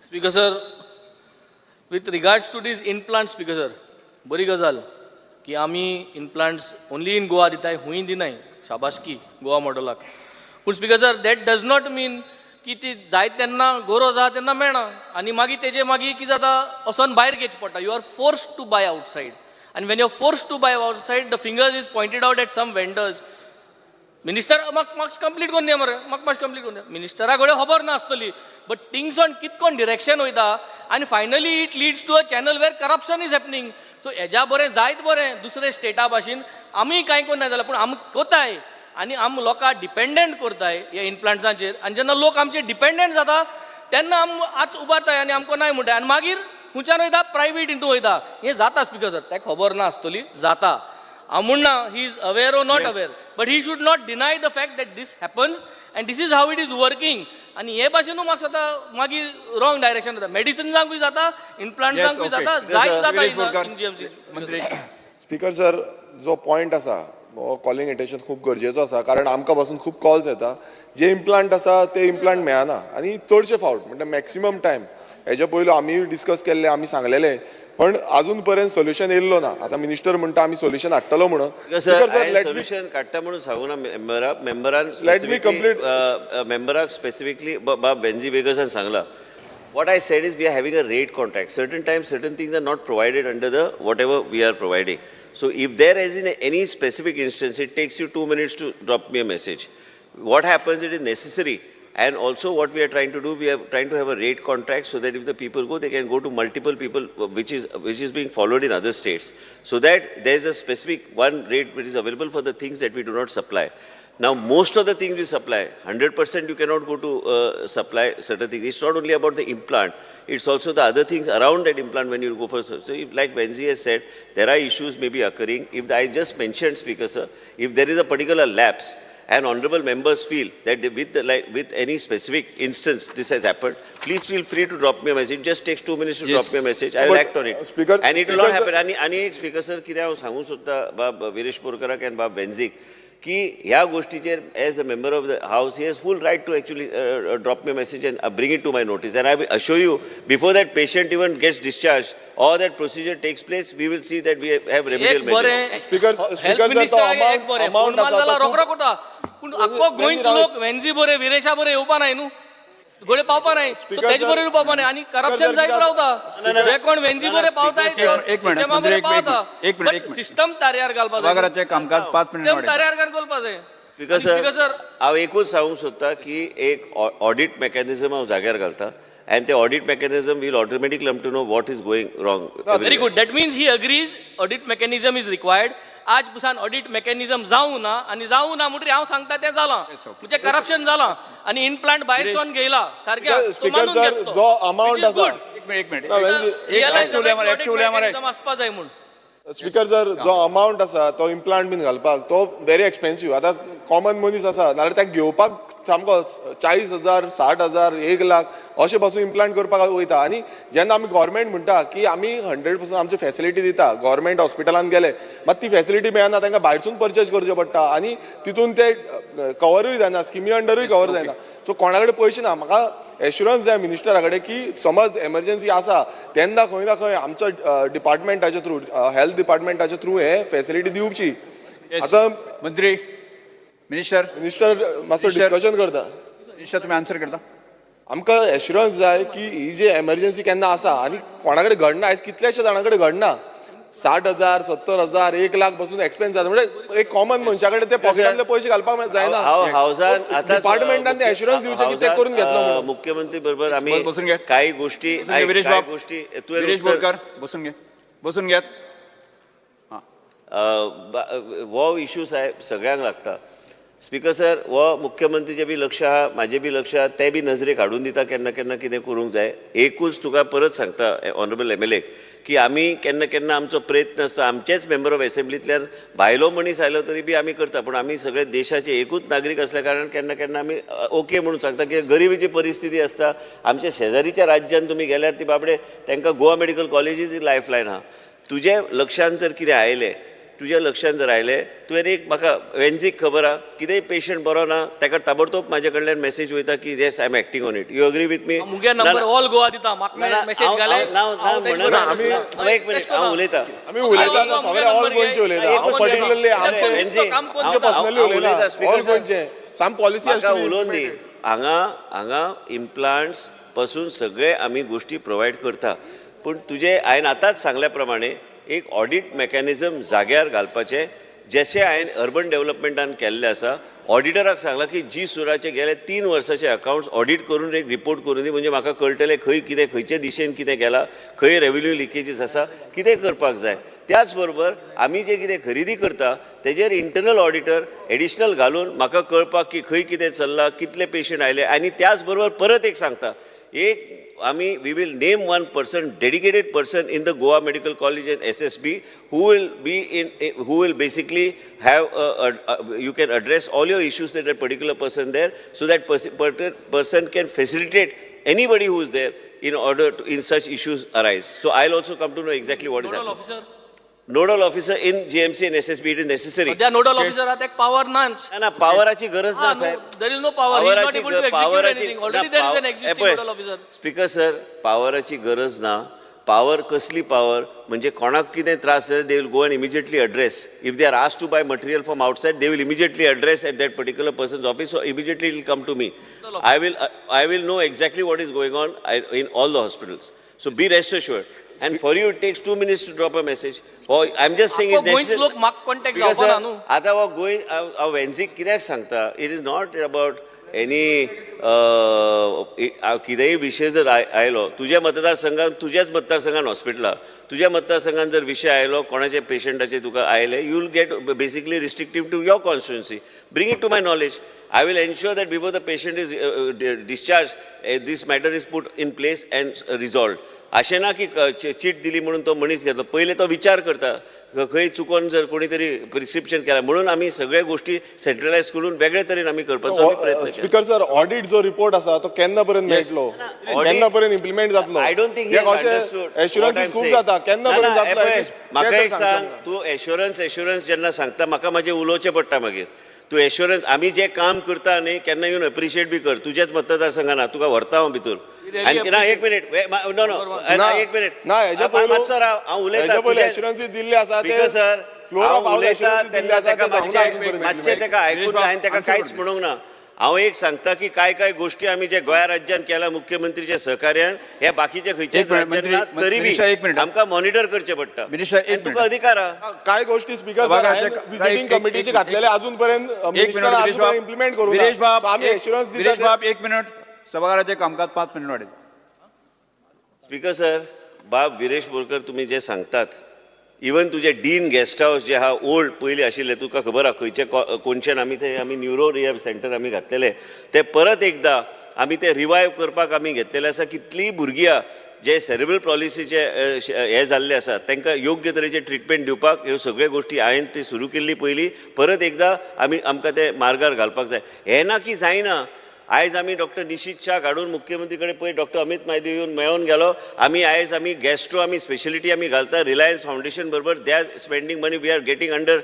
Speaker sir, with regards to these implants, Speaker sir, बरी गजाल की आमी implants only in Goa दिताय, हुंय दिनाय, शाबासकी गोवा मॉडलाक. पूण speaker sir, that does not mean की ती जाय तेन्ना गरज आहा तेन्ना मेळना आनी मागीर तेजे मागीर कितें जाता, वचोन भायर घेवचें पडटा. You are forced to buy outside, आनी when you are forced to buy outside, the finger is pointed out at some vendors. Minister म्हाका मातशें कंप्लीट करून दी मरे, म्हाका मातशें कंप्लीट करून दी. मिनिस्टरा कडेन खबर नासतली, बट थिंगसान कितकोन डिरेक्शन वयता आनी finally it leads to a channel where corruption is happening. So हेज्या बरें जायत बरें दुसरे स्टेटा भाशेन आमी कांय करना जाल्यार, पूण आमी कोताय आनी आम लोकांक डिपेंडंट करताय ह्या इम्प्लांट्सांचेर. आनी जेन्ना लोक आमचे डिपेंडंट जाता तेन्ना आम आज उबारताय आनी आमकां नाय म्हणटाय, आनी मागीर खंयच्यान वयता, प्रायवेट हितून वयता. हें जाता स्पीकर सर, ताका खबर ना आसतली, जाता. हांव म्हणना he is aware or not aware, but he should not deny the fact that this happens and this is how it is working. आनी हे भाशेनूय म्हाका दिसता मागीर रॉंग डायरेक्शन जाता. मेडिसिन्सांकूय जाता, इम्प्लांट्सांकूय जाता, जायत जाता इन जीएमसी. स्पीकर सर, जो पॉयंट आसा कॉलिंग एटेन्शन खूब गरजेचो आसा, कारण आमकां पासून खूब कॉल्स येता. जे इम्प्लांट आसा ते इम्प्लांट मेळना आनी चडशे फावट म्हणटा मॅक्सिमम टायम हेजे पयलू आमी डिस्कस केल्ले, आमी सांगलेले, पण अजून पर्यंत सोल्युशन येयल्लो ना. आतां मिनिस्टर म्हणटा आमी सोल्युशन हाडटलो म्हणून. सोल्युशन काडटा म्हणून सांगूना मेंबराक, मेंबरान let me complete. मेंबराक स्पेसिफिकली बाब वेन्झी वेगसान सांगला. What I said is we are having a rate contract. Certain times certain things are not provided under the whatever we are providing. So if there is in any specific instance, it takes you 2 minutes to drop me a message. What happens, it is necessary. And also what we are trying to do, we are trying to have a rate contract so that if the people go, they can go to multiple people, which is being followed in other states. So that there is a specific one rate which is available for the things that we do not supply. Now, most of the things we supply, 100% you cannot go to supply certain things. It's not only about the implant, it's also the other things around that implant when you go for. So if, like Venzi has said, there are issues may be occurring. If I just mentioned, Speaker sir, if there is a particular lapse, and honorable members feel that with any specific instance this has happened, please feel free to drop me a message. It just takes 2 minutes to drop me a message. I will act on it. Speaker, and it will not happen. आणि एक speaker sir, कितें हांव सांगूंक सोदता बाब विरेश बोरकराक आनी बाब वेन्झीक की ह्या गोष्टीचेर as a member of the house he has full right to actually drop me message and bring it to my notice. And I will assure you, before that patient even gets discharged or that procedure takes place, we will see that we have remedial measures. Speaker sir, तो amount आसा रोकडो कोता, पूण आख्खो गोंयचो लोक वेन्झी बरे विरेशा बरे येवपा नाय न्हू, गोडे पावपा नाय, तेजे बरोबर पावपा नाय आनी करप्शन जायत रावता. जे कोण वेन्झी बरे पावताय पावता, सिस्टम तारयार घालपा जाय, कामकाज 5 मिनिट तारयार घालपा जाय. स्पीकर सर, हांव एकूच सांगूंक सोदता की एक ऑडिट मेकॅनिजम हांव जाग्यार घालता, and the audit mechanism will automatically come to know what is going wrong. Very good. That means he agrees audit mechanism is required. आज पुसान ऑडिट मेकॅनिझम जाऊ ना आनी जाऊ ना म्हणटरी हांव सांगता तें जालां, म्हणजे करप्शन जालां आनी इम्प्लांट भायर सोन घेयला सारकें. स्पीकर सर, जो अमाउंट आसा, एक मिनिट आसपा जाय म्हूण. स्पीकर सर, जो अमाउंट आसा तो इम्प्लांट बीन घालपाक तो व्हेरी एक्सपेन्सीव. आतां कॉमन मनीस आसा नाल्यार ताका घेवपाक सामको 40,000 60,000 1 लाख अशें पासून इम्प्लांट करपाक वयता. आनी जेन्ना आमी गव्हर्मेंट म्हणटा की आमी 100% आमची फॅसिलिटी दिता, गव्हर्मेंट हॉस्पिटलान गेले मात ती फॅसिलिटी मेळना, तांकां भायरसून परचेज करचें पडटा आनी तितून ते कवरूय जायना, स्किमी अंडरूय कवर जायना. सो कोणा कडेन पयशे ना. म्हाका एश्युरन्स जाय मिनिस्टरा कडेन की समज एमर्जन्सी आसा तेन्ना खंय ना खंय आमच्या डिपार्टमेंटाच्या थ्रू, हेल्थ डिपार्टमेंटाच्या थ्रू हे फॅसिलिटी दिवची. आतां मंत्री मिनिस्टर मिनिस्टर मातसो डिस्कशन करता. मिनिस्टर तुमी आन्सर करता. आमकां एश्युरन्स जाय की ही जी एमर्जन्सी केन्ना आसा आनी कोणा कडेन घडना, आयज कितल्याश्या जाणां कडेन घडना, 60,000 70,000 1 लाख बसून एक्सपेन्स जाता. म्हणजे एक कॉमन मनशा कडेन ते पॉकेटांतले पयशे घालपाक जायना. डिपार्टमेंटान ते एश्युरन्स दिवचें की ते करून घेतलो. मुख्यमंत्री बरोबर आमी काही गोष्टी विरेश बोरकर बसून घे, बसून घेत. हो इशू साहेब सगळ्यांक लागता. स्पीकर सर, हो मुख्यमंत्रीचें बी लक्ष आहा, म्हाजें बी लक्ष आहा, तें बी नजरेक हाडून दिता केन्ना केन्ना कितें करूंक जाय. एकूच तुका परत सांगता ऑनरेबल एमएलए की आमी केन्ना केन्ना आमचो प्रयत्न आसता, आमचेच मेंबर ऑफ एसेंब्लींतल्यान भायलो मनीस आयलो तरी बी आमी करता, पूण आमी सगळे देशाचे एकूच नागरीक आसल्या कारणान केन्ना केन्ना आमी ओके म्हणून सांगता की गरिबीची परिस्थिती आसता. आमच्या शेजारीच्या राज्यान तुमी गेल्यार ती बाबडे तांकां गोवा मेडिकल कॉलेजीची लायफ लायन आहा. तुजें लक्षान जर कितें आयलें, तुज्या लक्षान जर आयलें, तुवें एक म्हाका वेन्झीक खबर आहा, कितेंय पेशंट बरो ना ताका ताबडतोब म्हाजे कडल्यान मॅसेज वयता की yes I am acting on it. You agree with me? मुगे नंबर ऑल गोवा दिता, म्हाका मॅसेज घाले. एक मिनिट, हांव उलयतां. आमी उलयता सगळे ऑल गोंयचे उलयता, हांव पर्टिक्युलरली आमचे पर्सनली उलयना, ऑल गोंयचे सम पॉलिसी म्हाका उलोवन दी. हांगा हांगा इम्प्लांट्स पासून सगळे आमी गोश्टी प्रोवायड करता, पूण तुजें हांवें आतांच सांगल्या प्रमाणे एक ऑडिट मॅकॅनिजम जाग्यार घालपाचें, जशें हांवें अर्बन डेव्हलपमेंटान केल्लें आसा. ऑडिटराक सांगलां की जी सुराचे गेले 3 वर्साचे अकावंट्स ऑडिट करून एक रिपोर्ट करून दी, म्हणजे म्हाका कळटलें खंय कितें, खंयचे दिशेन कितें गेलां, खंय रेवेन्यू लिकेजीस आसा, कितें करपाक जाय. त्याच बरोबर आमी जे कितें खरेदी करता तेजेर इंटरनल ऑडिटर एडिशनल घालून म्हाका कळपाक की खंय कितें चल्लां, कितले पेशंट आयले. आनी त्याच बरोबर परत एक सांगता, एक आमी we will name one person, dedicated person in the Goa Medical College and SSB who will be in, who will basically have you can address all your issues to that particular person there, so that person can facilitate anybody who is there in order to in such issues arise. So I will also come to know exactly what is nodal happening. Officer, nodal officer in GMC and SSB it is necessary. सध्या nodal officer ताका power ना. ना, पावराची गरज ना साहेब. There is no power, he is not able to execute anything. Already there is an existing nodal officer. Speaker sir, पावराची गरज ना. Power कसली power म्हणजे कोणाक कितें त्रास जाल्यार they will go and immediately address. If they are asked to buy material from outside they will immediately address at that particular person's office, so immediately it will come to me. I will know exactly what is going on in all the hospitals. So be rest assured. And for you it takes 2 minutes to drop a message. Oh, I'm just saying it's गोंयच necessary. लोक म्हाका contact Because जावपा ना sir, न्हू. आतां हो गोंय हांव वेन्झीक कित्याक सांगता, it is not about any कितेंय विशय जर आयलो तुज्या मतदारसंघान, तुज्याच मतदारसंघान हॉस्पिटलां, तुज्या मतदारसंघान जर विशय आयलो कोणाच्या पेशंटाचे तुका आयले, you will get basically restrictive to your constituency. Bring it to my knowledge. I will ensure that before the patient is discharged, this matter is put in place and resolved. अशें ना की चीट दिली म्हणून तो मनीस घेतलो, पयले तो विचार करता खंय चुकोन जर कोणी तरी प्रिस्क्रिप्शन केला, म्हणून आमी सगळे गोष्टी सेंट्रलायज करून वेगळे तरेन आमी करपाचो आमी प्रयत्न केला. स्पीकर सर, ऑडिट जो रिपोर्ट आसा तो केन्ना पर्यंत मेळटलो, केन्ना पर्यंत इम्प्लिमेंट जातलो? I don't think assurances खूब जाता, केन्ना पर्यंत जातलो? म्हाका एक सांग, तूं एश्युरन्स एश्युरन्स जेन्ना सांगता म्हाका म्हाजें उलोवचें पडटा मागीर. तूं एश्युरन्स आमी जें काम करता न्ही केन्ना येवन एप्रिशिएट बी कर, तुज्याच मतदारसंघान तुका व्हरता हांव भितर. आणखी ना, एक मिनिट, नो नो, एक मिनिट ना, हेज्या पयलो मातसो राव, हांव उलयतां. पयलीं एश्युरन्सीस दिल्ले आसा ते सर, हांव उलयतां तेन्ना ताका मातशें ताका आयकून, हांवें ताका कांयच म्हणूंक ना. हांव एक सांगता की काय काय गोष्टी आमी जे गोंया राज्यान केला मुख्यमंत्रीच्या सहकार्यान, हे बाकीचे खंयच्याच राज्यान ना, तरी बी आमकां मॉनिटर करचें पडटा. तुका अधिकार आहा. काय गोष्टी स्पीकर सर विजिटींग कमिटीचे घातलेले अजून पर्यंत इम्प्लिमेंट करूंक ना. आमी एश्युरन्स दिता. एक मिनिट, सभाघराचे कामकाज 5 मिनिट वाडयता. स्पीकर सर, बाब विरेश बोरकर तुमी जे सांगतात, इवन तुजे डीन गेस्ट हावस जे आहा ओल्ड पयलीं आशिल्लें, तुका खबर आहा खंयचे कोनशेन आमी ते आमी न्युरो रिहॅब सेंटर आमी घातलेले, ते परत एकदां आमी ते रिवायव करपाक आमी घेतलेले आसा. कितलीं भुरगीं आहा जे सेरेब्रल पॉलिसीचे हे जाल्ले आसा तांकां योग्य तरेचे ट्रिटमेंट दिवपाक ह्यो सगळ्यो गोश्टी हांवें ती सुरू केल्ली पयलीं, परत एकदां आमी आमकां ते मार्गार घालपाक जाय. हें ना की जायना. आयज आमी डॉक्टर निशीत शाह हाडून मुख्यमंत्री कडेन पळय डॉक्टर अमित मायदेव येवन मेळोन गेलो. आमी आयज आमी गॅस्ट्रो आमी स्पेशलिटी आमी घालता रिलायन्स फावंडेशन बरोबर. They are spending money, we are getting under,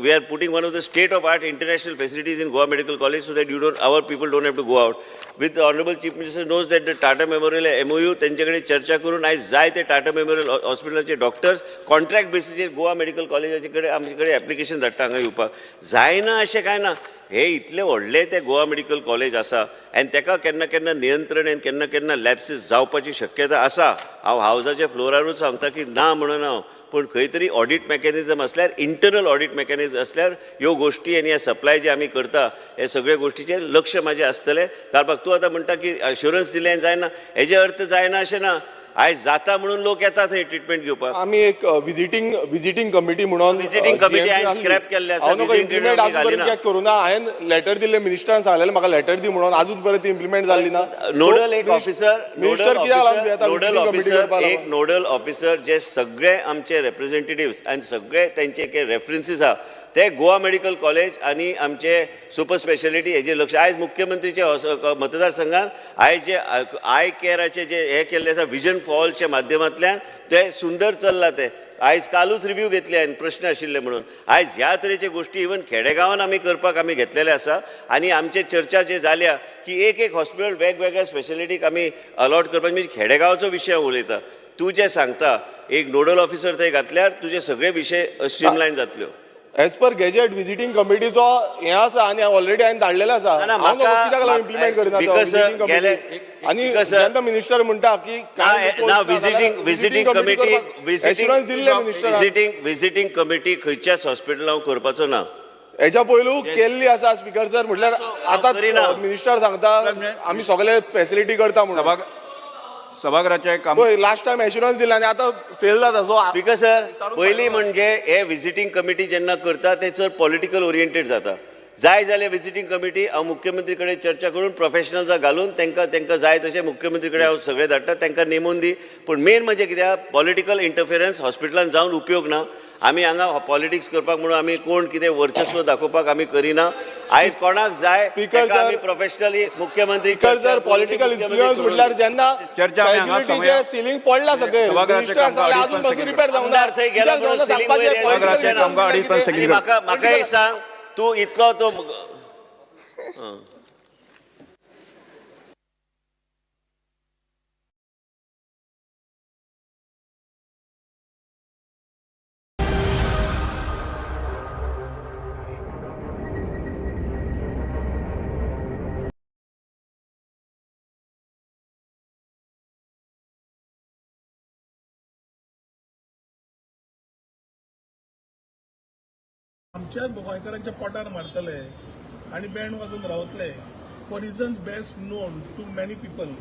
we are putting one of the state of art international facilities in Goa Medical College so that you don't, our people don't have to go out. With the honourable chief minister knows that the Tata Memorial MOU तेंचे कडेन चर्चा करून आयज जाय ते Tata memorial हॉस्पिटलाचे doctors contract बेसीचेर Goa medical कॉलेजाचे कडेन आमचे कडेन एप्लिकेशन धाडटा हांगा येवपाक. जायना अशें कांय ना. हे इतले व्हडले ते गोवा मेडिकल कॉलेज आसा आनी तेका केन्ना केन्ना नियंत्रण आनी केन्ना केन्ना लॅप्सीस जावपाची शक्यता आसा. हांव हावजाच्या फ्लोरारूच सांगता की ना म्हणून हांव, पूण खंय तरी ऑडिट मॅकॅनिजम आसल्यार, इंटरनल ऑडिट मॅकॅनिजम आसल्यार ह्यो गोश्टी आनी ह्या सप्लाय जे आमी करता हे सगळे गोश्टीचेर लक्ष म्हाजें आसतलें. कारण तूं आतां म्हणटा की अश्युरन्स दिलें जायना, हेजे अर्थ जायना अशें ना. आयज जाता म्हणून लोक येता थंय ट्रिटमेंट घेवपाक. आमी एक विजिटींग कमिटी म्हणून Visiting committee हांवें scrap केल्ले आसा, हांव नको visiting implement committee अजून पर्यंत घाली ना. कित्याक करूं ना. हांवें लेटर दिल्ले मिनिस्टरान सांगलेलें म्हाका लेटर दी म्हणून, अजून पर्यंत इम्प्लिमेंट जाल्ली ना. नोडल एक ऑफिसर, मिनिस्टर कित्याक लागून भियेता नोडल विजिटींग कमिटी ऑफिसर करपाक एक लागून? नोडल ऑफिसर जे सगळे आमचे रेप्रेझेंटेटिव्ह आनी सगळे तेंचे एक रेफरन्सीस आहा ते गोवा मेडिकल कॉलेज आनी आमचे सुपर स्पेशलिटी हेजेर लक्ष. आयज मुख्यमंत्रीचे मतदारसंघान आयज जे I केअराचे जे हे केल्ले आसा विजन फॉलच्या माध्यमांतल्यान ते सुंदर चल्ला ते. आयज कालूच रिव्यू घेतले आनी प्रश्न आशिल्ले म्हणून आयज ह्या तरेचे गोश्टी इवन खेडेगांवान आमी करपाक आमी घेतलेले आसा. आनी आमचे चर्चा जे जाल्या की एक एक हॉस्पिटल वेगवेगळ्या स्पेशलिटीक आमी अलॉट करपाक, म्हणजे खेडेगांवचो विशय हांव उलयता. तूं जें सांगता एक नोडल ऑफिसर थंय घातल्यार तुजे सगळे विशय स्ट्रीमलायन जातल्यो. एज पर गॅजेट विजिटींग कमिटीचो हें आसा आनी ऑलरेडी हांवें धाडलेलें आसा. ना, हांव नको कित्याक लागून इम्प्लिमेंट करिना तो because, visiting committee? आनी जेन्ना मिनिस्टर म्हणटा की कांय ना, विजिटींग कमिटी एश्युरन्स दिल्ले मिनिस्टरान. विजिटींग कमिटी खंयच्याच हॉस्पिटलान करपाचो ना. हेच्या पयलू केल्ली आसा स्पीकर सर, म्हटल्यार आतां मिनिस्टर सांगता आमी सगळे फॅसिलिटी करता म्हणून. सभाघराचे काम पळय लास्ट टायम एश्युरन्स दिला आनी आतां फेल जाता. सो स्पीकर सर, पयलीं म्हणजे हे विजिटींग कमिटी जेन्ना करता ते चड पॉलिटिकल ओरिएंटेड जाता. जाय जाल्यार विजिटींग कमिटी हांव मुख्यमंत्री कडेन चर्चा करून प्रोफेशनल्सां घालून तांकां जाय तशें मुख्यमंत्री कडेन हांव सगळें धाडटा, तांकां नेमून दी. पूण मेन म्हणजे कित्याक पॉलिटिकल इंटरफिरन्स हॉस्पिटलान जावन उपयोग ना. आमी हांगा पॉलिटिक्स करपाक म्हणून आमी कोण कितें वर्चस्व दाखोवपाक आमी करिना. आयज कोणाक जाय ताका आमी प्रोफेशनली मुख्यमंत्री स्पीकर सर, पॉलिटिकल इन्फ्लुएन्स म्हणल्यार जेन्ना कॅज्युलिटीचें सिलींग पडला सगळें, मिनिस्टरान सांगलें अजून पासून रिपेर जावंक ना. थंय गेला म्हणून सिलींग वयर येयलें. म्हाका एक सांग, तूं इतलो तो आमच्याच गोंयकारांच्या पोटार मारतले आनी बँड वाजून रावतले for reasons best known to many people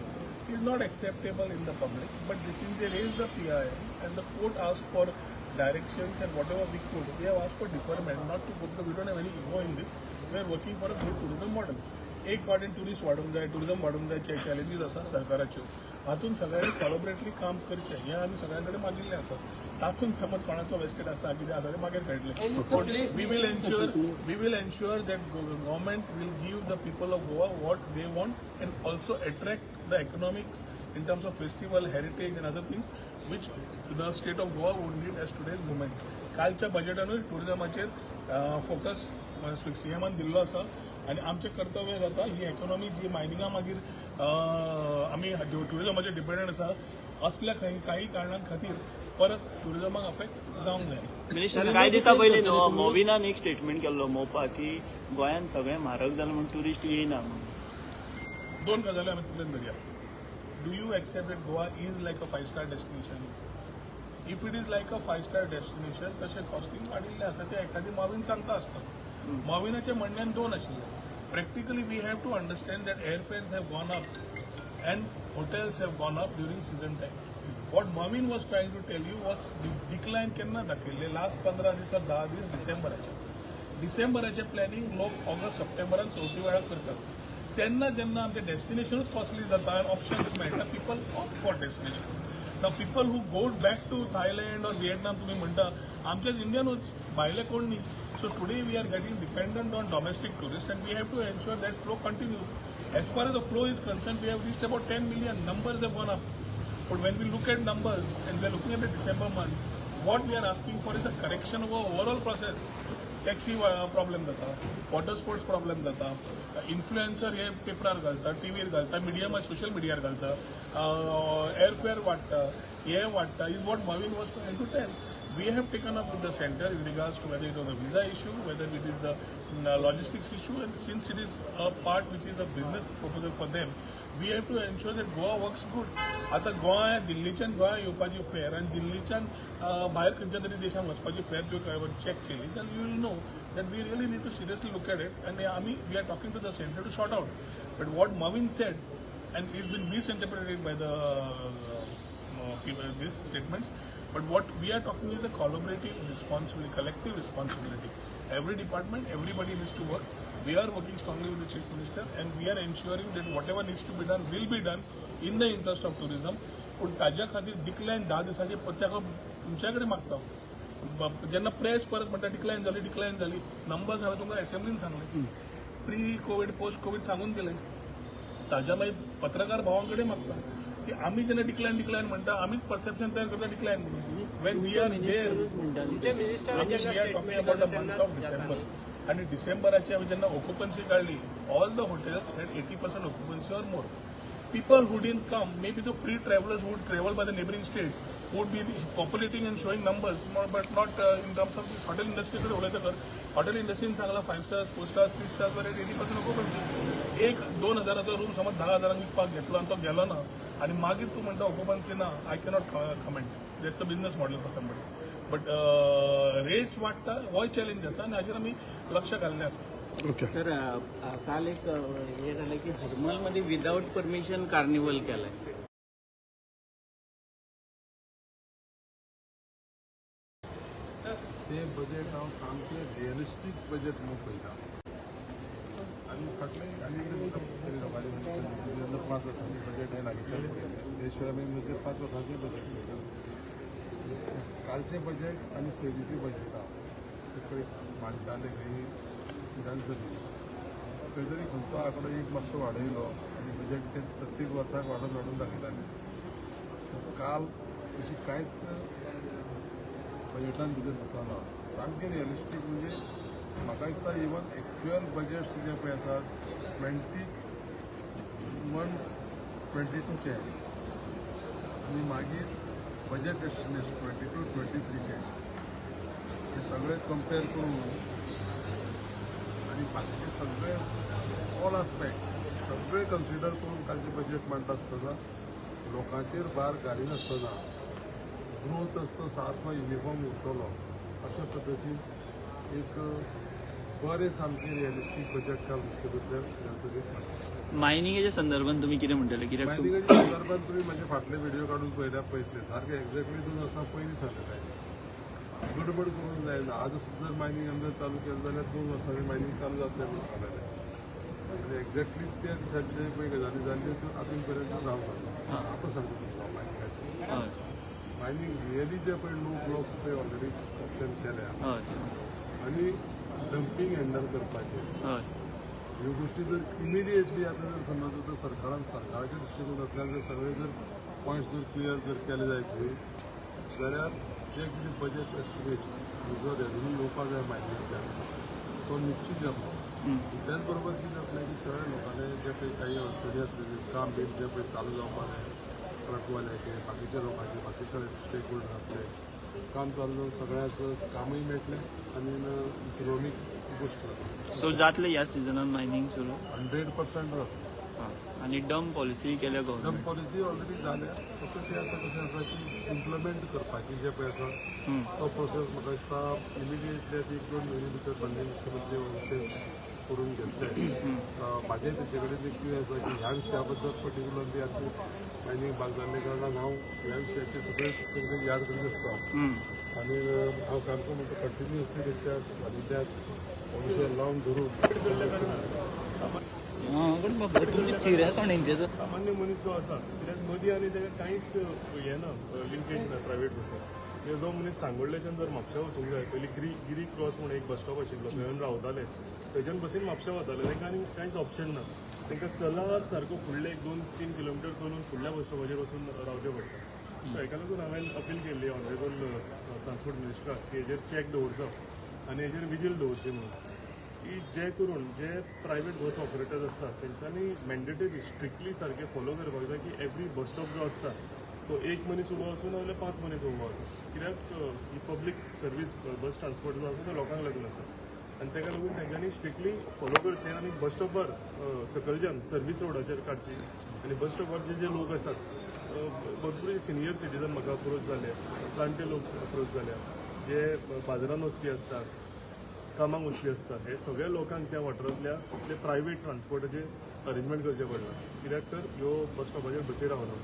is not acceptable in the public. But this is they raise the PIL and the court ask for directions and whatever we could. We have asked for deferment, not to put, we don't have any ego in this. We are working for a good tourism model. एक वाटेन tourist वाडूंक जाय, tourism वाडूंक जाय, जे challenges आसा सरकाराच्यो हातून सगळ्यांनी कोलॉबरेटली काम करचें हें आमी सगळ्यां कडेन मागिल्लें आसा. तातूंत समज कोणाचो वेस्टेड आसा कितें आसा तें मागीर कळटलें. We will ensure that government will give the people of Goa what they want and also attract the economics in terms of festival, heritage and other things which the state of Goa would need as today's movement. कालच्या बजेटानूय टुरिजमाचेर focus सीएमान दिल्लो आसा आनी आमचें कर्तव्य जाता ही economy जी मायनिंगा मागीर आमी टुरिजमाचेर डिपेंडंट आसा असल्या काही कारणां खातीर परत टुरिजमाक अफेक्ट जावंक जायना. मिनिस्टर, कांय दिसां पयलीं न्हू मोविनान एक स्टेटमेंट केल्लो मोपा की गोंयांत सगळें म्हारग जालां म्हूण ट्युरिस्ट येयना म्हणून. दोन गजाली आमी तुकलेन धरया. Do you accept that Goa is like a 5-star destination? If it is like a 5-star destination तशें कॉस्टिंग वाडिल्लें आसा तें एखादी मावीन सांगता आसता. माविनाच्या म्हणण्यान दोन आशिल्ले. Practically we have to understand that airfares have gone up and hotels have gone up during season time. What Mauvin was trying to tell you was decline केन्ना दाखयल्ले last 15 दीस वा 10 दीस डिसेंबराचे. डिसेंबराचे प्लॅनिंग लोक ऑगस्ट सप्टेंबरान चवथी वेळार करतात. तेन्ना जेन्ना आमचें डेस्टिनेशनूच कॉस्टली जाता आनी ऑप्शन्स मेळटा, people opt for destination. Now people who go back to Thailand or Vietnam तुमी म्हणटा आमच्याच इंडियनूच, भायले कोण न्ही. So today we are getting dependent on domestic tourist and we have to ensure that flow continues. As far as the flow is concern we have reached about 10 million. Numbers have gone up. But when we look at numbers and we are looking at the December month, what we are asking for is a correction of our overall process. Taxi problem जाता, water sports problem जाता, influencer हे पेपरार घालता, टीव्हीर घालता, media social मिडियार घालता, airfare वाडटा, हे वाडटा is what Mauvin was trying to tell. We have taken up with the centre in regards to whether it was a visa issue, whether it is the logistics issue, and since it is a part which is a business proposal for them, we have to ensure that Goa works good. आतां गोंय दिल्लीच्यान गोंया येवपाची फेर आनी दिल्लीच्यान भायर खंयच्या तरी देशान वचपाची फेर तुवें चॅक केली जाल्यार you will know that we really need to seriously look at it आनी आमी we are talking to the centre to sort out. But what Mauvin said and is been misinterpreted by the this statements. But what we are talking is a collaborative responsibility, collective responsibility. Every department, everybody needs to work. We are working strongly with the Chief Minister and we are ensuring that whatever needs to be done will be done in the interest of tourism. पूण ताज्या खातीर डिक्लायन 10 दिसांचे ताका तुमच्या कडेन मागता. जेन्ना press परत म्हणटा डिक्लायन जाली, डिक्लायन जाली, नंबर्स हांवें तुमकां एसेंब्लीन सांगले, प्री कोवीड पोस्ट कोवीड सांगून दिले. ताज्या मागीर पत्रकार भावां कडेन मागता की आमी जेन्ना डिक्लायन डिक्लायन म्हणटा, आमीच परसेप्शन तयार करता डिक्लायन म्हणून. When we are there, we are talking about the month of December. आनी डिसेंबराची आमी जेन्ना ऑक्युपन्सी काडली, all the hotels had 80% occupancy or more. People who didn't come, maybe the free travelers who would travel by the neighboring states, would be populating and showing numbers, but not in terms of this hotel industry. कडे उलयता तर hotel इंडस्ट्रीन सांगला 5 stars, 4 stars, 3 stars वर 80% occupancy. 1-2 हजाराचो room समज 10 हजारांक विकपाक घेतलो आनी तो गेलो ना आनी मागीर तूं म्हणटा ऑक्युपन्सी ना, I cannot comment. That's a business model for somebody. But rates वाडटा होय चॅलेंज आसा आनी हाजेर आमी लक्ष घाल्लें आसा. ओके सर, काल एक हे झालं की हरमलमध्ये विदाऊट परमिशन कार्निवल केलंय. ते बजेट हांव सामकें रियलिस्टीक बजेट म्हणून पळयता. आनी फाटले आनी लोकांनी जेन्ना 5 वर्सांचें बजेट हें लागींच्यान पळयलें, ते शिवाय आमी मदीं 5 वर्सांचें बजेट पळयता. कालचें बजेट आनी पयलींचें बजेट ते पळय मांडटाले खंय विधानसभेन, खंय तरी खंयचो आंकडो एक मातसो वाडयलो आनी बजेट ते प्रत्येक वर्साक वाडोवन वाडोवन दाखयताले. काल तशी कांयच बजेटान भितर दिसना. सामकें रियलिस्टीक म्हणजे म्हाका दिसता इवन एक्चुअल बजेट्स जे पळय आसा 21, 22 आनी मागीर बजेट एस्टिमेट्स 22, 23 हे सगळे कंपेर करून आनी बाकीचे सगळे ऑल आस्पेक्ट सगळे कन्सिडर करून कालचें बजेट मांडटा आसतना लोकांचेर भार घालिनासतना ग्रोथ आसतो सारको युनिफॉर्म उरतलो अशा पद्दतीन एक बरें सामकें रियलिस्टीक बजेट काल मुख्यमंत्र्यान विधानसभेत मांडलें. मायनिंगेच्या संदर्भात तुमी कितें म्हणटले? कित्याक मायनिंगाच्या संदर्भात तुमी म्हजे फाटले व्हिडिओ काडून पळयल्यार पळयतले सारकें एक्झॅक्टली 2 वर्सां पयलीं सांगलें. गडबड करूंक जायना. आज सुद्दां जर मायनींग आमदार चालू केलें जाल्यार 2 वर्सांनी मायनींग चालू जातलें म्हणून सांगलेलें. आनी एक्झॅक्टली त्या दिसाची जे पळय गजाली जाल्ल्यो त्यो आजून पर्यंत जावंक ना. आतां सांगता तुमकां हांव मायनिंगाचें. मायनींग रियली जे पळय नो ब्लॉक्स पळय ऑलरेडी ऑप्शन केल्या आनी डंपींग हँडल करपाचें ह्यो गोश्टी जर इमिडिएटली आतां जर समज जर सरकारान सरकाराच्या दृश्टिकोनांतल्यान जर सगळे जर पॉयंट्स जर क्लियर जर केले जायत न्ही जाल्यार जे कितें बजेट एस्टिमेट जो रेवेन्यू येवपाक जाय मायनिंगाच्यान तो निश्चीत जातलो. त्याच बरोबर कितें जातलें की सगळ्या लोकांनी जे पळय काही अडचणी आसल्यो काम बीन जे पळय चालू जावपाक जाय ट्रकवाल्याचे बाकीच्या लोकांचे बाकी सगळे स्टेक होल्डर आसले काम चालू जावन सगळ्याक कामूय मेळटलें आनी इकनॉमीक बूस्ट जातलें. सो जातलें ह्या सिजनान मायनींग सुरू? 100% जातलें. आनी डंप पॉलिसी केल्या गव्हर्मेंट? डंप पॉलिसी ऑलरेडी जाल्या, फक्त ते आतां कशें आसा की इम्प्लिमेंट करपाची जे पळय आसा तो प्रोसेस म्हाका दिसता इमिडिएटली आतां 1-2 म्हयने भितर माननीय मुख्यमंत्री हो विशय करून घेतले. म्हाजें तेचे कडेन एक कितें आसा की ह्या विशया बद्दल पर्टिक्युलरली आतां मायनींग भाग जाल्ल्या कारणान हांव ह्या विशयाचे सगळे सगळे याद करीत आसता आनी हांव सामको म्हणटा कंटिन्युअसली तेंच्या सानिध्यात हो विशय लावन धरून सामान्य मनीस जो आसा कित्याक मदीं आनी ताका कांयच हें ना, लिंकेज ना प्रायवेट बसीन. जो मनीस सांगोल्ल्याच्यान जर म्हापश्या वचूंक जाय, पयलीं गिरी क्रॉस म्हणून एक बस स्टॉप आशिल्लो थंय रावताले, थंयच्यान बसीन म्हापश्या वताले. तांकां आनी कांयच ऑप्शन ना, तांकां चलात सारको फुडले 1-2-3 किलोमिटर चलून फुडल्या बस स्टॉपाचेर वचून रावचें पडटा. सो हेका लागून हांवें अपील केल्ली ऑनरेबल ट्रान्सपोर्ट मिनिस्टराक की हेजेर चॅक दवरचो आनी हेजेर विजील दवरची म्हणून, की जे करून जे प्रायवेट बस ऑपरेटर्स आसता तेंच्यांनी मॅन्डेटरी स्ट्रिक्टली सारकें फॉलो करपाक जाय की एवरी बस स्टॉप जो आसता तो 1 मनीस उबो आसूं ना जाल्यार 5 मनीस उबो आसूं, कित्याक ही पब्लीक सर्वीस बस ट्रान्सपोर्ट जो आसा तो लोकांक लागून आसा आनी ताका लागून तेंच्यांनी स्ट्रिक्टली फॉलो करचें आनी बस स्टॉपार सकलच्यान सर्वीस रोडाचेर काडची आनी बस स्टॉपार जे जे लोक आसात भरपूर सिनियर सिटीजन म्हाका अप्रोच जाले, जाणटे लोक अप्रोच जाल्या, जे बाजारान वचपी आसतात, कामाक वचपी आसता, हे सगळ्या लोकांक त्या वाठारांतल्या आपले प्रायवेट ट्रान्सपोर्टाचेर अरेंजमेंट करचें पडलां, कित्याक तर ह्यो बस स्टॉपाचेर बसी रावना.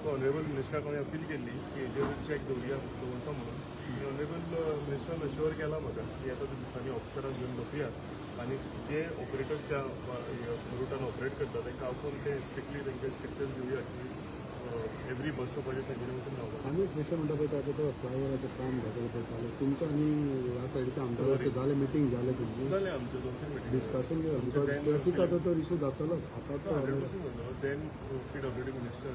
सो ऑनरेबल मिनिस्टराक हांवें अपील केल्ली की हेजेर चॅक दवरुया दवरचो म्हणून. आनी ऑनरेबल मिनिस्टरान अश्योर केला म्हाका की येता त्या दिसांनी ऑफिसराक घेवन बसुया आनी जे ऑपरेटर्स त्या रुटान ऑपरेट करता तांकां आपोवन ते स्ट्रिक्टली तांकां स्ट्रिक्चर्स दिवया की एवरी बस स्टॉपाचेर तेंच्यांनी वचून रावपाक. आनी एक क्वेश्चन म्हणटा पळय, आतां तो फ्लायओवराचें काम जाता पळय चालू, तुमचें आनी ह्या सायडीच्या आमदाराचें जालें मिटींग जालें तुमचें? जालें आमचें 2-3 मिटींग. डिस्कशन केलें? Because ट्रॅफिकाचो तर इशू जातलो आतां. 100% जातलो. Then PWD minister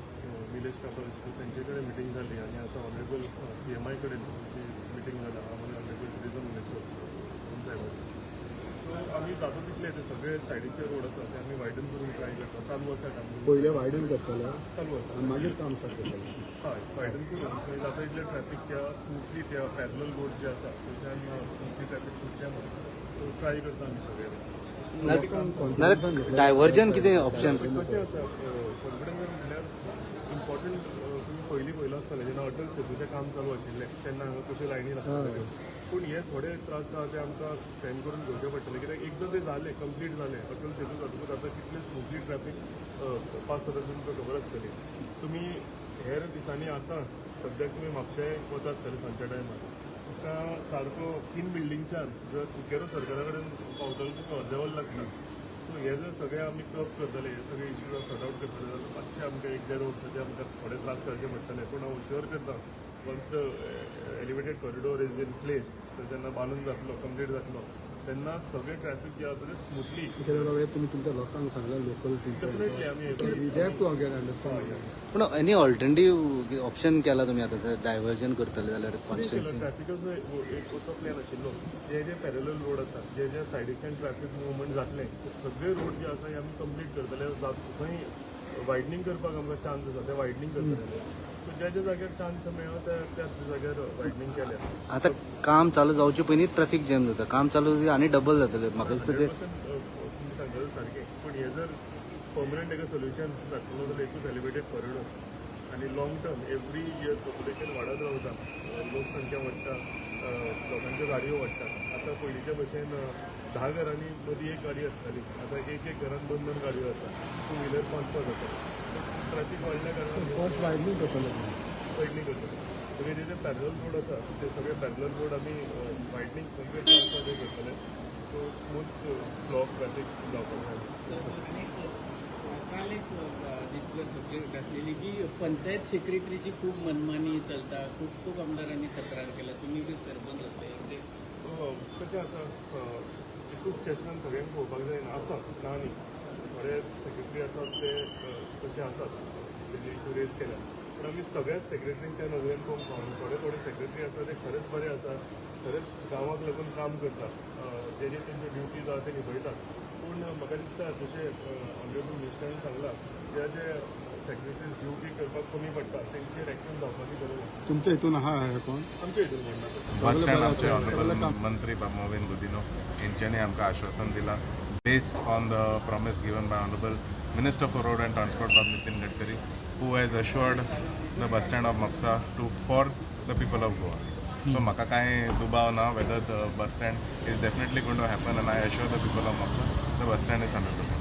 Nilesh Cabral तेंचे कडेन मिटींग जाली आनी आतां ऑनरेबल CMI कडेन आमची मिटींग जाल्या, हांव आनी ऑनरेबल टुरिजम मिनिस्टर साहेबाची. सो आमी जाता तितले ते सगळे सायडीचे रोड आसा ते आमी वायडन करूंक ट्राय करता, चालू आसा काम. पयलें वायडन करतले चालू आसा आनी मागीर काम स्टार्ट करतले? हय, वायडन करून थंय जाता तितले ट्रॅफीक त्या स्मुथली त्या पॅरलल रोड जे आसा थंयच्यान स्मुथली ट्रॅफीक सुटचें म्हणून. सो ट्राय करता आमी सगळे. डायव्हर्जन कितें ऑप्शन? कशें आसा, कॉन्फिडन्स म्हणल्यार इम्पॉर्टंट. तुमी पयलीं पळयलां आसतलें जेन्ना अटल सेतूचें काम चालू आशिल्लें तेन्ना हांगा कश्यो लायनी लागताल्यो. पूण हे थोडे त्रास आसा ते आमकां सहन करून घेवचे पडटले, कित्याक एकदां ते जालें, कंप्लीट जालें, अटल सेतू जातकूच आतां कितले स्मुथली ट्रॅफीक पास जाता तुमकां खबर आसतली. तुमी हेर दिसांनी आतां सद्याक तुमी म्हापशें वता आसतले सांजच्या टायमार, तुका सारको 3 बिल्डिंगच्यान जर कुकेरो सर्कला कडेन पावतलो तुका अर्दें वर लागता. सो हे जर सगळे आमी कर्ब करतले, हे सगळे इश्यूज सॉर्ट आवट करतले जाल्यार मातशें आमकां 1-1.5 वर्साचे आमकां थोडे त्रास करचे पडटले. पूण हांव शुअर करता once the elevated corridor is in place, तर जेन्ना बांदून जातलो, कंप्लीट जातलो तेन्ना सगळें ट्रॅफीक जें आसा तें स्मुथली. तुमी तुमच्या लोकांक सांगला लोकल? डेफिनेटली आमी they have to get understand. पूण एनी ऑल्टरनेटीव ऑप्शन केला तुमी आतां डायव्हर्जन करतले जाल्यार कॉन्स्टिट्युएन्सी? ट्रॅफिकाचो एक असो प्लॅन आशिल्लो, जे जे पॅरलल रोड आसा, जे जे सायडीच्यान ट्रॅफीक मुवमेंट जातलें ते सगळे रोड जे आसा हे आमी कंप्लीट करतले. थंय वायडनींग करपाक आमकां चान्स आसा ते वायडनींग करतले. सो ज्या ज्या जाग्यार चान्स मेळ्ळो त्या त्या जाग्यार वायडनींग केल्या. आतां काम चालू जावचे पयलींच ट्रॅफीक जॅम जाता, काम चालू आनी डबल जातलें म्हाका दिसता ते. 100% तुमी सांगता सारकें, पूण हें जर पर्मनंट एका सोल्युशन लागतलो जाल्यार एकूच एलिवेटेड कॉरिडोर आनी long term. Every year population वाडत रावता, लोकसंख्या वाडटा, लोकांच्यो गाडयो वाडटा. आतां पयलींच्या भशेन 10 घरांनी मदीं एक गाडी आसताली, आतां एक एक घरान 2-2 गाडयो आसा, टू व्हिलर 5-5 आसा. ट्रॅफीक वाडल्या कारणान फर्स्ट वायडनींग करतले? वायडनींग करतले. म्हणजे जे जे पॅरलल रोड आसा ते सगळे पॅरलल रोड आमी वायडनींग सगळे आसा ते करतले. So smooth flow of traffic जावपाक जाय. काल एक दिसलो सब्जेक्ट आसलेली की पंचायत सेक्रेटरीची खूब मनमानी चलता, खूब खूब आमदारांनी तक्रार केल्या, तुमी बी सरपंच आसले ते. कशें आसा, एकूच स्टेशनान सगळ्यांक पळोवपाक जायना, आसा ना न्ही, थोडे सेक्रेटरी आसात ते तशे आसात तेजे इशू रेज केल्या. पूण आमी सगळ्याच सेक्रेटरींक त्या नदरेन पळोवंक फावना. थोडे थोडे सेक्रेटरी आसा ते खरेंच बरे आसात, खरेंच गांवाक लागून काम करता, जे जे तेंच्यो ड्युटीज आसा ते निभयतात. पूण म्हाका दिसता जशें ऑनरेबल मिनिस्टरान सांगलां, ज्या जे सेक्रेटरीज ड्युटी करपाक कमी पडटा तेंचेर एक्शन जावपाची गरज आसा. तुमच्या हितून आहा हे कोण? आमच्या हितून कोण ना. बस स्टँड आमचे ऑनरेबल मंत्री बाब मोविन गुदिन्हो हेंच्यांनी आमकां आश्वासन दिलां, based on the promise given by honourable Minister for Road and Transport Bab Nitin Gadkari, who has assured the bus stand of Mapsa to for the people of Goa. So म्हाका कांय दुबाव ना whether the bus stand is definitely going to happen, and I assure the people of Mapsa the bus stand is 100%